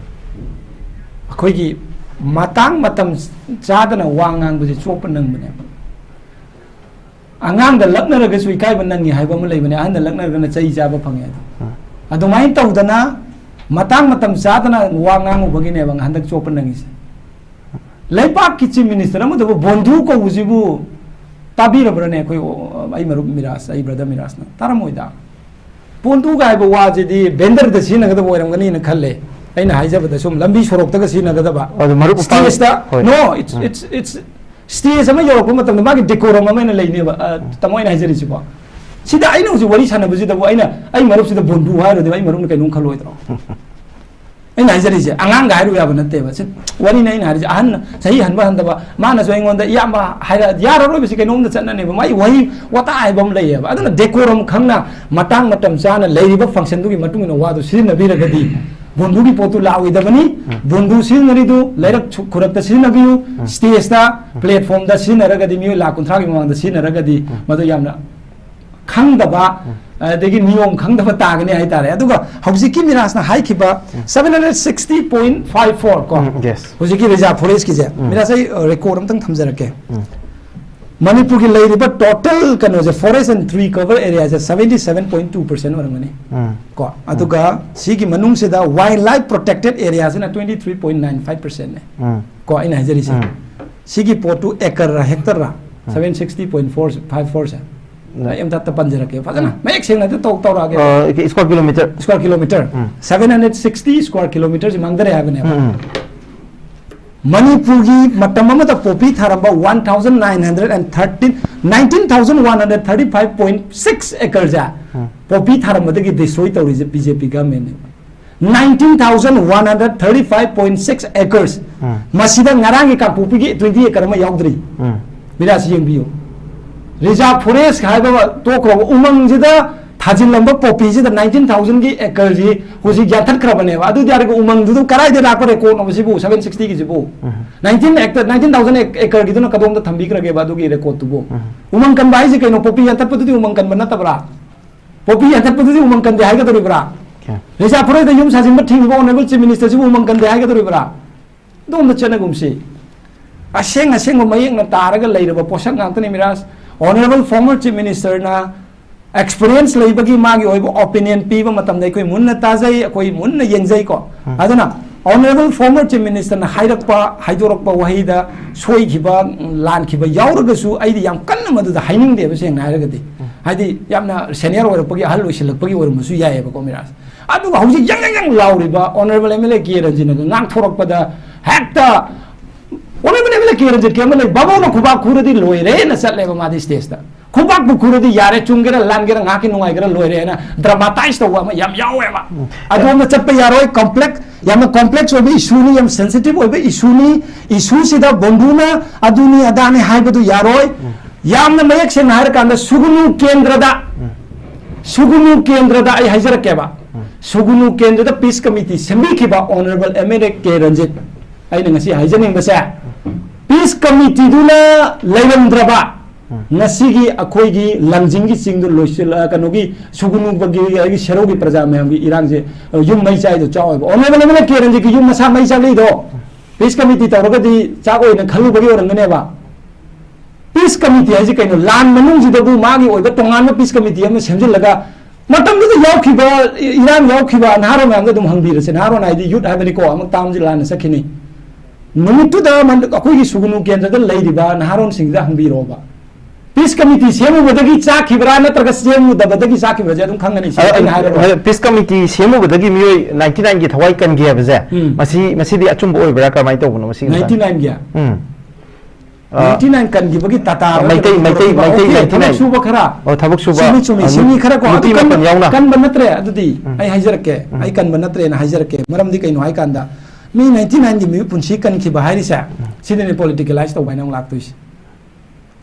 ꯑꯩꯈꯣꯏꯒꯤ ꯃꯇꯥꯡ ꯃꯇꯝ ꯆꯥꯗꯅ ꯋꯥ ꯉꯥꯡꯕꯁꯦ ꯆꯣꯞꯄ ꯅꯪꯕꯅꯦꯕ꯫ ꯑꯉꯥꯡꯗ ꯂꯛꯅꯔꯒꯁꯨ ꯏꯀꯥꯏꯕ ꯅꯪꯉꯤ ꯍꯥꯏꯕ ꯑꯃ ꯂꯩꯕꯅꯦ, ꯑꯍꯟꯗ ꯂꯛꯅꯔꯒꯅ ꯆꯩ ꯆꯥꯕ ꯐꯪꯉꯦ ꯍꯥꯏꯗꯣ꯫ ꯎꯝ꯫ ꯑꯗꯨꯃꯥꯏꯅ ꯇꯧꯗꯅ ꯃꯇꯥꯡ ꯃꯇꯝ ꯆꯥꯗꯅ ꯋꯥ ꯉꯥꯡꯉꯨꯕꯒꯤꯅꯦꯕ ꯍꯟꯗꯛ ꯆꯣꯞꯄ ꯅꯪꯉꯤꯁꯦ꯫ ꯂꯩꯕꯥꯛꯀꯤ Chief Minister ꯑꯃꯗꯕꯨ ꯕꯣꯟꯙꯨ ꯀꯧꯕꯁꯤꯕꯨ ꯇꯥꯕꯤꯔꯕ꯭ꯔꯅꯦ? ꯑꯩꯈꯣꯏ, ꯑꯩ ꯃꯔꯨꯞ ꯃꯤꯔꯥꯖ, ꯑꯩ brother ꯃꯤꯔꯥꯖꯅ ꯇꯥꯔꯝꯃꯣꯏꯗ꯫ ꯕꯣꯟꯙꯨꯒ ꯍꯥꯏꯕ ꯋꯥꯁꯤꯗꯤ vendorꯗ ꯁꯤꯖꯤꯟꯅꯒꯗꯕ ꯑꯣꯏꯔꯝꯒꯅꯤꯅ ꯈꯜꯂꯦ꯫ ꯑꯩꯅ ꯍꯥꯏꯖꯕꯗ ꯁꯨꯝ ꯂꯝꯕꯤ ꯁꯣꯔꯣꯛꯇꯒ ꯁꯤꯖꯤꯟꯅꯒꯗꯕ꯫ ꯑꯗꯨ ꯃꯔꯨꯞ ꯃꯄꯥꯡ-, stageꯗ, ꯍꯣꯏ꯫ No, it's, um. It's, it's, stage ꯑꯃ ꯌꯧꯔꯛꯄ ꯃꯇꯝꯗ ꯃꯥꯒꯤ decorum ꯑꯃ ꯑꯩꯅ ꯂꯩꯅꯦꯕ, ꯑ, ꯎꯝ꯫ ꯇꯥꯃꯣ ꯑꯩꯅ ꯍꯥꯏꯖꯔꯤꯁꯤꯀꯣ꯫ ꯁꯤꯗ ꯑꯩꯅ ꯍꯧꯖꯤꯛ ꯋꯥꯔꯤ ꯁꯥꯟꯅꯕꯁꯤꯗꯕꯨ ꯑꯩꯅ ꯑꯩ ꯃꯔꯨꯞꯁꯤꯗ ꯕꯣꯟꯙꯨ ꯍꯥꯏꯔꯨꯔꯗꯤ ꯑꯩ ꯃꯔꯨꯞꯅ ꯀꯩꯅꯣꯝ ꯈꯜꯂꯣꯏꯗ꯭ꯔꯣ? ꯑꯩꯅ ꯍꯥꯏꯖꯔꯤꯁꯦ ꯑꯉꯥꯡꯒ ꯍꯥꯏꯔꯨ ꯌꯥꯕ ꯅꯠꯇꯦꯕ꯫ ꯁꯤ ꯋꯥꯔꯤꯅꯦ ꯑꯩꯅ ꯍꯥꯏꯔꯤꯁꯦ꯫ ꯑꯍꯟ, ꯆꯍꯤ ꯍꯟꯕ ꯍꯟꯗꯕ, ꯃꯥꯅꯁꯨ ꯑꯩꯉꯣꯟꯗ, "ꯏꯌꯥꯝꯕ ꯍꯥꯏꯔ-, ꯌꯥꯔꯔꯣꯏꯕ, ꯁꯤ ꯀꯩꯅꯣꯝꯗ ꯆꯠꯅꯅꯦꯕ"꯫ ꯃꯥꯏ ꯋꯥꯍꯩ ꯋꯥꯇꯥ ꯍꯥꯏꯕ ꯑꯃ ꯂꯩꯌꯦꯕ꯫ ꯑꯗꯨꯅ decorum ꯈꯪꯅ ꯃꯇꯥꯡ ꯃꯇꯝ ꯆꯥꯅ ꯂꯩꯔꯤꯕ functionꯗꯨꯒꯤ ꯃꯇꯨꯡ ꯏꯟꯅ ꯋꯥꯗꯨ ꯁꯤꯖꯤꯟꯅꯕꯤꯔꯒꯗꯤ ꯕꯣꯟꯙꯨꯒꯤ ꯄꯣꯠꯇꯨ ꯂꯥꯛꯑꯣꯏꯗꯕꯅꯤ꯫ ꯎꯝ꯫ ꯕꯣꯟꯙꯨ ꯁꯤꯖꯤꯟꯅꯔꯤꯗꯨ ꯂꯩꯔꯛ ꯁꯨ-, ꯈꯨꯔꯛꯇ ꯁꯤꯖꯤꯟꯅꯕꯤꯌꯨ, ꯎꯝ꯫ Stageꯇ, ꯎꯝ꯫ Platformꯗ ꯁꯤꯖꯤꯟꯅꯔꯒꯗꯤ, ꯃꯤꯑꯣꯏ ꯂꯥꯈ ꯀꯨꯟꯊ꯭ꯔꯥꯒꯤ ꯃꯃꯥꯡꯗ ꯁꯤꯖꯤꯟꯅꯔꯒꯗꯤ, ꯎꯝ꯫ ꯃꯗꯨ ꯌꯥꯝꯅ ꯈꯪꯗꯕ, ꯎꯝ꯫ ꯑꯗꯒꯤ ꯅꯤꯌꯣꯝ ꯈꯪꯗꯕ ꯇꯥꯒꯅꯤ ꯍꯥꯏꯇꯥꯔꯦ꯫ ꯑꯗꯨꯒ ꯍꯧꯖꯤꯛꯀꯤ ꯃꯤꯔꯥꯖꯅ ꯍꯥꯏꯈꯤꯕ ꯎꯝ꯫ Seven hundred sixty point five four ꯀꯣ, ꯎꯝ, yes꯫ ꯍꯧꯖꯤꯛꯀꯤ reserve forestꯀꯤꯁꯦ, ꯎꯝ꯫ ꯃꯤꯔꯥꯖ, ꯑꯩ, ꯑ, record ꯑꯝꯇꯪ ꯊꯝꯖꯔꯛꯀꯦ꯫ ꯎꯝ꯫ ꯃꯅꯤꯄꯨꯔꯒꯤ ꯂꯩꯔꯤꯕ total ꯀꯩꯅꯣꯁꯦ, forest and tree cover areaꯁꯦ seventy seven point two percent ꯑꯣꯏꯔꯝꯒꯅꯤ꯫ ꯎꯝ꯫ ꯀꯣ, ꯎꯝ꯫ ꯑꯗꯨꯒ ꯁꯤꯒꯤ ꯃꯅꯨꯡꯁꯤꯗ wildlife protected areaꯁꯤꯅ twenty three point nine five percentꯅꯦ꯫ ꯎꯝ꯫ ꯀꯣ, ꯑꯩꯅ ꯍꯥꯏꯖꯔꯤꯁꯦ꯫ ꯎꯝ꯫ ꯁꯤꯒꯤ ꯄꯣꯠꯇꯨ acreꯔ hectareꯔ? ꯎꯝ꯫ Seven sixty point four five fourꯁꯦ꯫ ꯎꯝ꯫ ꯑꯩ ꯑꯝꯇ ꯄꯟꯖꯔꯛꯀꯦ ꯐꯖꯅ, ꯎꯝ꯫ ꯃꯌꯦꯛ ꯁꯦꯡꯅ ꯑꯝꯇ ꯇꯧ-, ꯇꯧꯔꯛꯑꯒꯦ꯫ ꯑ, square kilometre꯫ Square kilometre꯫ ꯎꯝ꯫ Seven hundred sixty square kilometreꯁꯤ ꯃꯥꯡꯊꯔꯦ ꯍꯥꯏꯕꯅꯦꯕ꯫ ꯎꯝ, ꯎꯝ꯫ ꯃꯅꯤꯄꯨꯔꯒꯤ ꯃꯇꯝ ꯑꯃꯗ poppy ꯊꯥꯔꯝꯕ one thousand nine hundred and thirteen, nineteen thousand one hundred thirty five point six acreꯁꯦ, ꯎꯝ꯫ ꯄꯣꯄꯤ ꯊꯥꯔꯝꯕꯗꯒꯤ ꯗꯤꯁꯇ꯭ꯔꯣꯏ ꯇꯧꯔꯤꯁꯦ ꯕꯤ ꯖꯦ ꯄꯤ ꯒꯃꯦꯟꯅꯦꯕ꯫ Nineteen thousand one hundred thirty five point six acres. ꯎꯝ꯫ ꯃꯁꯤꯗ ꯉꯔꯥꯡꯒꯤ ꯀꯥꯡꯄꯣꯛꯄꯤꯒꯤ ꯇ꯭ꯋꯦꯟꯇꯤ ꯑꯦꯀꯔ ꯑꯃ ꯌꯥꯎꯗ꯭ꯔꯤ꯫ ꯎꯝ꯫ ꯃꯤꯔꯥꯁꯤ ꯌꯦꯡꯕꯤꯌꯨ꯫ ꯔꯤꯖꯥꯔꯚ ꯐꯣꯔꯦꯁ ꯍꯥꯏꯕ ꯇꯣꯛꯈ꯭ꯔꯕ ꯎꯃꯪꯁꯤꯗ ꯊꯥꯖꯤꯜꯂꯝꯕ ꯄꯣꯄꯤꯁꯤꯗ ꯅꯥꯏꯟꯇꯤꯟ ꯊꯥꯎꯖꯟꯒꯤ ꯑꯦꯀꯔꯁꯤ ꯍꯧꯖꯤꯛ ꯌꯥꯟꯊꯠꯈ꯭ꯔꯕꯅꯦꯕ꯫ ꯑꯗꯨ ꯑꯣꯏꯇꯥꯔꯗꯤ ꯎꯃꯪꯗꯨꯗ ꯀꯗꯥꯏꯗ ꯂꯥꯛꯄ ꯔꯦꯀꯣꯔꯗꯅꯣꯕ ꯁꯤꯕꯨ, ꯁꯚꯦꯟ ꯁꯤꯛꯁꯇꯤꯒꯤꯁꯤꯕꯨ? ꯎꯝ꯫ ꯅꯥꯏꯟꯇꯤꯟ ꯑꯦꯀꯔ, ꯅꯥꯏꯟꯇꯤꯟ ꯊꯥꯎꯖꯟ ꯑꯦꯀꯔꯒꯤꯗꯨꯅ ꯀꯗꯣꯝꯗ ꯊꯝꯕꯤꯈ꯭ꯔꯒꯦꯕ ꯑꯗꯨꯒꯤ ꯔꯦꯀꯣꯔꯗꯇꯨꯕꯨ? ꯎꯝ꯫ ꯎꯃꯪ ꯀꯟꯕ ꯍꯥꯏꯁꯦ ꯀꯩꯅꯣ? ꯄꯣꯄꯤ ꯌꯥꯟꯊꯠꯄꯗꯨꯗꯤ ꯎꯃꯪ ꯀꯟꯕ ꯅꯠꯇꯕ꯭ꯔꯥ? ꯄꯣꯄꯤ ꯌꯥꯟꯊꯠꯄꯗꯨꯗꯤ ꯎꯃꯪ ꯀꯟꯗꯦ ꯍꯥꯏꯒꯗꯧꯔꯤꯕ꯭ꯔꯥ? ꯀꯌꯥ? ꯔꯤꯖꯥꯔꯚ ꯐꯣꯔꯦꯁꯇ ꯌꯨꯝ ꯁꯥꯖꯤꯟꯕ ꯊꯤꯡꯉꯤꯕ ꯑꯣꯅꯔꯦꯕꯜ ꯆꯤꯐ ꯃꯤꯅꯤꯁꯇꯔꯁꯤꯕꯨ ꯎꯃꯪ ꯀꯟꯗꯦ ꯍꯥꯏꯒꯗꯧꯔꯤꯕ꯭ꯔꯥ? ꯑꯗꯣꯝꯗ ꯆꯠꯅꯒꯨꯝꯁꯤ꯫ ꯑꯁꯦꯡ ꯑꯁꯦꯡꯕ ꯃꯌꯦꯛꯅ ꯇꯥꯔꯒ ꯂꯩꯔꯕ ꯄꯣꯠꯁꯛ ꯉꯥꯛꯇꯅꯤ Miraj. Honourable former chief ꯃꯤꯅꯤꯁꯇꯔꯅ experience ꯂꯩꯕꯒꯤ ꯃꯥꯒꯤ ꯑꯣꯏꯕ ꯑꯣꯄꯤꯅꯤꯌꯟ ꯄꯤꯕ ꯃꯇꯝꯗ ꯑꯩꯈꯣꯏ ꯃꯨꯟꯅ ꯇꯥꯖꯩ, ꯑꯩꯈꯣꯏ ꯃꯨꯟꯅ ꯌꯦꯡꯖꯩꯀꯣ꯫ ꯎꯝ꯫ ꯑꯗꯨꯅ ꯑꯣꯅꯔꯦꯕꯜ ꯐꯣꯔꯃꯔ ꯆꯤꯐ ꯃꯤꯅꯤꯁꯇꯔꯅ ꯍꯥꯏꯔꯛꯄ, ꯍꯥꯏꯗꯣꯔꯛꯄ ꯋꯥꯍꯩꯗ ꯁꯣꯏꯈꯤꯕ, ꯂꯥꯟꯈꯤꯕ ꯌꯥꯎꯔꯒꯁꯨ ꯑꯩꯗꯤ ꯌꯥꯝ ꯀꯟꯅ ꯃꯗꯨꯗ ꯍꯥꯏꯅꯤꯡꯗꯦꯕ, ꯁꯦꯡꯅ ꯍꯥꯏꯔꯒꯗꯤ꯫ ꯎꯝ꯫ ꯍꯥꯏꯗꯤ ꯌꯥꯝꯅ ꯁꯦꯅꯤꯌꯔ ꯑꯣꯏꯔꯛꯄꯒꯤ, ꯑꯍꯜ ꯑꯣꯏꯁꯤꯜꯂꯛꯄꯒꯤ ꯑꯣꯏꯔꯝꯕꯁꯨ ꯌꯥꯏꯑꯕꯀꯣ ꯃꯤꯔꯥꯖ꯫ ꯑꯗꯨꯒ ꯍꯧꯖꯤꯛ ꯌꯪ ꯌꯪ ꯌꯪ ꯂꯥꯎꯔꯤꯕ honourable M L A K ꯔꯟꯖꯤꯠꯅꯒ ꯉꯥꯡꯊꯣꯔꯛꯄꯗ ꯍꯦꯛꯇ honourable M L A K ꯔꯟꯖꯤꯠꯀꯤ ꯑꯃ ꯂꯩ, "ꯕꯥꯕꯣꯛꯅ ꯈꯨꯕꯥꯛ ꯈꯨꯔꯗꯤ ꯂꯣꯏꯔꯦꯅ" ꯆꯠꯂꯦꯕ ꯃꯥꯗꯤ ꯁ꯭ꯇꯦꯖꯇ꯫ ꯈꯨꯕꯥꯛꯄꯨ ꯈꯨꯔꯗꯤ ꯌꯥꯔꯦ, ꯆꯨꯝꯒꯦꯔꯥ ꯂꯥꯟꯒꯦꯔꯥ ꯉꯥꯏꯍꯥꯛꯀꯤ ꯅꯨꯡꯉꯥꯏꯒꯦꯔꯥ ꯂꯣꯏꯔꯦꯅ ꯗ꯭ꯔꯃꯥꯇꯥꯏꯁ ꯇꯧꯕ ꯑꯃ ꯌꯥꯝ ꯌꯥꯎꯋꯦꯕ꯫ ꯎꯝ꯫ ꯑꯗꯣꯝꯗ ꯆꯠꯄ ꯌꯥꯔꯣꯏ, ꯀꯝꯄ꯭ꯂꯦꯛꯁ, ꯌꯥꯝꯅ ꯀꯣꯝꯄ꯭ꯂꯦꯛꯁ ꯑꯣꯏꯕ ꯏꯁꯨꯅꯤ, ꯌꯥꯝ ꯁꯦꯟꯁꯤꯇꯤꯚ ꯑꯣꯏꯕ ꯏꯁꯨꯅꯤ꯫ ꯏꯁꯨꯁꯤꯗ ꯕꯣꯝꯕꯨꯅ ꯑꯗꯨꯅꯤ ꯑꯗꯥꯅꯤ ꯍꯥꯏꯕꯗꯨ ꯌꯥꯔꯣꯏ꯫ ꯎꯝ꯫ ꯌꯥꯝꯅ ꯃꯌꯦꯛ ꯁꯦꯡꯅ ꯍꯥꯏꯔꯀꯥꯟꯗ ꯁꯨꯒꯨꯅꯨ ꯀꯦꯟꯗ꯭ꯔꯗ, ꯎꯝ꯫ ꯁꯨꯒꯨꯅꯨ ꯀꯦꯟꯗ꯭ꯔꯗ ꯑꯩ ꯍꯥꯏꯖꯔꯛꯀꯦꯕ꯫ ꯎꯝ꯫ ꯁꯨꯒꯨꯅꯨ ꯀꯦꯟꯗ꯭ꯔꯗ ꯄꯤꯁ ꯀꯃꯤꯇꯤ ꯁꯦꯝꯕꯤꯈꯤꯕ honourable M L A K Ranjit, ꯑꯩꯅ ꯉꯁꯤ ꯍꯥꯏꯖꯅꯤꯡꯕꯁꯦ, ꯄꯤꯁ ꯀꯃꯤꯇꯤꯗꯨꯅ ꯂꯩꯔꯝꯗ꯭ꯔꯕ, ꯎꯝ꯫ ꯉꯁꯤꯒꯤ ꯑꯩꯈꯣꯏꯒꯤ ꯂꯥꯡꯖꯤꯡꯒꯤ ꯆꯤꯡꯗꯨ ꯂꯣꯏꯁꯤꯜ-, ꯑ, ꯀꯩꯅꯣꯒꯤ ꯁꯨꯒꯨꯅꯨꯕꯒꯤ, ꯑꯩꯒꯤ ꯁꯦꯔꯧꯒꯤ ꯄ꯭ꯔꯖꯥ ꯃꯌꯥꯝꯒꯤ ꯏꯔꯥꯡꯁꯦ, ꯑ, ꯌꯨꯝ ꯃꯩ ꯆꯥꯏꯗꯣ ꯆꯥꯎꯋꯦꯕ꯫ Honourable M L A K ꯔꯟꯖꯤꯠꯀꯤ ꯌꯨꯝ ꯃꯁꯥ ꯃꯩ ꯆꯥꯛꯂꯤꯗꯣ ꯄꯤꯁ ꯀꯃꯤꯇꯤ ꯇꯧꯔꯒꯗꯤ ꯆꯥꯛ ꯑꯣꯏꯅ ꯈꯜꯂꯨꯕꯒꯤ ꯑꯣꯏꯔꯝꯒꯅꯦꯕ꯫ ꯄꯤꯁ ꯀꯃꯤꯇꯤ ꯍꯥꯏꯁꯦ ꯀꯩꯅꯣ? ꯂꯥꯟ ꯃꯅꯨꯡꯁꯤꯗꯕꯨ ꯃꯥꯒꯤ ꯑꯣꯏꯕ ꯇꯣꯉꯥꯟꯕ ꯄꯤꯁ ꯀꯃꯤꯇꯤ ꯑꯃ ꯁꯦꯝꯖꯤꯜꯂꯒ ꯃꯇꯝꯗꯨꯗ ꯌꯥꯎꯈꯤꯕ, ꯏ-, ꯏꯔꯥꯡ ꯌꯥꯎꯈꯤꯕ ꯅꯍꯥꯔꯣꯜ ꯃꯌꯥꯝꯗ ꯑꯗꯨꯝ ꯍꯪꯕꯤꯔꯁꯦ꯫ ꯅꯍꯥꯔꯣꯜ ꯍꯥꯏꯗꯤ ꯌꯨꯠ ꯍꯥꯏꯕꯅꯤꯀꯣ, ꯑꯃꯨꯛ ꯇꯥꯝꯁꯤ ꯂꯥꯟꯅ ꯆꯠꯈꯤꯅꯤ꯫ ꯅꯨꯃꯤꯠꯇꯨꯗ ꯃꯟ-, ꯑꯩꯈꯣꯏꯒꯤ ꯁꯨꯒꯨꯅꯨ ꯀꯦꯟꯗ꯭ꯔꯗ ꯂꯩꯔꯤꯕ ꯅꯍꯥꯔꯣꯜꯁꯤꯡꯗ ꯍꯪꯕꯤꯔꯣꯕ꯫ ꯄꯤꯁ ꯀꯃꯤꯇꯤ ꯁꯦꯝꯃꯨꯕꯗꯒꯤ ꯆꯥꯛꯈꯤꯕ꯭ꯔꯥ ꯅꯠꯇ꯭ꯔꯒ ꯁꯦꯝꯃꯨꯗꯕꯗꯒꯤ ꯆꯥꯛꯈꯤꯕ꯭ꯔꯥꯁꯦ ꯑꯗꯨꯝ ꯈꯪꯒꯅꯤ꯫ ꯁꯤ ꯑ, ꯑꯩꯅ ꯍꯥꯏꯔꯔꯣꯏ꯫ ꯑ, ꯄꯤꯁ ꯀꯃꯤꯇꯤ ꯁꯦꯝꯃꯨꯕꯗꯒꯤ ꯃꯤꯑꯣꯏ ꯅꯥꯏꯟꯇꯤ ꯅꯥꯏꯟꯒꯤ ꯊꯋꯥꯏ ꯀꯟꯒꯦ ꯍꯥꯏꯕꯁꯦ, ꯎꯝ꯫ ꯃꯁꯤ, ꯃꯁꯤꯗꯤ ꯑꯆꯨꯝꯕ ꯑꯣꯏꯕ꯭ꯔꯥ? ꯀꯔꯝꯍꯥꯏꯅ ꯇꯧꯕꯅꯣ ꯃꯁꯤꯒꯤ ꯃꯇꯥꯡꯗ? ꯅꯥꯏꯟꯇꯤ ꯅꯥꯏꯟꯒꯤ? ꯎꯝ꯫ ꯑ, ꯅꯥꯏꯟꯇꯤ ꯅꯥꯏꯟ ꯀꯟꯈꯤꯕꯒꯤ ꯇꯥꯇꯥ Meitei, Meitei, Meitei, okay, ninety nine. ꯊꯕꯛ ꯁꯨꯕ ꯈꯔ꯫ ꯑꯣ, ꯊꯕꯛ ꯁꯨꯕ, ꯆꯨꯝꯃꯤ, ꯆꯨꯝꯃꯤ, ꯑ, ꯁꯤꯅꯤ ꯈꯔ ꯀꯣ, ꯅꯨꯄꯤ ꯑꯗꯨ ꯀꯟꯕ, ꯃꯈꯜ ꯌꯥꯎꯅ꯫ ꯀꯟꯕ ꯅꯠꯇ꯭ꯔꯦ ꯑꯗꯨꯗꯤ꯫ ꯎꯝ꯫ ꯑꯩ ꯍꯥꯏꯖꯔꯛꯀꯦ꯫ ꯎꯝ꯫ ꯑꯩ ꯀꯟꯕ ꯅꯠꯇ꯭ꯔꯦꯅ ꯍꯥꯏꯖꯔꯛꯀꯦ꯫ ꯃꯔꯝꯗꯤ ꯀꯩꯅꯣ ꯍꯥꯏ ꯀꯥꯟꯗ, ꯃꯤ ꯅꯥꯏꯟꯇꯤ ꯅꯥꯏꯟꯒꯤ ꯃꯤꯑꯣꯏ ꯄꯨꯟꯁꯤ ꯀꯟꯈꯤꯕ ꯍꯥꯏꯔꯤꯁꯦ, ꯎꯝ꯫ ꯁꯤꯗꯅꯦ politicalize ꯇꯧꯕ ꯍꯥꯏꯅ ꯑꯃꯨꯛ ꯂꯥꯛꯇꯣꯏꯁꯦ꯫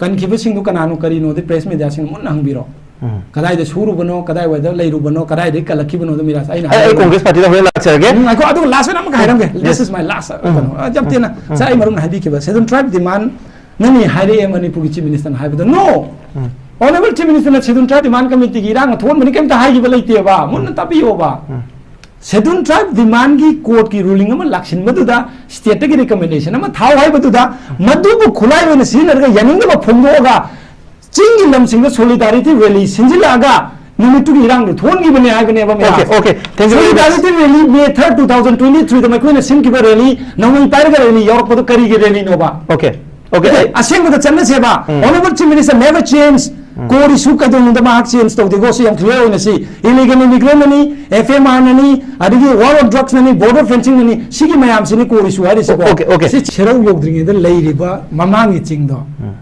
ꯀꯟꯈꯤꯕꯁꯤꯡꯗꯨ ꯀꯅꯥꯅꯣ, ꯀꯔꯤꯅꯣꯗꯤ press mediaꯁꯤꯡꯅ ꯃꯨꯟꯅ ꯍꯪꯕꯤꯔꯣ꯫ ꯎꯝ꯫ ꯀꯗꯥꯏꯗ ꯁꯨꯔꯨꯕꯅꯣ, ꯀꯗꯥꯏꯋꯥꯏꯗ ꯂꯩꯔꯨꯕꯅꯣ, ꯀꯗꯥꯏꯗꯒꯤ ꯀꯜꯂꯛꯈꯤꯕꯅꯣ, ꯑꯗꯨ ꯃꯤꯔꯥꯁ ꯑꯩꯅ ꯑꯩ, ꯑꯩ ꯍꯥꯏꯔꯕꯅꯤ꯫ Congress partyꯗ ꯍꯣꯔꯦꯟ ꯂꯥꯛꯆꯔꯒꯦ꯫ ꯎꯝ, ꯉꯥꯏꯈꯣ, ꯑꯗꯨꯒ last ꯑꯣꯏꯅ ꯑꯃꯒ ꯍꯥꯏꯔꯝꯒꯦ꯫ This Yes. is my last, ꯎꯝ꯫ ꯀꯩꯅꯣ, ꯑ, ꯌꯥꯝ ꯎꯝ꯫ ꯇꯦꯟꯅ꯫ ꯎꯝ꯫ ꯉꯁꯥꯏ ꯑꯩ ꯃꯔꯨꯞꯅ ꯍꯥꯏꯕꯤꯈꯤꯕ, Scheduled Tribe demand ꯅꯅꯤ ꯍꯥꯏꯔꯛꯑꯦ ꯃꯅꯤꯄꯨꯔꯒꯤ Chief Ministerꯅ ꯍꯥꯏꯕꯗ꯫ No! ꯎꯝ꯫ Honourable Chief Ministerꯅ Scheduled Tribe Demand Committeeꯒꯤ ꯏꯔꯥꯡꯅ ꯊꯣꯛꯍꯟꯕꯅꯤ ꯀꯩꯝꯇ ꯍꯥꯏꯈꯤꯕ ꯂꯩꯇꯦꯕ꯫ ꯃꯨꯟꯅ ꯎꯝ꯫ ꯇꯥꯕꯤꯌꯣꯕ꯫ ꯎꯝ꯫ Scheduled Tribe demandꯒꯤ courtꯀꯤ ruling ꯑꯃ ꯂꯥꯛꯁꯤꯟꯕꯗꯨꯗ stateꯇꯒꯤ recommendation ꯑꯃ ꯊꯥꯎ ꯍꯥꯏꯕꯗꯨꯗ ꯃꯗꯨꯕꯨ ꯈꯨꯠꯂꯥꯏ ꯑꯣꯏꯅ ꯁꯤꯖꯤꯟꯅꯔꯒ ꯌꯥꯅꯤꯡꯗꯕ ꯐꯣꯡꯗꯣꯛꯑꯒ ꯆꯤꯡꯒꯤ ꯂꯝꯁꯤꯡꯗ solidarity rally ꯁꯤꯟꯖꯤꯜꯂꯛꯑꯒ ꯅꯨꯃꯤꯠꯇꯨꯒꯤ ꯏꯔꯥꯡꯗꯣ ꯊꯣꯛꯍꯟꯈꯤꯕꯅꯦ ꯍꯥꯏꯕꯅꯦꯕ꯫ Okay, okay. Thank you very much. Solidarity rally May third, two thousand twenty-threeꯗ ꯃꯈꯣꯏꯅ ꯁꯤꯟꯈꯤꯕ rally ꯅꯣꯡꯃꯩ ꯄꯥꯏꯔꯒ rally ꯌꯥꯎꯔꯛꯄꯗꯣ ꯀꯔꯤꯒꯤ rallyꯅꯣꯕ? Okay. Okay, ꯑꯗꯨꯗꯤ ꯑꯩ ꯑꯁꯦꯡꯕꯗ ꯆꯠꯅꯁꯦꯕ꯫ ꯎꯝ꯫ Honourable Chief Minister never change꯫ ꯎꯝ꯫ Core issue ꯀꯩꯗꯧꯅꯨꯡꯗ ꯃꯍꯥꯛ change ꯇꯧꯗꯦꯀꯣ, ꯁꯤ ꯌꯥꯝ clear ꯑꯣꯏꯅ ꯁꯤ꯫ Illegal immigrantꯅꯅꯤ, FMRꯅꯅꯤ, ꯑꯗꯒꯤ war on drugsꯅꯅꯤ, border fencingꯅꯅꯤ, ꯁꯤꯒꯤ ꯃꯌꯥꯝꯁꯤꯅꯤ core issue ꯍꯥꯏꯔꯤꯁꯤꯀꯣ꯫ Okay, okay. ꯁꯤ ꯁꯦꯔꯧ ꯌꯧꯗ꯭ꯔꯤꯉꯩꯗ ꯂꯩꯔꯤꯕ ꯃꯃꯥꯡꯒꯤ ꯆꯤꯡꯗꯣ ꯎꯝ꯫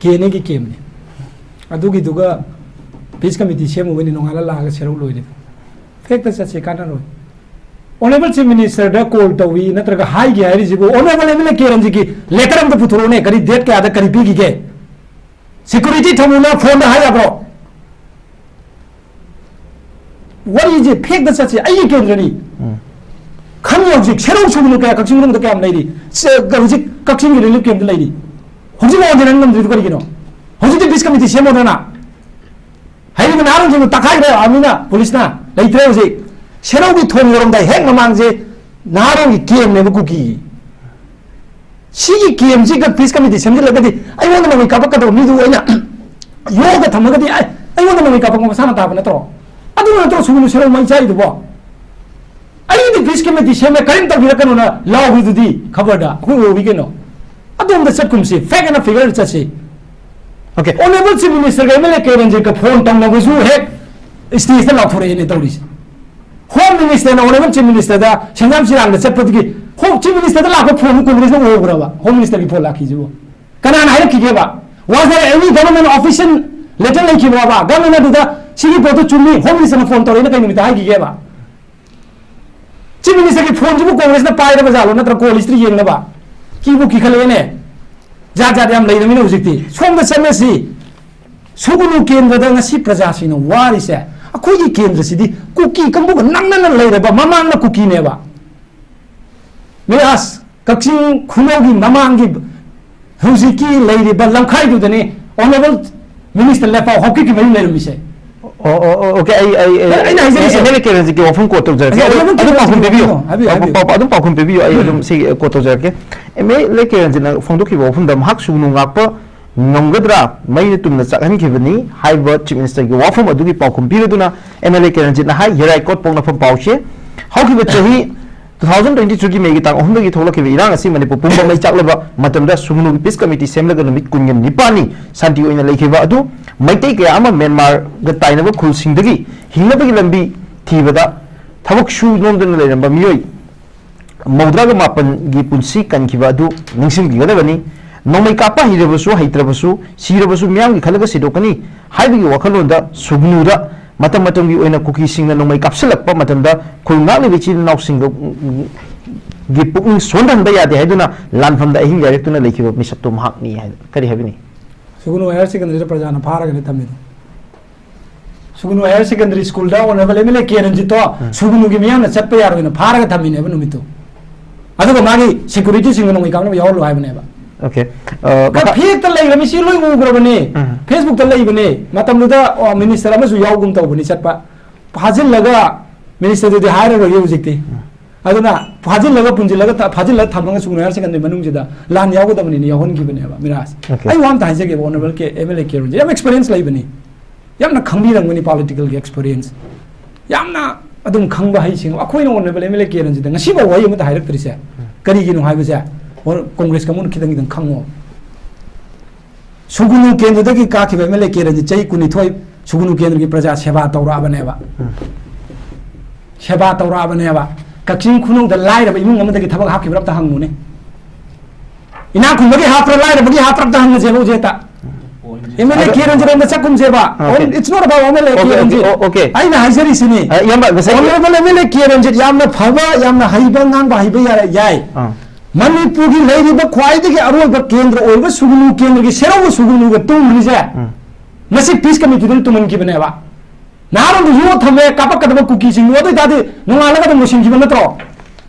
KNAꯒꯤ campꯅꯤ꯫ ꯑꯗꯨꯒꯤꯗꯨꯒ peace committee ꯁꯦꯝꯃꯨꯕꯩꯅꯤ ꯅꯣꯡꯉꯥꯜꯂ ꯂꯥꯛꯑꯒ ꯁꯦꯔꯧ ꯂꯣꯏꯔꯤꯗꯣ꯫ Factꯇ ꯆꯠꯁꯤ ꯀꯥꯟꯅꯔꯣꯏ꯫ Honourable Chief Ministerꯗ call ꯇꯧꯏ ꯅꯠꯇ꯭ꯔꯒ ꯍꯥꯏꯒꯦ ꯍꯥꯏꯔꯤꯁꯤꯕꯨ, Honourable MLA ꯀꯦ ꯔꯟꯖꯤꯠꯀꯤ letter ꯑꯝꯇ ꯄꯨꯊꯣꯔꯛꯎꯅꯦ, ꯀꯔꯤ date ꯀꯌꯥꯗ ꯀꯔꯤ ꯄꯤꯈꯤꯒꯦ? Security ꯊꯝꯃꯨꯅ phoneꯗ ꯍꯥꯏ ꯌꯥꯕ꯭ꯔꯣ? ꯋꯥꯔꯤꯁꯦ factꯇ ꯆꯠꯁꯤ, ꯑꯩꯒꯤ ꯀꯦꯟꯗ꯭ꯔꯅꯤ꯫ ꯎꯝ꯫ ꯈꯪꯉꯤ ꯍꯧꯖꯤꯛ ꯁꯦꯔꯧ ꯁꯨꯒꯅꯨ ꯀꯌꯥ ꯀꯛꯆꯤꯡ ꯃꯅꯨꯡꯗ ꯀꯌꯥꯝ ꯂꯩꯔꯤ? ꯁꯦ-, ꯍꯧꯖꯤꯛ ꯀꯛꯆꯤꯡꯒꯤ relief campꯇ ꯂꯩꯔꯤ꯫ ꯍꯧꯖꯤꯛ ꯃꯉꯣꯟꯗ ꯅꯪ ꯉꯝꯗ꯭ꯔꯤꯗꯨ ꯀꯔꯤꯒꯤꯅꯣ? ꯍꯧꯖꯤꯛꯇꯤ peace committee ꯁꯦꯝꯃꯣꯗꯅ꯫ ꯍꯥꯏꯔꯤꯕ ꯅꯍꯥꯔꯣꯜꯁꯤꯡꯗꯨ ꯇꯛꯈꯥꯏꯈ꯭ꯔꯦ armyꯅ, policeꯅ꯫ ꯂꯩꯇ꯭ꯔꯦ ꯍꯧꯖꯤꯛ꯫ ꯁꯦꯔꯧꯒꯤ ꯊꯣꯡ ꯌꯧꯔꯝꯗꯥꯏ ꯍꯦꯛ ꯃꯃꯥꯡꯁꯦ ꯅꯍꯥꯔꯣꯜꯒꯤ campꯅꯦꯕ ꯀꯨꯀꯤꯒꯤ꯫ ꯁꯤꯒꯤ campꯁꯤꯒ peace committee ꯁꯦꯝꯖꯤꯜꯂꯒꯗꯤ ꯑꯩꯉꯣꯟꯗ ꯅꯣꯡꯃꯩ ꯀꯥꯞꯄꯛꯀꯗꯧꯕ ꯃꯤꯗꯨ ꯑꯩꯅ ꯌꯣꯛꯑꯒ ꯊꯝꯃꯒꯗꯤ ꯑꯩ, ꯑꯩꯉꯣꯟꯗ ꯅꯣꯡꯃꯩ ꯀꯥꯞꯄꯛꯄ ꯃꯁꯥꯅ ꯇꯥꯕ ꯅꯠꯇ꯭ꯔꯣ? ꯑꯗꯨꯅ ꯅꯠꯇ꯭ꯔꯣ ꯁꯨꯒꯅꯨ ꯁꯦꯔꯧ ꯃꯩ ꯆꯥꯛꯏꯗꯨꯕꯣ? ꯑꯩꯗꯤ peace committee ꯁꯦꯝꯃꯦ, ꯀꯔꯤꯝ ꯇꯧꯕꯤꯔꯛꯀꯅꯣꯅ ꯂꯥꯎꯔꯤꯗꯨꯗꯤ ꯈꯕꯔꯗ꯫ ꯑꯩꯈꯣꯏ ꯎꯍꯧꯋꯤ ꯀꯩꯅꯣ꯫ ꯑꯗꯣꯝꯗ ꯆꯠꯀꯨꯝꯁꯤ, fact and figure ꯆꯠꯁꯤ꯫ Okay. Honourable Chief Ministerꯒ MLA ꯀꯦ ꯔꯟꯖꯤꯠꯀ phone ꯇꯧꯅꯕꯁꯨ ꯍꯦꯛ stageꯇ ꯂꯥꯎꯊꯣꯔꯛꯑꯦꯅꯦ ꯇꯧꯔꯤꯁꯦ꯫ Home Ministerꯅ Honourable Chief Ministerꯗ ꯁꯦꯟꯖꯥꯝ ꯁꯤꯔꯥꯡꯗ ꯆꯠꯄꯗꯨꯒꯤ Home Chief Ministerꯗ ꯂꯥꯛꯄ phoneꯗꯨ Congressꯅ ꯎꯍꯧꯕ꯭ꯔꯕ? Home Ministerꯒꯤ phone ꯂꯥꯛꯈꯤꯁꯤꯕꯨ? ꯀꯅꯥꯅ ꯍꯥꯏꯔꯛꯈꯤꯒꯦꯕ? Was there any government official letter ꯂꯩꯈꯤꯕ꯭ꯔꯕ? ꯒꯚꯔꯟꯃꯦꯟ ꯑꯗꯨꯗ ꯁꯤꯒꯤ ꯄꯣꯠꯇꯨ ꯆꯨꯝꯃꯤ, ꯍꯣꯝ ꯃꯤꯅꯤꯁꯇꯔꯅ ꯐꯣꯟ ꯇꯧꯔꯛꯑꯦꯅ ꯀꯩ ꯅꯨꯃꯤꯠꯇ ꯍꯥꯏꯈꯤꯒꯦꯕ? ꯆꯤꯐ ꯃꯤꯅꯤꯁꯇꯔꯒꯤ ꯐꯣꯟꯁꯤꯕꯨ ꯀꯣꯡꯒ꯭ꯔꯦꯁꯅ ꯄꯥꯏꯔꯕ ꯖꯥꯠꯂꯣ, ꯅꯠꯇ꯭ꯔꯒ ꯀꯣꯜ ꯍꯤꯁꯇ꯭ꯔꯤ ꯌꯦꯡꯅꯕ? ꯀꯤꯕꯨ ꯀꯤꯈꯠꯂꯛꯑꯦꯅꯦ꯫ ꯖꯥꯠ ꯖꯥꯠ ꯌꯥꯝ ꯂꯩꯔꯝꯃꯤꯅꯦ ꯍꯧꯖꯤꯛꯇꯤ꯫ ꯁꯣꯝꯗ ꯆꯠꯂꯁꯤ꯫ ꯁꯨꯒꯅꯨ ꯀꯦꯟꯗ꯭ꯔꯗ ꯉꯁꯤ ꯄ꯭ꯔꯖꯥꯁꯤꯡꯅ ꯋꯥꯔꯤꯁꯦ, ꯑꯩꯈꯣꯏꯒꯤ ꯀꯦꯟꯗ꯭ꯔꯁꯤꯗꯤ ꯀꯨꯀꯤ ꯀꯥꯡꯕꯨꯒ ꯅꯛꯅꯅ ꯂꯩꯔꯕ, ꯃꯃꯥꯡꯅ ꯀꯨꯀꯤꯅꯦꯕ꯫ ꯃꯤꯔꯥꯖ, ꯀꯛꯆꯤꯡ ꯈꯨꯅꯧꯒꯤ ꯃꯃꯥꯡꯒꯤ ꯍꯧꯖꯤꯛꯀꯤ ꯂꯩꯔꯤꯕ ꯂꯝꯈꯥꯏꯗꯨꯗꯅꯤ ꯑꯣꯅꯔꯦꯕꯜ ꯃꯤꯅꯤꯁꯇꯔ ꯂꯦꯞꯄꯥꯎ ꯍꯥꯎꯀꯤꯞꯀꯤ ꯃꯌꯨꯝ ꯂꯩꯔꯝꯃꯤꯁꯦ꯫ ꯑꯣ, ꯑꯣ, ꯑꯣ, ꯑꯣꯀꯦ, ꯑꯩ, ꯑꯩ, ꯑꯩ, ꯑꯩꯅ ꯍꯥꯏꯖꯔꯤꯁꯦ꯫ ꯑꯦꯝ ꯑꯦꯜ ꯑꯦ ꯀꯦꯔꯟꯖꯤꯠꯀꯤ ꯋꯥꯐꯝ ꯀꯣꯠ ꯇꯧꯖꯔꯛꯀꯦ꯫ ꯑꯗꯨ, ꯑꯗꯨ, ꯑꯗꯨꯝ ꯄꯥꯎꯈꯨꯝ ꯄꯤꯕꯤꯌꯨ꯫ ꯍꯥꯏꯕꯤꯌꯨ, ꯍꯥꯏꯕꯤꯌꯨ꯫ ꯄꯥꯎ-, ꯄꯥꯎ-, ꯑꯗꯨꯝ ꯄꯥꯎꯈꯨꯝ ꯄꯤꯕꯤꯌꯨ, ꯑꯩ ꯑꯗꯨꯝ ꯁꯤ ꯀꯣꯠ ꯇꯧꯖꯔꯛꯀꯦ꯫ ꯑꯦꯝ ꯑꯦꯜ ꯑꯦ ꯀꯦꯔꯟꯖꯤꯠꯅ ꯐꯣꯡꯗꯣꯛꯈꯤꯕ ꯋꯥꯐꯝꯗ, ꯃꯍꯥꯛ ꯁꯨꯒꯅꯨ ꯉꯥꯛꯄ ꯉꯝꯒꯗ꯭ꯔꯥ? ꯃꯩꯅ ꯇꯨꯝꯅ ꯆꯥꯛꯍꯟꯈꯤꯕꯅꯤ ꯍꯥꯏꯕ ꯆꯤꯐ ꯃꯤꯅꯤꯁꯇꯔꯒꯤ ꯋꯥꯐꯝ ꯑꯗꯨꯒꯤ ꯄꯥꯎꯈꯨꯝ ꯄꯤꯔꯗꯨꯅ ꯑꯦꯝ ꯑꯦꯜ ꯑꯦ ꯀꯦꯔꯟꯖꯤꯠꯅ ꯍꯥꯏ, ꯌꯦꯔꯥꯏꯀꯣꯠ ꯄꯣꯛꯅꯐꯝ ꯄꯥꯎꯆꯦ꯫ ꯍꯧꯈꯤꯕ ꯆꯍꯤ two thousand twenty-three ꯒꯤ ꯃꯦꯒꯤ ꯇꯥꯡ ꯑꯍꯨꯝꯗꯒꯤ ꯊꯣꯛꯂꯛꯈꯤꯕ ꯏꯔꯥꯡ ꯑꯁꯤ ꯃꯅꯤꯄꯨꯔ ꯄꯨꯝꯕ ꯃꯩ ꯆꯥꯛꯂꯕ ꯃꯇꯝꯗ ꯁꯨꯒꯅꯨꯒꯤ ꯄꯤꯁ ꯀꯃꯤꯇꯤ ꯁꯦꯝꯂꯒ ꯅꯨꯃꯤꯠ ꯀꯨꯟꯒ ꯅꯤꯄꯥꯜꯅꯤ ꯁꯥꯟꯇꯤ ꯑꯣꯏꯅ ꯂꯩꯈꯤꯕ ꯑꯗꯨ ꯃꯩꯇꯩ ꯀꯌꯥ ꯑꯃ ꯃ꯭ꯌꯥꯟꯃꯥꯔꯒ ꯇꯥꯏꯅꯕ ꯈꯨꯜꯁꯤꯡꯗꯒꯤ ꯍꯤꯡꯅꯕꯒꯤ ꯂꯝꯕꯤ ꯊꯤꯕꯗ ꯊꯕꯛ ꯁꯨ ꯅꯣꯝꯗꯨꯅ ꯂꯩꯔꯝꯕ ꯃꯤꯑꯣꯏ ꯃꯧꯗ꯭ꯔꯥꯒ ꯃꯥꯄꯟꯒꯤ ꯄꯨꯟꯁꯤ ꯀꯟꯈꯤꯕ ꯑꯗꯨ ꯅꯤꯡꯁꯤꯡꯕꯤꯒꯗꯕꯅꯤ꯫ ꯅꯣꯡꯃꯩ ꯀꯥꯞꯄ ꯍꯩꯔꯕꯁꯨ ꯍꯩꯇ꯭ꯔꯕꯁꯨ, ꯁꯤꯔꯕꯁꯨ ꯃꯤꯌꯥꯝꯒꯤ ꯈꯜꯂꯒ ꯁꯤꯗꯣꯛꯀꯅꯤ ꯍꯥꯏꯕꯒꯤ ꯋꯥꯈꯜꯂꯣꯟꯗ ꯁꯨꯒꯅꯨꯗ ꯃꯇꯝ ꯃꯇꯝꯒꯤ ꯑꯣꯏꯅ ꯀꯨꯀꯤꯁꯤꯡꯅ ꯅꯣꯡꯃꯩ ꯀꯥꯞꯁꯤꯜꯂꯛꯄ ꯃꯇꯝꯗ ꯈꯨꯜ ꯉꯥꯛꯂꯤꯕ ꯏꯆꯤꯜ ꯏꯅꯥꯎꯁꯤꯡꯒ, ꯒꯤ ꯄꯨꯛꯅꯤꯡ ꯁꯣꯟꯊꯍꯟꯕ ꯌꯥꯗꯦ ꯍꯥꯏꯗꯨꯅ ꯂꯥꯟꯐꯝꯗ ꯑꯍꯤꯡ ꯌꯥꯏꯔꯛꯇꯨꯅ ꯂꯩꯈꯤꯕ ꯃꯤꯁꯛꯇꯨ ꯃꯍꯥꯛꯅꯤ ꯍꯥꯏꯅ ꯀꯔꯤ ꯍꯥꯏꯕꯤꯅꯤ? ꯁꯨꯒꯅꯨ ꯍꯥꯌꯔ ꯁꯦꯀꯦꯟꯗꯔꯤꯗ ꯄ꯭ꯔꯖꯥꯅ ꯐꯥꯔꯒꯅꯤ ꯊꯝꯃꯤꯗꯣ꯫ ꯁꯨꯒꯅꯨ ꯍꯥꯌꯔ ꯁꯦꯀꯦꯟꯗꯔꯤ ꯁ꯭ꯀꯨꯜꯗ honourable M L A K ꯔꯟꯖꯤꯠꯇꯣ ꯎꯝ꯫ ꯁꯨꯒꯅꯨꯒꯤ ꯃꯤꯌꯥꯝꯅ ꯆꯠꯄ ꯌꯥꯔꯣꯏꯅ ꯐꯥꯔꯒ ꯊꯝꯃꯤꯅꯦꯕ ꯅꯨꯃꯤꯠꯇꯨ꯫ ꯑꯗꯨꯒ ꯃꯥꯒꯤ ꯁꯦꯀ꯭ꯌꯨꯔꯤꯇꯤꯁꯤꯡꯗꯣ ꯅꯣꯡꯃꯩ ꯀꯥꯞꯅꯕ ꯌꯥꯎꯍꯜꯂꯨ ꯍꯥꯏꯕꯅꯦꯕ꯫ ꯑꯣꯀꯦ꯫ ꯑ, ꯃꯈꯥ- ꯐꯦꯛꯇ ꯂꯩꯕ ꯃꯤꯁꯤ ꯂꯣꯏ ꯎꯈ꯭ꯔꯕꯅꯦ꯫ ꯎꯝ꯫ ꯐꯦꯁꯕꯨꯛꯇ ꯂꯩꯕꯅꯦ꯫ ꯃꯇꯝꯗꯨꯗ, ꯑ, ꯃꯤꯅꯤꯁꯇꯔ ꯑꯃꯁꯨ ꯌꯥꯎꯒꯨꯝ ꯇꯧꯕꯅꯤ ꯆꯠꯄ꯫ ꯐꯥꯖꯤꯜꯂꯒ ꯃꯤꯅꯤꯁꯇꯔꯗꯨꯗꯤ ꯍꯥꯏꯔꯔꯣꯏꯒꯦ ꯍꯧꯖꯤꯛꯇꯤ꯫ ꯎꯝ꯫ ꯑꯗꯨꯅ ꯐꯥꯖꯤꯜꯂꯒ ꯄꯨꯟꯁꯤꯜꯂꯒ ꯊ-, ꯐꯥꯖꯤꯜꯂꯒ ꯊꯝꯃꯒ ꯁꯨꯒꯅꯨ ꯍꯥꯌꯔ ꯁꯦꯀꯦꯟꯗꯔꯤ ꯃꯅꯨꯡꯁꯤꯗ ꯂꯥꯟ ꯌꯥꯎꯒꯗꯕꯅꯤꯅ ꯌꯥꯎꯍꯟꯈꯤꯕꯅꯦꯕ ꯃꯤꯔꯥꯖ꯫ ꯑꯣꯀꯦ꯫ ꯑꯩ ꯋꯥ ꯑꯝꯇ ꯍꯥꯏꯖꯒꯦꯕ, honourable K, M L A K Ranjit ꯌꯥꯝ ꯑꯦꯛꯁꯄꯤꯔꯤꯌꯦꯟꯁ ꯂꯩꯕꯅꯤ, ꯌꯥꯝꯅ ꯈꯪꯕꯤꯔꯝꯒꯅꯤ ꯄꯣꯂꯤꯇꯤꯀꯦꯜꯒꯤ ꯑꯦꯛꯁꯄꯤꯔꯤꯌꯦꯟꯁ, ꯌꯥꯝꯅ ꯑꯗꯨꯝ ꯈꯪꯕ ꯍꯩꯁꯤꯡꯕ꯫ ꯑꯩꯈꯣꯏꯅ honourable M L A K ꯔꯟꯖꯤꯠꯇ ꯉꯁꯤꯐꯥꯎ ꯋꯥꯍꯩ ꯑꯃꯠꯇ ꯍꯥꯏꯔꯛꯇ꯭ꯔꯤꯁꯦ ꯀꯔꯤꯒꯤꯅꯣ ꯍꯥꯏꯕꯁꯦ ꯀꯣꯡꯒ꯭ꯔꯦꯁ ꯀꯥꯡꯕꯨꯅ ꯈꯤꯇꯪ ꯈꯤꯇꯪ ꯈꯪꯉꯣ꯫ ꯁꯨꯒꯨꯅꯨ ꯀꯦꯟꯗ꯭ꯔꯗꯒꯤ ꯀꯥꯈꯤꯕ M L A K Ranjit ꯆꯍꯤ ꯀꯨꯟꯅꯤꯊꯣꯏ ꯁꯨꯒꯨꯅꯨ ꯀꯦꯟꯗ꯭ꯔꯒꯤ ꯄ꯭ꯔꯖꯥ ꯁꯦꯕꯥ ꯇꯧꯔꯛꯑꯕꯅꯦꯕ꯫ ꯎꯝ꯫ ꯁꯦꯕꯥ ꯇꯧꯔꯛꯑꯕꯅꯦꯕ꯫ ꯀꯛꯆꯤꯡ ꯈꯨꯅꯧꯗ ꯂꯥꯏꯔꯕ ꯏꯃꯨꯡ ꯑꯃꯗꯒꯤ ꯊꯕꯛ ꯍꯥꯞꯈꯤꯕ꯭ꯔꯥ ꯑꯝꯇ ꯍꯪꯉꯨꯅꯦ꯫ ꯏꯅꯥꯛ ꯈꯨꯟꯕꯒꯤ ꯍꯥꯞꯄ꯭ꯔꯥ, ꯂꯥꯏꯔꯕꯒꯤ ꯍꯥꯞꯄ꯭ꯔꯥ ꯑꯝꯇ ꯍꯪꯉꯁꯦꯕ ꯍꯧꯖꯤꯛ ꯍꯦꯛꯇ꯫ ꯑꯦꯝ ꯑꯦꯜ ꯑꯦ ꯑꯗꯣ ꯀꯦ ꯔꯟꯖꯤꯠ ꯔꯣꯝꯗ ꯆꯠꯀꯨꯝꯁꯦꯕ꯫ Okay. It's not about M L A okay, K okay, Ranjit. Oh, okay. ꯑꯩꯅ ꯍꯥꯏꯖꯔꯤꯁꯤꯅꯤ꯫ ꯑ, ꯏꯌꯥꯝꯕ, ꯉꯁꯥꯏꯒꯤ Honourable M L A ꯀꯦ ꯔꯟꯖꯤꯠ ꯌꯥꯝꯅ ꯐꯕ, ꯌꯥꯝꯅ ꯍꯩꯕ, ꯉꯥꯡꯕ ꯍꯩꯕ ꯌꯥꯔ-, ꯌꯥꯏ꯫ ꯑꯥ꯫ ꯃꯅꯤꯄꯨꯔꯒꯤ ꯂꯩꯔꯤꯕ ꯈ꯭ꯋꯥꯏꯗꯒꯤ ꯑꯔꯣꯏꯕ ꯀꯦꯟꯗ꯭ꯔ ꯑꯣꯏꯔꯤꯕ ꯁꯨꯒꯅꯨ ꯀꯦꯟꯗ꯭ꯔꯒꯤ ꯁꯦꯔꯧꯒ ꯁꯨꯒꯅꯨꯒ ꯇꯨꯡꯈ꯭ꯔꯤꯁꯦ, ꯎꯝ꯫ ꯃꯁꯤ ꯄꯤꯁ ꯀꯃꯤꯇꯤꯗꯨꯅ ꯇꯨꯝꯍꯟꯈꯤꯕꯅꯦꯕ꯫ ꯅꯍꯥꯔꯣꯟꯗ ꯌꯣꯠ ꯊꯝꯃꯦ, ꯀꯥꯄꯛꯀꯗꯕ ꯀꯨꯀꯤꯁꯤꯡꯗꯨ ꯑꯗꯨ ꯑꯣꯏꯇꯥꯔꯗꯤ ꯅꯣꯡꯉꯥꯜꯂꯒ ꯑꯗꯨꯝ ꯂꯣꯏꯁꯤꯟꯈꯤꯕ ꯅꯠꯇ꯭ꯔꯣ?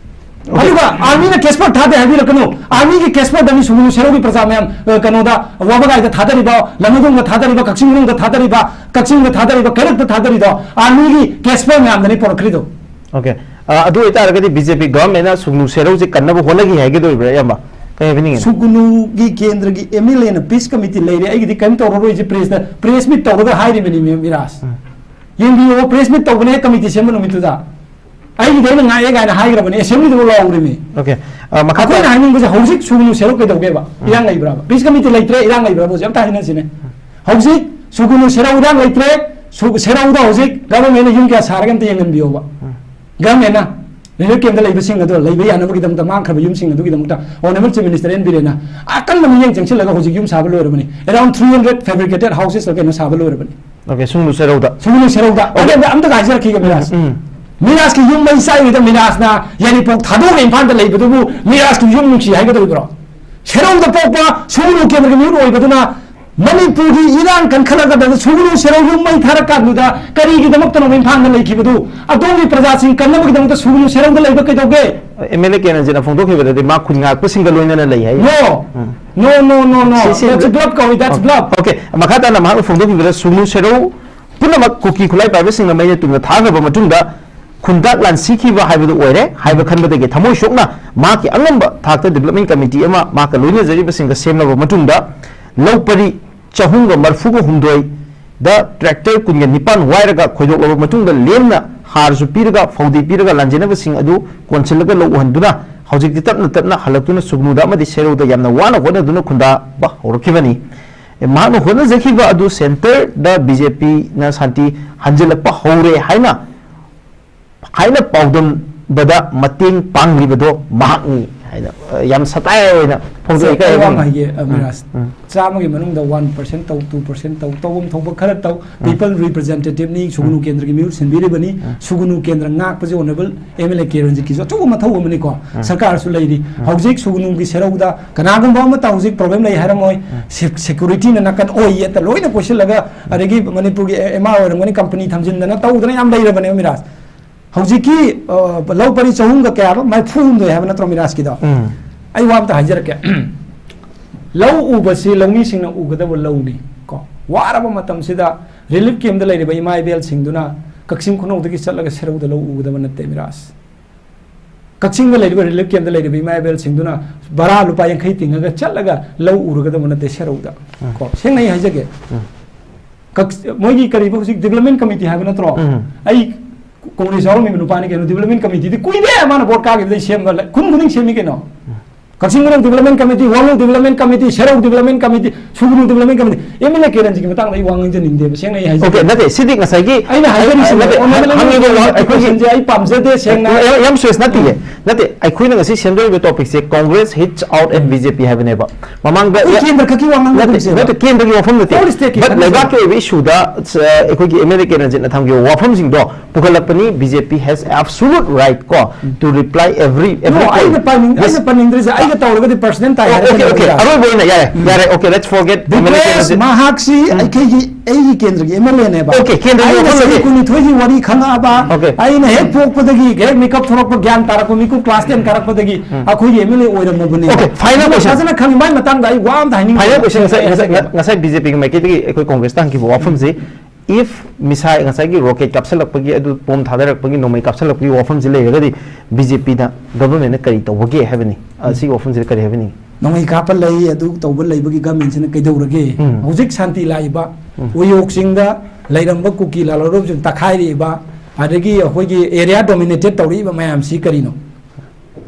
ꯑꯣꯀꯦ꯫ ꯑꯗꯨꯒ ꯑꯥꯔꯃꯤꯅ ꯀꯦꯁ ꯐꯔ ꯊꯥꯗꯦ ꯍꯥꯏꯕꯤꯔꯛꯀꯅꯨ꯫ ꯑꯥꯔꯃꯤꯒꯤ ꯀꯦꯁ ꯐꯔꯗꯅꯤ ꯁꯨꯒꯅꯨ ꯁꯦꯔꯧꯒꯤ ꯄ꯭ꯔꯖꯥ ꯃꯌꯥꯝ, ꯑ, ꯀꯩꯅꯣꯗ, ꯋꯥꯕꯒꯥꯏꯗ ꯊꯥꯗꯔꯤꯕ, ꯂꯝꯃꯗꯣꯡꯗ ꯊꯥꯗꯔꯤꯕ, ꯀꯛꯆꯤꯡ ꯃꯅꯨꯡꯗ ꯊꯥꯗꯔꯤꯕ, ꯀꯛꯆꯤꯡꯗ ꯊꯥꯗꯔꯤꯕ, ꯀꯩꯔꯛꯇ ꯊꯥꯗꯔꯤꯗꯣ ꯑꯥꯔꯃꯤꯒꯤ ꯀꯦꯁ ꯐꯔ ꯃꯌꯥꯝꯗꯅꯤ ꯄꯣꯔꯛꯈ꯭ꯔꯤꯗꯣ꯫ ꯑꯣꯀꯦ꯫ ꯑ, ꯑꯗꯨ ꯑꯣꯏꯇꯥꯔꯒꯗꯤ ꯕꯤ ꯖꯦ ꯄꯤ ꯒꯚꯔꯟꯃꯦꯟꯅ ꯁꯨꯒꯅꯨ ꯁꯦꯔꯧꯁꯦ ꯀꯟꯅꯕ ꯍꯣꯠꯅꯈꯤ ꯍꯥꯏꯒꯗꯧꯔꯤꯕ꯭ꯔꯥ, ꯏꯌꯥꯝꯕ? ꯀꯩ ꯍꯥꯏꯕꯤꯅꯤꯡꯉꯤꯅꯣ? ꯁꯨꯒꯅꯨꯒꯤ ꯀꯦꯟꯗ꯭ꯔꯒꯤ ꯑꯦꯝ ꯑꯦꯜ ꯑꯦꯅ ꯄꯤꯁ ꯀꯃꯤꯇꯤ ꯂꯩꯔꯦ, ꯑꯩꯒꯤꯗꯤ ꯀꯔꯤꯝ ꯇꯧꯔꯔꯣꯏꯁꯦ, ꯄ꯭ꯔꯦꯁꯇ, ꯄ꯭ꯔꯦꯁ ꯃꯤꯠ ꯇꯧꯔꯒ ꯍꯥꯏꯔꯤꯕꯅꯤ, ꯃꯤ-, ꯃꯤꯔꯥꯖ꯫ ꯎꯝ꯫ ꯌꯦꯡꯕꯤꯌꯣ, ꯄ꯭ꯔꯦꯁ ꯃꯤꯠ ꯇꯧꯕꯅꯦ ꯀꯃꯤꯇꯤ ꯁꯦꯝꯕ ꯅꯨꯃꯤꯠꯇꯨꯗ꯫ ꯑꯩꯒꯤꯗꯤ ꯑꯩꯅ ꯉꯥꯛꯑꯦ ꯀꯥꯏꯅ ꯍꯥꯏꯈ꯭ꯔꯕꯅꯦ, ꯑꯦꯁꯦꯝꯕ꯭ꯂꯤꯗꯨꯕꯨ ꯂꯥꯎꯔꯤꯃꯤ꯫ ꯑꯣꯀꯦ꯫ ꯑ, ꯃꯈꯥ ꯑꯩꯈꯣꯏꯅ ꯇꯥꯅ ꯍꯥꯏꯅꯤꯡꯕꯁꯦ ꯍꯧꯖꯤꯛ ꯁꯨꯒꯅꯨ ꯁꯦꯔꯧ ꯀꯩꯗꯧꯒꯦꯕ? ꯎꯝ꯫ ꯏꯔꯥꯡ ꯂꯩꯕ꯭ꯔꯥꯕ? ꯄꯤꯁ ꯀꯃꯤꯇꯤ ꯂꯩꯇ꯭ꯔꯦ, ꯏꯔꯥꯡ ꯂꯩꯕ꯭ꯔꯥꯕ? ꯍꯧꯖꯤꯛ ꯑꯝꯇ ꯍꯥꯏꯅꯁꯤꯅꯦ꯫ ꯍꯧꯖꯤꯛ ꯁꯨꯒꯅꯨ ꯁꯦꯔꯧ ꯏꯔꯥꯡ ꯂꯩꯇ꯭ꯔꯦ, ꯁꯨ-, ꯁꯦꯔꯧꯗ ꯍꯧꯖꯤꯛ ꯒꯚꯔꯟꯃꯦꯟꯅ ꯌꯨꯝ ꯀꯌꯥ ꯁꯥꯔꯒꯦ ꯑꯝꯇ ꯌꯦꯡꯍꯟꯕꯤꯌꯣꯕ꯫ ꯎꯝ꯫ ꯒꯚꯔꯟꯃꯦꯟꯅ ꯔꯤꯂꯤꯐ ꯀꯦꯝꯞꯇ ꯂꯩꯕꯁꯤꯡ ꯑꯗꯣ ꯂꯩꯕ ꯌꯥꯅꯕꯒꯤꯗꯃꯛꯇ, ꯃꯥꯡꯈ꯭ꯔꯕ ꯌꯨꯝꯁꯤꯡ ꯑꯗꯨꯒꯤꯗꯃꯛꯇ Honourable Chief Minister ꯑꯦꯟ ꯕꯤꯔꯦꯟꯅ ꯑꯀꯟꯕ ꯃꯤꯠꯌꯦꯡ ꯆꯪꯁꯤꯜꯂꯒ ꯍꯧꯖꯤꯛ ꯌꯨꯝ ꯁꯥꯕ ꯂꯣꯏꯔꯕꯅꯤ꯫ Around three hundred fabricated houses ꯀꯩꯅꯣ ꯁꯥꯕ ꯂꯣꯏꯔꯕꯅꯤ꯫ ꯑꯣꯀꯦ, ꯁꯨꯒꯅꯨ ꯁꯦꯔꯧꯗ꯫ ꯁꯨꯒꯅꯨ ꯁꯦꯔꯧꯗ꯫ ꯑꯣꯀꯦ꯫ ꯑꯗꯨꯗ ꯑꯝꯇ ꯍꯥꯏꯖꯔꯛꯈꯤꯒꯦ, ꯃꯤꯔꯥꯖ꯫ ꯎꯝ, ꯎꯝ꯫ ꯃꯤꯔꯥꯖꯀꯤ ꯌꯨꯝ ꯃꯩ ꯆꯥꯛꯏꯉꯩꯗ ꯃꯤꯔꯥꯖꯅ ꯌꯥꯏꯔꯤꯄꯣꯛ ꯊꯥꯗꯣꯛꯑꯒ ꯏꯝꯐꯥꯜꯗ ꯂꯩꯕꯗꯨꯕꯨ ꯃꯤꯔꯥꯖꯀꯤ ꯌꯨꯝ ꯅꯨꯡꯁꯤ ꯍꯥꯏꯒꯗꯧꯔꯤꯕ꯭ꯔꯣ? ꯁꯦꯔꯧꯗ ꯄꯣꯛꯄ ꯁꯨꯒꯅꯨ ꯀꯦꯟꯗ꯭ꯔꯒꯤ ꯃꯤꯍꯨꯠ ꯑꯣꯏꯕꯗꯨꯅ ꯃꯅꯤꯄꯨꯔꯒꯤ ꯏꯔꯥꯡ ꯀꯟꯈꯠꯂꯛꯀꯗꯕꯗ ꯁꯨꯒꯅꯨ ꯁꯦꯔꯧ ꯌꯨꯝ ꯃꯩ ꯊꯥꯔꯀꯥꯟꯗꯨꯗ ꯀꯔꯤꯒꯤꯗꯃꯛꯇꯅꯣ ꯏꯝꯐꯥꯜꯗ ꯂꯩꯈꯤꯕꯗꯨ? ꯑꯗꯣꯝꯒꯤ ꯄ꯭ꯔꯖꯥꯁꯤꯡ ꯀꯟꯅꯕꯒꯤꯗꯃꯛꯇ ꯁꯨꯒꯅꯨ ꯁꯦꯔꯧꯗ ꯂꯩꯕ ꯀꯩꯗꯧꯒꯦ? ꯑꯦꯝ ꯑꯦꯜ ꯑꯦ ꯀꯦ ꯔꯟꯖꯤꯠꯅ ꯐꯣꯡꯗꯣꯛꯈꯤꯕꯗꯗꯤ ꯃꯥ ꯈꯨꯟ ꯉꯥꯛꯄꯁꯤꯡꯒ ꯂꯣꯏꯅꯅ ꯂꯩ ꯍꯥꯏ꯫ No꯫ ꯎꯝ꯫ No, no, no, no. ꯁꯤ, ꯁꯤ That's bluff ꯀꯧꯏ, that's bluff꯫ ꯑꯣꯀꯦ, ꯃꯈꯥ ꯇꯥꯅ ꯃꯍꯥꯛꯅ ꯐꯣꯡꯗꯣꯛꯈꯤꯕꯗ ꯁꯨꯒꯅꯨ ꯁꯦꯔꯧ ꯄꯨꯝꯅꯃꯛ ꯀꯨꯀꯤ ꯈꯨꯠꯂꯥꯏ ꯄꯥꯏꯕꯁꯤꯡꯅ ꯃꯩꯅ ꯇꯨꯝꯅ ꯊꯥꯈ꯭ꯔꯕ ꯃꯇꯨꯡꯗ ꯈꯨꯟꯇꯥꯛ ꯂꯥꯟꯁꯤꯈꯤꯕ ꯍꯥꯏꯕꯗꯨ ꯑꯣꯏꯔꯦ ꯍꯥꯏꯕ ꯈꯟꯕꯗꯒꯤ ꯊꯃꯣꯏ ꯁꯣꯛꯅ ꯃꯍꯥꯛꯀꯤ ꯑꯉꯝꯕ ꯊꯥꯛꯇ development committee ꯑꯃ ꯃꯍꯥꯛꯀ ꯂꯣꯏꯅꯖꯔꯤꯕꯁꯤꯡꯒ ꯁꯦꯝꯂꯕ ꯃꯇꯨꯡꯗ ꯂꯧ ꯄꯔꯤ ꯆꯍꯨꯝꯒ ꯃꯔꯤꯐꯨꯒ ꯍꯨꯝꯗꯣꯏꯗ tractor ꯀꯨꯟꯒ ꯅꯤꯄꯥꯟ ꯋꯥꯏꯔꯒ ꯈꯣꯏꯗꯣꯛꯂꯕ ꯃꯇꯨꯡꯗ ꯂꯦꯝꯅ ꯍꯥꯔꯁꯨ ꯄꯤꯔꯒ ꯐꯧꯗꯤ ꯄꯤꯔꯒ ꯂꯥꯟꯖꯦꯟꯅꯕꯁꯤꯡ ꯑꯗꯨ ꯀꯣꯟꯁꯤꯜꯂꯒ ꯂꯧ ꯎꯍꯟꯗꯨꯅ ꯍꯧꯖꯤꯛꯇꯤ ꯇꯞꯅ ꯇꯞꯅ ꯍꯜꯂꯛꯇꯨꯅ ꯁꯨꯒꯅꯨꯗ ꯑꯃꯗꯤ ꯁꯦꯔꯧꯗ ꯌꯥꯝꯅ ꯋꯥꯅ ꯍꯣꯠꯅꯗꯨꯅ ꯈꯨꯟꯗꯥꯕ ꯍꯧꯔꯛꯈꯤꯕꯅꯤ꯫ ꯃꯍꯥꯛꯅ ꯍꯣꯠꯅꯖꯈꯤꯕ ꯑꯗꯨ ꯁꯦꯟꯇꯔꯗ ꯕꯤ ꯖꯦ ꯄꯤꯅ ꯁꯥꯟꯇꯤ ꯍꯟꯖꯤꯜꯂꯛꯄ ꯍꯧꯔꯦ ꯍꯥꯏꯅ, ꯍꯥꯏꯅ ꯄꯥꯎꯗꯝꯕꯗ ꯃꯇꯦꯡ ꯄꯥꯡꯂꯤꯕꯗꯣ ꯃꯍꯥꯛꯅꯤ꯫ ꯍꯥꯏꯅ, ꯑ, ꯌꯥꯝ ꯁꯇꯥꯏ ꯑꯣꯏꯅ ꯐꯣꯡꯗꯣꯛꯏ꯫ ꯁꯦ, ꯑꯩ ꯋꯥ ꯑꯃ ꯍꯥꯏꯒꯦ, ꯑ, ꯎꯝ, ꯃꯤꯔꯥꯖ꯫ ꯎꯝ꯫ ꯆꯥꯝꯃꯒꯤ ꯃꯅꯨꯡꯗ one percent ꯇꯧ, two percent ꯇꯧ, ꯇꯧꯐꯝ ꯊꯣꯛꯄ ꯈꯔ ꯇꯧ꯫ ꯎꯝ꯫ People representative ꯅꯤ, ꯁꯨꯒꯅꯨ ꯎꯝ꯫ ꯀꯦꯟꯗ꯭ꯔꯒꯤ ꯃꯤꯍꯨꯠ ꯁꯤꯟꯕꯤꯔꯤꯕꯅꯤ꯫ ꯎꯝ꯫ ꯁꯨꯒꯅꯨ ꯀꯦꯟꯗ꯭ꯔ ꯉꯥꯛꯄꯁꯦ Honourable M L A ꯀꯦ ꯔꯟꯖꯤꯠꯀꯤꯁꯨ ꯑꯆꯧꯕ ꯃꯊꯧ ꯑꯃꯅꯤꯀꯣ꯫ ꯎꯝ꯫ ꯁꯔꯀꯥꯔꯁꯨ ꯂꯩꯔꯤ꯫ ꯎꯝ꯫ ꯍꯧꯖꯤꯛ ꯁꯨꯒꯅꯨꯒꯤ ꯁꯦꯔꯧꯗ ꯀꯅꯥꯒꯨꯝꯕ ꯑꯃꯠꯇ ꯍꯧꯖꯤꯛ problem ꯂꯩ ꯍꯥꯏꯔꯝꯃꯣꯏ꯫ ꯎꯝ꯫ ꯁꯦ-, security ꯅ ꯅꯥꯀꯟ ꯑꯣꯏ ꯌꯦꯠꯇ ꯂꯣꯏꯅ ꯀꯣꯏꯁꯤꯜꯂꯒ, ꯑꯗꯒꯤ ꯃꯅꯤꯄꯨꯔꯒꯤ ꯑꯦ-, M R ꯑꯣꯏꯔꯝꯒꯅꯤ, company ꯊꯝꯖꯤꯟꯗꯅ ꯇꯧꯗꯅ ꯌꯥꯝ ꯂꯩꯔꯕꯅꯦ ꯃꯤꯔꯥꯖ꯫ ꯍꯧꯖꯤꯛꯀꯤ, ꯑ, ꯂꯧ ꯄꯔꯤ ꯆꯍꯨꯝꯒ ꯀꯌꯥꯕ? ꯃꯔꯤꯐꯨ ꯍꯨꯝꯗꯣꯏ ꯍꯥꯏꯕ ꯅꯠꯇ꯭ꯔꯣ ꯃꯤꯔꯥꯖꯀꯤꯗꯣ? ꯎꯝ꯫ ꯑꯩ ꯋꯥ ꯑꯝꯇ ꯍꯥꯏꯖꯔꯛꯀꯦ꯫ ꯂꯧ ꯎꯕꯁꯤ ꯂꯧꯃꯤꯁꯤꯡꯅ ꯎꯒꯗꯕ ꯂꯧꯅꯤ ꯀꯣ꯫ ꯋꯥꯔꯕ ꯃꯇꯝꯁꯤꯗ relief camp ꯗ ꯂꯩꯔꯤꯕ ꯏꯃꯥ ꯏꯕꯦꯜꯁꯤꯡꯗꯨꯅ ꯀꯛꯆꯤꯡ ꯈꯨꯅꯧꯗꯒꯤ ꯆꯠꯂꯒ ꯁꯦꯔꯧꯗ ꯂꯧ ꯎꯒꯗꯕ ꯅꯠꯇꯦ ꯃꯤꯔꯥꯖ꯫ ꯀꯛꯆꯤꯡꯗ ꯂꯩꯔꯤꯕ relief camp ꯗ ꯂꯩꯔꯤꯕ ꯏꯃꯥ ꯏꯕꯦꯜꯁꯤꯡꯗꯨꯅ ꯚꯔꯥ ꯂꯨꯄꯥ ꯌꯥꯡꯈꯩ ꯇꯤꯡꯉꯒ ꯆꯠꯂꯒ ꯂꯧ ꯎꯔꯒꯗꯕ ꯅꯠꯇꯦ ꯁꯦꯔꯧꯗ꯫ ꯎꯝ꯫ ꯀꯣ, ꯁꯦꯡꯅ ꯑꯩ ꯍꯥꯏꯖꯒꯦ꯫ ꯎꯝ꯫ ꯀꯛ-, ꯃꯣꯏꯒꯤ ꯀꯔꯤꯕ ꯍꯧꯖꯤꯛ development committee ꯍꯥꯏꯕ ꯅꯠꯇ꯭ꯔꯣ? ꯎꯝ꯫ ꯑꯩ ꯀꯣꯡꯒ꯭ꯔꯦꯁ ꯌꯥꯎꯔꯝꯃꯤꯕ ꯅꯨꯄꯥꯅꯤ ꯀꯩꯅꯣ, development committee ꯗꯤ ꯀꯨꯏꯔꯦ ꯃꯥꯅ vote ꯀꯥꯈꯤꯕꯗꯩ ꯁꯦꯝꯕ, ꯂ-, ꯈꯨꯟ ꯈꯨꯗꯤꯡ ꯁꯦꯝꯃꯤ ꯀꯩꯅꯣ꯫ ꯎꯝ꯫ ꯀꯛꯆꯤꯡ ꯈꯨꯅꯧ development committee, ꯋꯥꯉꯨ development committee, ꯁꯦꯔꯧ development committee, ꯁꯨꯒꯅꯨ development committee, M L A ꯀꯦ ꯔꯟꯖꯤꯠꯀꯤ ꯃꯇꯥꯡꯗ ꯑꯩ ꯋꯥ ꯉꯥꯡꯖꯅꯤꯡꯗꯦꯕ, ꯁꯦꯡꯅ ꯑꯩ ꯍꯥꯏꯖꯒꯦ꯫ Okay, ꯅꯠꯇꯦ, ꯁꯤꯗꯤ ꯉꯁꯥꯏꯒꯤ ꯑꯩꯅ ꯍꯥꯏꯖꯔꯤꯁꯤꯅꯦ, ꯅꯠꯇꯦ, Honourable ꯍꯪꯉꯤꯕ ꯋꯥ-, ꯑꯩꯈꯣꯏꯒꯤ question ꯁꯦ ꯑꯩ ꯄꯥꯝꯖꯗꯦ, ꯁꯦꯡꯅ꯫ ꯌꯥꯝ, ꯌꯥꯝ serious ꯅꯠꯇꯤꯌꯦ꯫ ꯎꯝ꯫ ꯅꯠꯇꯦ, ꯑꯩꯈꯣꯏꯅ ꯉꯁꯤ ꯁꯦꯝꯗꯣꯔꯤꯕ topic say Congress hits out at um. B J P ꯍꯥꯏꯕꯅꯦꯕ꯫ ꯃꯃꯥꯡꯗ ꯑꯩꯈꯣꯏ ꯌꯥ-, ꯀꯦꯟꯗ꯭ꯔ ꯈꯛꯀꯤ ꯋꯥ ꯅꯠꯇꯦ, ꯉꯥꯡꯅꯗꯣꯏꯁꯦꯕ꯫ ꯅꯠꯇꯦ, ꯀꯦꯟꯗ꯭ꯔꯒꯤ ꯋꯥꯐꯝ ꯅꯠꯇꯦ꯫ All state ꯀꯤ But ꯈꯟꯅꯁꯦ꯫ ꯂꯩꯕꯥꯛꯀꯤ ꯑꯣꯏꯕ issue ꯗ, ꯑ, ꯑꯩꯈꯣꯏꯒꯤ M L A ꯀꯦ ꯔꯟꯖꯤꯠꯅ ꯊꯝꯈꯤꯕ ꯋꯥꯐꯝꯁꯤꯡꯗꯣ ꯄꯨꯈꯠꯂꯛꯄꯅꯤ, B J P has absolute right ꯀꯣ, ꯎꯝ꯫ To reply every, every No, point꯫ ꯑꯩꯅ ꯄꯥꯅꯤꯡ-, ꯑꯩꯅ ꯄꯥꯅꯤꯡꯗ꯭ꯔꯤꯁꯦ ꯑꯩꯒ ꯇꯧꯔꯒꯗꯤ personal ꯇꯥꯏ ꯑꯣ, okay, ꯍꯥꯏꯔꯛꯀꯅꯤ okay, ꯃꯣꯏꯗ꯫ ꯑꯔꯣꯏꯕ ꯑꯣꯏꯅ ꯌꯥꯔꯦ, ꯎꯝ꯫ ꯌꯥꯔꯦ, okay, let's forget M L A Because ꯀꯦ ꯔꯟꯖꯤꯠ꯫ ꯃꯍꯥꯛꯁꯤ ꯎꯝ꯫ ꯑꯩꯈꯣꯏꯒꯤ, ꯑꯩꯒꯤ ꯀꯦꯟꯗ꯭ꯔꯒꯤ M L A ꯅꯦꯕ꯫ Okay, ꯀꯦꯟꯗ꯭ꯔꯒꯤ ꯑꯩꯅ ꯋꯥꯐꯝ ꯆꯍꯤ ꯅꯠꯇꯦ꯫ ꯀꯨꯟꯅꯤꯊꯣꯏꯒꯤ ꯋꯥꯔꯤ ꯈꯪꯉꯛꯑꯕ, Okay꯫ ꯑꯩꯅ ꯍꯦꯛ ꯄꯣꯛꯄꯗꯒꯤ, ꯍꯦꯛ ꯃꯤꯀꯞ ꯊꯣꯛꯂꯛꯄ, ꯒ꯭ꯌꯥꯟ ꯇꯥꯔꯛꯄ ꯃꯤꯀꯨꯞ class ten ꯀꯥꯔꯛꯄꯗꯒꯤ ꯎꯝ꯫ ꯑꯩꯈꯣꯏꯒꯤ M L A ꯑꯣꯏꯔꯝꯃꯕꯅꯦꯕ꯫ Okay, final ꯑꯗꯨꯅ question꯫ ꯐꯖꯅ ꯈꯪꯉꯤ꯫ ꯃꯥꯏ ꯃꯇꯥꯡꯗ ꯑꯩ ꯋꯥ ꯑꯝꯇ ꯍꯥꯏꯅꯤꯡꯗꯦ꯫ Final question, ꯉꯁꯥꯏ, ꯉꯁꯥꯏ, ꯉꯁꯥꯏ B J P ꯒꯤ ꯃꯥꯏꯀꯩꯗꯒꯤ ꯑꯩꯈꯣꯏ Congress ꯇ ꯍꯪꯈꯤꯕ ꯋꯥꯐꯝꯁꯤ, if missile, ꯉꯁꯥꯏꯒꯤ rocket ꯀꯥꯞꯁꯤꯜꯂꯛꯄꯒꯤ, ꯑꯗꯨ bomb ꯊꯥꯗꯔꯛꯄꯒꯤ, ꯅꯣꯡꯃꯩ ꯀꯥꯞꯁꯤꯜꯂꯛꯄꯒꯤ ꯋꯥꯐꯝꯁꯤ ꯂꯩꯔꯒꯗꯤ, B J P ꯗ, government ꯅ ꯀꯔꯤ ꯇꯧꯕꯒꯦ ꯍꯥꯏꯕꯅꯤ? ꯑ, ꯎꯝ꯫ ꯁꯤꯒꯤ ꯋꯥꯐꯝꯁꯤꯗ ꯀꯔꯤ ꯍꯥꯏꯕꯤꯅꯤꯡꯉꯤ? ꯅꯣꯡꯃꯩ ꯀꯥꯞꯄ ꯂꯩ, ꯑꯗꯨ ꯇꯧꯕ ꯂꯩꯕꯒꯤ government ꯁꯤꯅ ꯀꯩꯗꯧꯔꯒꯦ? ꯎꯝ꯫ ꯍꯧꯖꯤꯛ ꯁꯥꯟꯇꯤ ꯂꯥꯛꯏꯕ, ꯎꯝ꯫ ꯎꯌꯣꯛ ꯆꯤꯡꯗ ꯂꯩꯔꯝꯕ ꯀꯨꯀꯤ ꯂꯥꯂꯣꯏꯔꯣꯞꯁꯤꯡ ꯇꯛꯈꯥꯏꯔꯤꯕ, ꯑꯗꯒꯤ ꯑꯩꯈꯣꯏꯒꯤ area dominated ꯇꯧꯔꯛꯏꯕ ꯃꯌꯥꯝꯁꯤ ꯀꯔꯤꯅꯣ?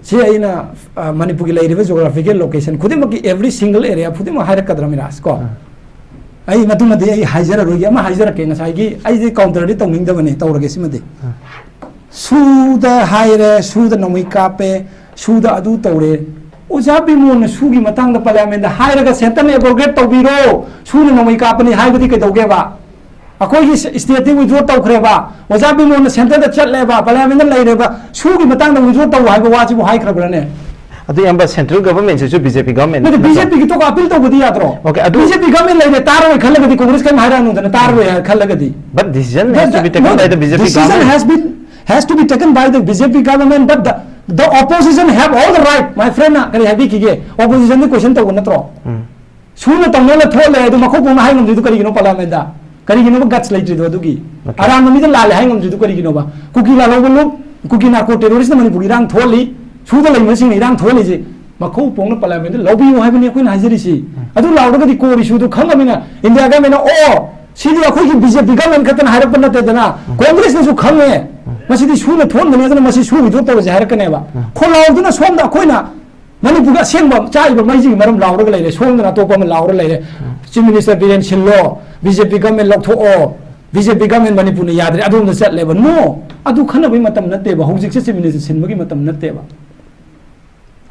ꯁꯤ ꯑꯩꯅ, ꯑ, ꯃꯅꯤꯄꯨꯔꯒꯤ ꯂꯩꯔꯤꯕ geographical location ꯈꯨꯗꯤꯡꯃꯛꯀꯤ every single area ꯈꯨꯗꯤꯡꯃꯛ ꯍꯥꯏꯔꯛꯀꯗ꯭ꯔꯥ, ꯃꯤꯔꯥꯖ, ꯀꯣ? ꯑꯥ꯫ ꯑꯩ ꯃꯗꯨꯃꯗꯤ ꯑꯩ ꯍꯥꯏꯖꯔꯔꯣꯏꯒꯦ, ꯑꯃ ꯍꯥꯏꯖꯔꯛꯀꯦ꯫ ꯉꯁꯥꯏꯒꯤ ꯑꯩꯗꯤ counter ꯗꯤ ꯇꯧꯅꯤꯡꯗꯕꯅꯦ, ꯇꯧꯔꯒꯦ ꯁꯤꯃꯗꯤ꯫ ꯑꯥ꯫ ꯁꯨꯗ ꯍꯥꯏꯔꯦ, ꯁꯨꯗ ꯅꯣꯡꯃꯩ ꯀꯥꯞꯄꯦ, ꯁꯨꯗ ꯑꯗꯨ ꯇꯧꯔꯦ꯫ ꯑꯣꯖꯥ ꯕꯤꯃꯣꯟꯅ ꯁꯨꯒꯤ ꯃꯇꯥꯡꯗ ꯄꯥꯔꯂꯤꯌꯥꯃꯦꯟꯗ ꯍꯥꯏꯔꯒ ꯁꯦꯟꯇꯔꯅ ꯑꯦꯕ꯭ꯔꯣꯒꯦꯠ ꯇꯧꯕꯤꯔꯣ, ꯁꯨꯅ ꯅꯣꯡꯃꯩ ꯀꯥꯞꯄꯅꯤ ꯍꯥꯏꯕꯗꯤ ꯀꯩꯗꯧꯒꯦꯕ? ꯑꯩꯈꯣꯏꯒꯤ ꯁ-, ꯁ꯭ꯇꯦꯠꯇꯤ ꯋꯤꯗ꯭ꯔꯣ ꯇꯧꯈ꯭ꯔꯦꯕ, ꯑꯣꯖꯥ ꯕꯤꯃꯣꯟꯅ ꯁꯦꯟꯇꯔꯗ ꯆꯠꯂꯦꯕ, ꯄꯥꯔꯂꯤꯌꯥꯃꯦꯟꯗ ꯂꯩꯔꯦꯕ, ꯁꯨꯒꯤ ꯃꯇꯥꯡꯗ ꯋꯤꯗ꯭ꯔꯣ ꯇꯧ ꯍꯥꯏꯕ ꯋꯥꯁꯤꯕꯨ ꯍꯥꯏꯈ꯭ꯔꯕ꯭ꯔꯅꯦ? ꯑꯗꯨ ꯏꯌꯥꯝꯕ, central ꯒꯚꯔꯟꯃꯦꯟꯁꯤꯁꯨ B J P government ꯅꯠꯇꯦ, ꯕꯤ ꯖꯦ ꯄꯤꯒꯤ ꯇꯣꯛ ꯑꯄꯤꯜ ꯇꯧꯕꯗꯤ ꯌꯥꯗ꯭ꯔꯣ? Okay, ꯑꯗꯨ ꯕꯤ ꯖꯦ ꯄꯤ ꯒꯚꯔꯟꯃꯦꯟ ꯂꯩꯔꯦ, ꯇꯥꯔꯣꯏ ꯈꯜꯂꯒꯗꯤ ꯀꯣꯡꯒ꯭ꯔꯦꯁ ꯀꯔꯤꯝ ꯍꯥꯏꯔꯛꯑꯅꯨꯗꯅ, ꯇꯥꯔꯣꯏ ꯍꯥꯏ ꯈꯜꯂꯒꯗꯤ. But decision has to be taken by the B J P Decision government. has been, has to be taken by the B J P government, but the, the opposition have all the right, my friend ꯅ ꯀꯔꯤ ꯍꯥꯏꯕꯤꯈꯤꯒꯦ? Opposition ꯗꯤ question ꯇꯧꯕ ꯅꯠꯇ꯭ꯔꯣ? ꯁꯨꯅ ꯇꯧꯅꯅ ꯊꯣꯛꯂꯦ ꯑꯗꯨ ꯃꯈꯣꯛ ꯄꯣꯡꯅ ꯍꯥꯏ ꯉꯝꯗ꯭ꯔꯤꯗꯣ ꯀꯔꯤꯒꯤꯅꯣ ꯄꯥꯔꯂꯤꯌꯥꯃꯦꯟꯗ? ꯀꯔꯤꯒꯤꯅꯣꯕ guts ꯂꯩꯇ꯭ꯔꯤꯗꯣ ꯑꯗꯨꯒꯤ? ꯑꯔꯥꯟꯕ ꯃꯤꯗ ꯂꯥꯜꯂꯦ ꯍꯥꯏ ꯉꯝꯗ꯭ꯔꯤꯗꯣ ꯀꯔꯤꯒꯤꯅꯣꯕ? ꯀꯨꯀꯤ ꯂꯥꯜꯍꯧꯕ ꯂꯨꯞ, ꯀꯨꯀꯤ ꯅꯥꯔꯀꯣ ꯇꯦꯔꯣꯔꯤꯁꯅ ꯃꯅꯤꯄꯨꯔꯒꯤ ꯏꯔꯥꯡ ꯊꯣꯛꯍꯜꯂꯤ, ꯁꯨꯗ ꯂꯩꯕꯁꯤꯡꯅ ꯏꯔꯥꯡ ꯊꯣꯛꯍꯜꯂꯤꯁꯦ ꯃꯈꯧ ꯄꯣꯡꯅ ꯄꯥꯔꯂꯤꯌꯥꯃꯦꯟꯗ ꯂꯧꯕꯤꯌꯨ ꯍꯥꯏꯕꯅꯤ ꯑꯩꯈꯣꯏꯅ ꯍꯥꯏꯖꯔꯤꯁꯤ꯫ ꯑꯗꯨ ꯂꯥꯎꯔꯒꯗꯤ core issue ꯗꯨ ꯈꯪꯉꯕꯅꯤꯅ ꯏꯟꯗꯤꯌꯥ ꯒꯚꯔꯟꯃꯦꯟꯅ, "ꯑꯣ, ꯁꯤꯗꯤ ꯑꯩꯈꯣꯏꯒꯤ ꯕꯤ ꯖꯦ ꯄꯤ ꯒꯚꯔꯟꯃꯦꯟ ꯈꯛꯇꯅ ꯍꯥꯏꯔꯛꯄ ꯅꯠꯇꯦꯗꯅ, ꯀꯣꯡꯒ꯭ꯔꯦꯁꯅꯁꯨ ꯈꯪꯉꯦ, ꯃꯁꯤꯗꯤ ꯁꯨꯅ ꯊꯣꯛꯍꯟꯕꯅꯤ, ꯑꯗꯨꯅ ꯃꯁꯤ ꯁꯨ withdraw ꯇꯧꯔꯁꯦ" ꯍꯥꯏꯔꯛꯀꯅꯦꯕ꯫ ꯈꯣꯜꯂꯥꯎꯗꯨꯅ ꯁꯣꯝꯗ ꯑꯩꯈꯣꯏꯅ ꯃꯅꯤꯄꯨꯔꯒꯤ ꯑꯁꯦꯡꯕ ꯆꯥꯛꯏꯕ ꯃꯩꯁꯤꯒꯤ ꯃꯔꯝ ꯂꯥꯎꯔꯒ ꯂꯩꯔꯦ, ꯁꯣꯝꯗꯅ ꯑꯇꯣꯞꯄ ꯑꯃ ꯂꯥꯎꯔ ꯂꯩꯔꯦ꯫ Chief Minister ꯕꯤꯔꯦꯟ ꯁꯤꯜꯂꯣ, ꯕꯤ ꯖꯦ ꯄꯤ ꯒꯚꯔꯟꯃꯦꯟ ꯂꯧꯊꯣꯛꯑꯣ, ꯕꯤ ꯖꯦ ꯄꯤ ꯒꯚꯔꯟꯃꯦꯟ ꯃꯅꯤꯄꯨꯔꯅ ꯌꯥꯗ꯭ꯔꯦ, ꯑꯗꯣꯝꯗ ꯆꯠꯂꯦꯕ꯫ No, ꯑꯗꯨ ꯈꯟꯅꯕꯒꯤ ꯃꯇꯝ ꯅꯠꯇꯦꯕ꯫ ꯍꯧꯖꯤꯛꯁꯦ Chief Minister ꯁꯤꯟꯕꯒꯤ ꯃꯇꯝ ꯅꯠꯇꯦꯕ꯫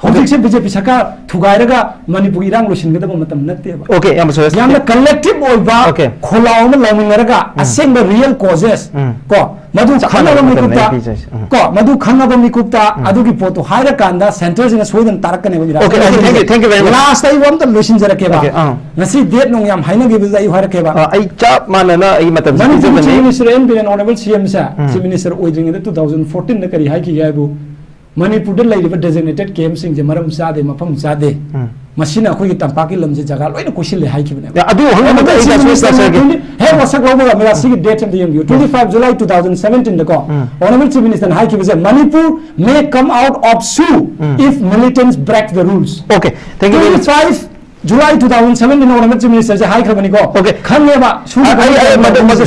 ꯍꯧꯖꯤꯛꯁꯦ ꯕꯤ ꯖꯦ ꯄꯤ ꯁꯔꯀꯥꯔ ꯊꯨꯒꯥꯏꯔꯒ ꯃꯅꯤꯄꯨꯔꯒꯤ ꯏꯔꯥꯡ ꯂꯣꯏꯁꯤꯟꯒꯗꯕ ꯃꯇꯝ ꯅꯠꯇꯦꯕ꯫ Okay, ꯌꯥꯝ ꯁꯣꯏꯔꯁꯤ꯫ ꯌꯥꯝꯅ collective ꯑꯣꯏꯕ Okay. ꯈꯣꯜꯂꯥꯎ ꯑꯃ ꯂꯥꯎꯃꯤꯟꯅꯔꯒ ꯑꯁꯦꯡꯕ real causes ꯎꯝ꯫ ꯀꯣ, ꯃꯗꯨ ꯆꯞ ꯈꯪꯉꯕ ꯃꯥꯟꯅꯕ ꯃꯇꯝꯗ ꯃꯤꯀꯨꯞꯇ, ꯑꯩ ꯄꯤꯖꯔꯤꯁꯦ꯫ ꯎꯝ꯫ ꯀꯣ, ꯃꯗꯨ ꯈꯪꯉꯕ ꯃꯤꯀꯨꯞꯇ ꯑꯗꯨꯒꯤ ꯄꯣꯠꯇꯣ ꯍꯥꯏꯔꯀꯥꯟꯗ centre ꯁꯤꯅ ꯁꯣꯏꯗꯅ ꯇꯥꯔꯛꯀꯅꯦꯕ ꯏꯔꯥꯡ꯫ Okay, okay, thank you, thank you very much. Last ꯇ ꯑꯩ ꯋꯥ ꯑꯝꯇ ꯂꯣꯏꯁꯤꯟꯖꯔꯛꯀꯦꯕ꯫ Okay, ꯑꯥ꯫ ꯉꯁꯤ date ꯅꯨꯡ ꯌꯥꯝ ꯍꯥꯏꯅꯈꯤꯕꯗꯨꯗ ꯑꯩ ꯍꯥꯏꯔꯛꯀꯦꯕ꯫ ꯑ, ꯑꯩ ꯆꯞ ꯃꯥꯟꯅꯅ ꯑꯩ ꯃꯇꯝꯁꯤ ꯃꯅꯤꯄꯨꯔꯒꯤ Chief ꯄꯤꯖꯕꯅꯤ꯫ Minister N Biren, Honourable C M ꯁꯦ, ꯎꯝ꯫ Chief Minister ꯑꯣꯏꯗ꯭ꯔꯤꯉꯩꯗ two thousand fourteen ꯗ ꯀꯔꯤ ꯍꯥꯏꯈꯤꯒꯦ ꯍꯥꯏꯕꯨ, ꯃꯅꯤꯄꯨꯔꯗ ꯂꯩꯔꯤꯕ designated camp ꯁꯤꯡꯁꯦ ꯃꯔꯝ ꯆꯥꯗꯦ, ꯃꯐꯝ ꯆꯥꯗꯦ꯫ ꯎꯝ꯫ ꯃꯁꯤꯅ ꯑꯩꯈꯣꯏꯒꯤ ꯇꯝꯄꯥꯛꯀꯤ ꯂꯝꯁꯦ ꯖꯒꯥ ꯂꯣꯏꯅ ꯀꯣꯏꯁꯤꯜꯂꯦ ꯍꯥꯏꯈꯤꯕꯅꯦꯕ꯫ ꯑꯗꯨ ꯍꯪꯕꯗ ꯑꯩ Chief ꯇꯥꯁꯨ Minister ꯇꯥꯖꯒꯦ꯫ ꯍꯦꯛ ꯋꯥꯁꯛ ꯂꯧꯕꯒ ꯃꯤꯔꯥꯁꯤꯒꯤ date ꯑꯃꯗ ꯌꯦꯡꯕꯤꯌꯨ, twenty five July two thousand seventeen ꯗꯀꯣ, ꯎꯝ꯫ Honourable Chief Minister ꯅ ꯍꯥꯏꯈꯤꯕꯁꯦ, "Manipur may come out of SoO um. if militants break the rules." Okay, thank you very much. Twenty five July two thousand seventeen Honourable Chief Minister say ꯍꯥꯏꯈ꯭ꯔꯕꯅꯤꯀꯣ꯫ Okay. ꯈꯪꯉꯦꯕ, ꯁꯨꯝ ꯑꯩ, ꯑꯩ, ꯑꯩ ꯃꯗꯨ, ꯃꯗꯨ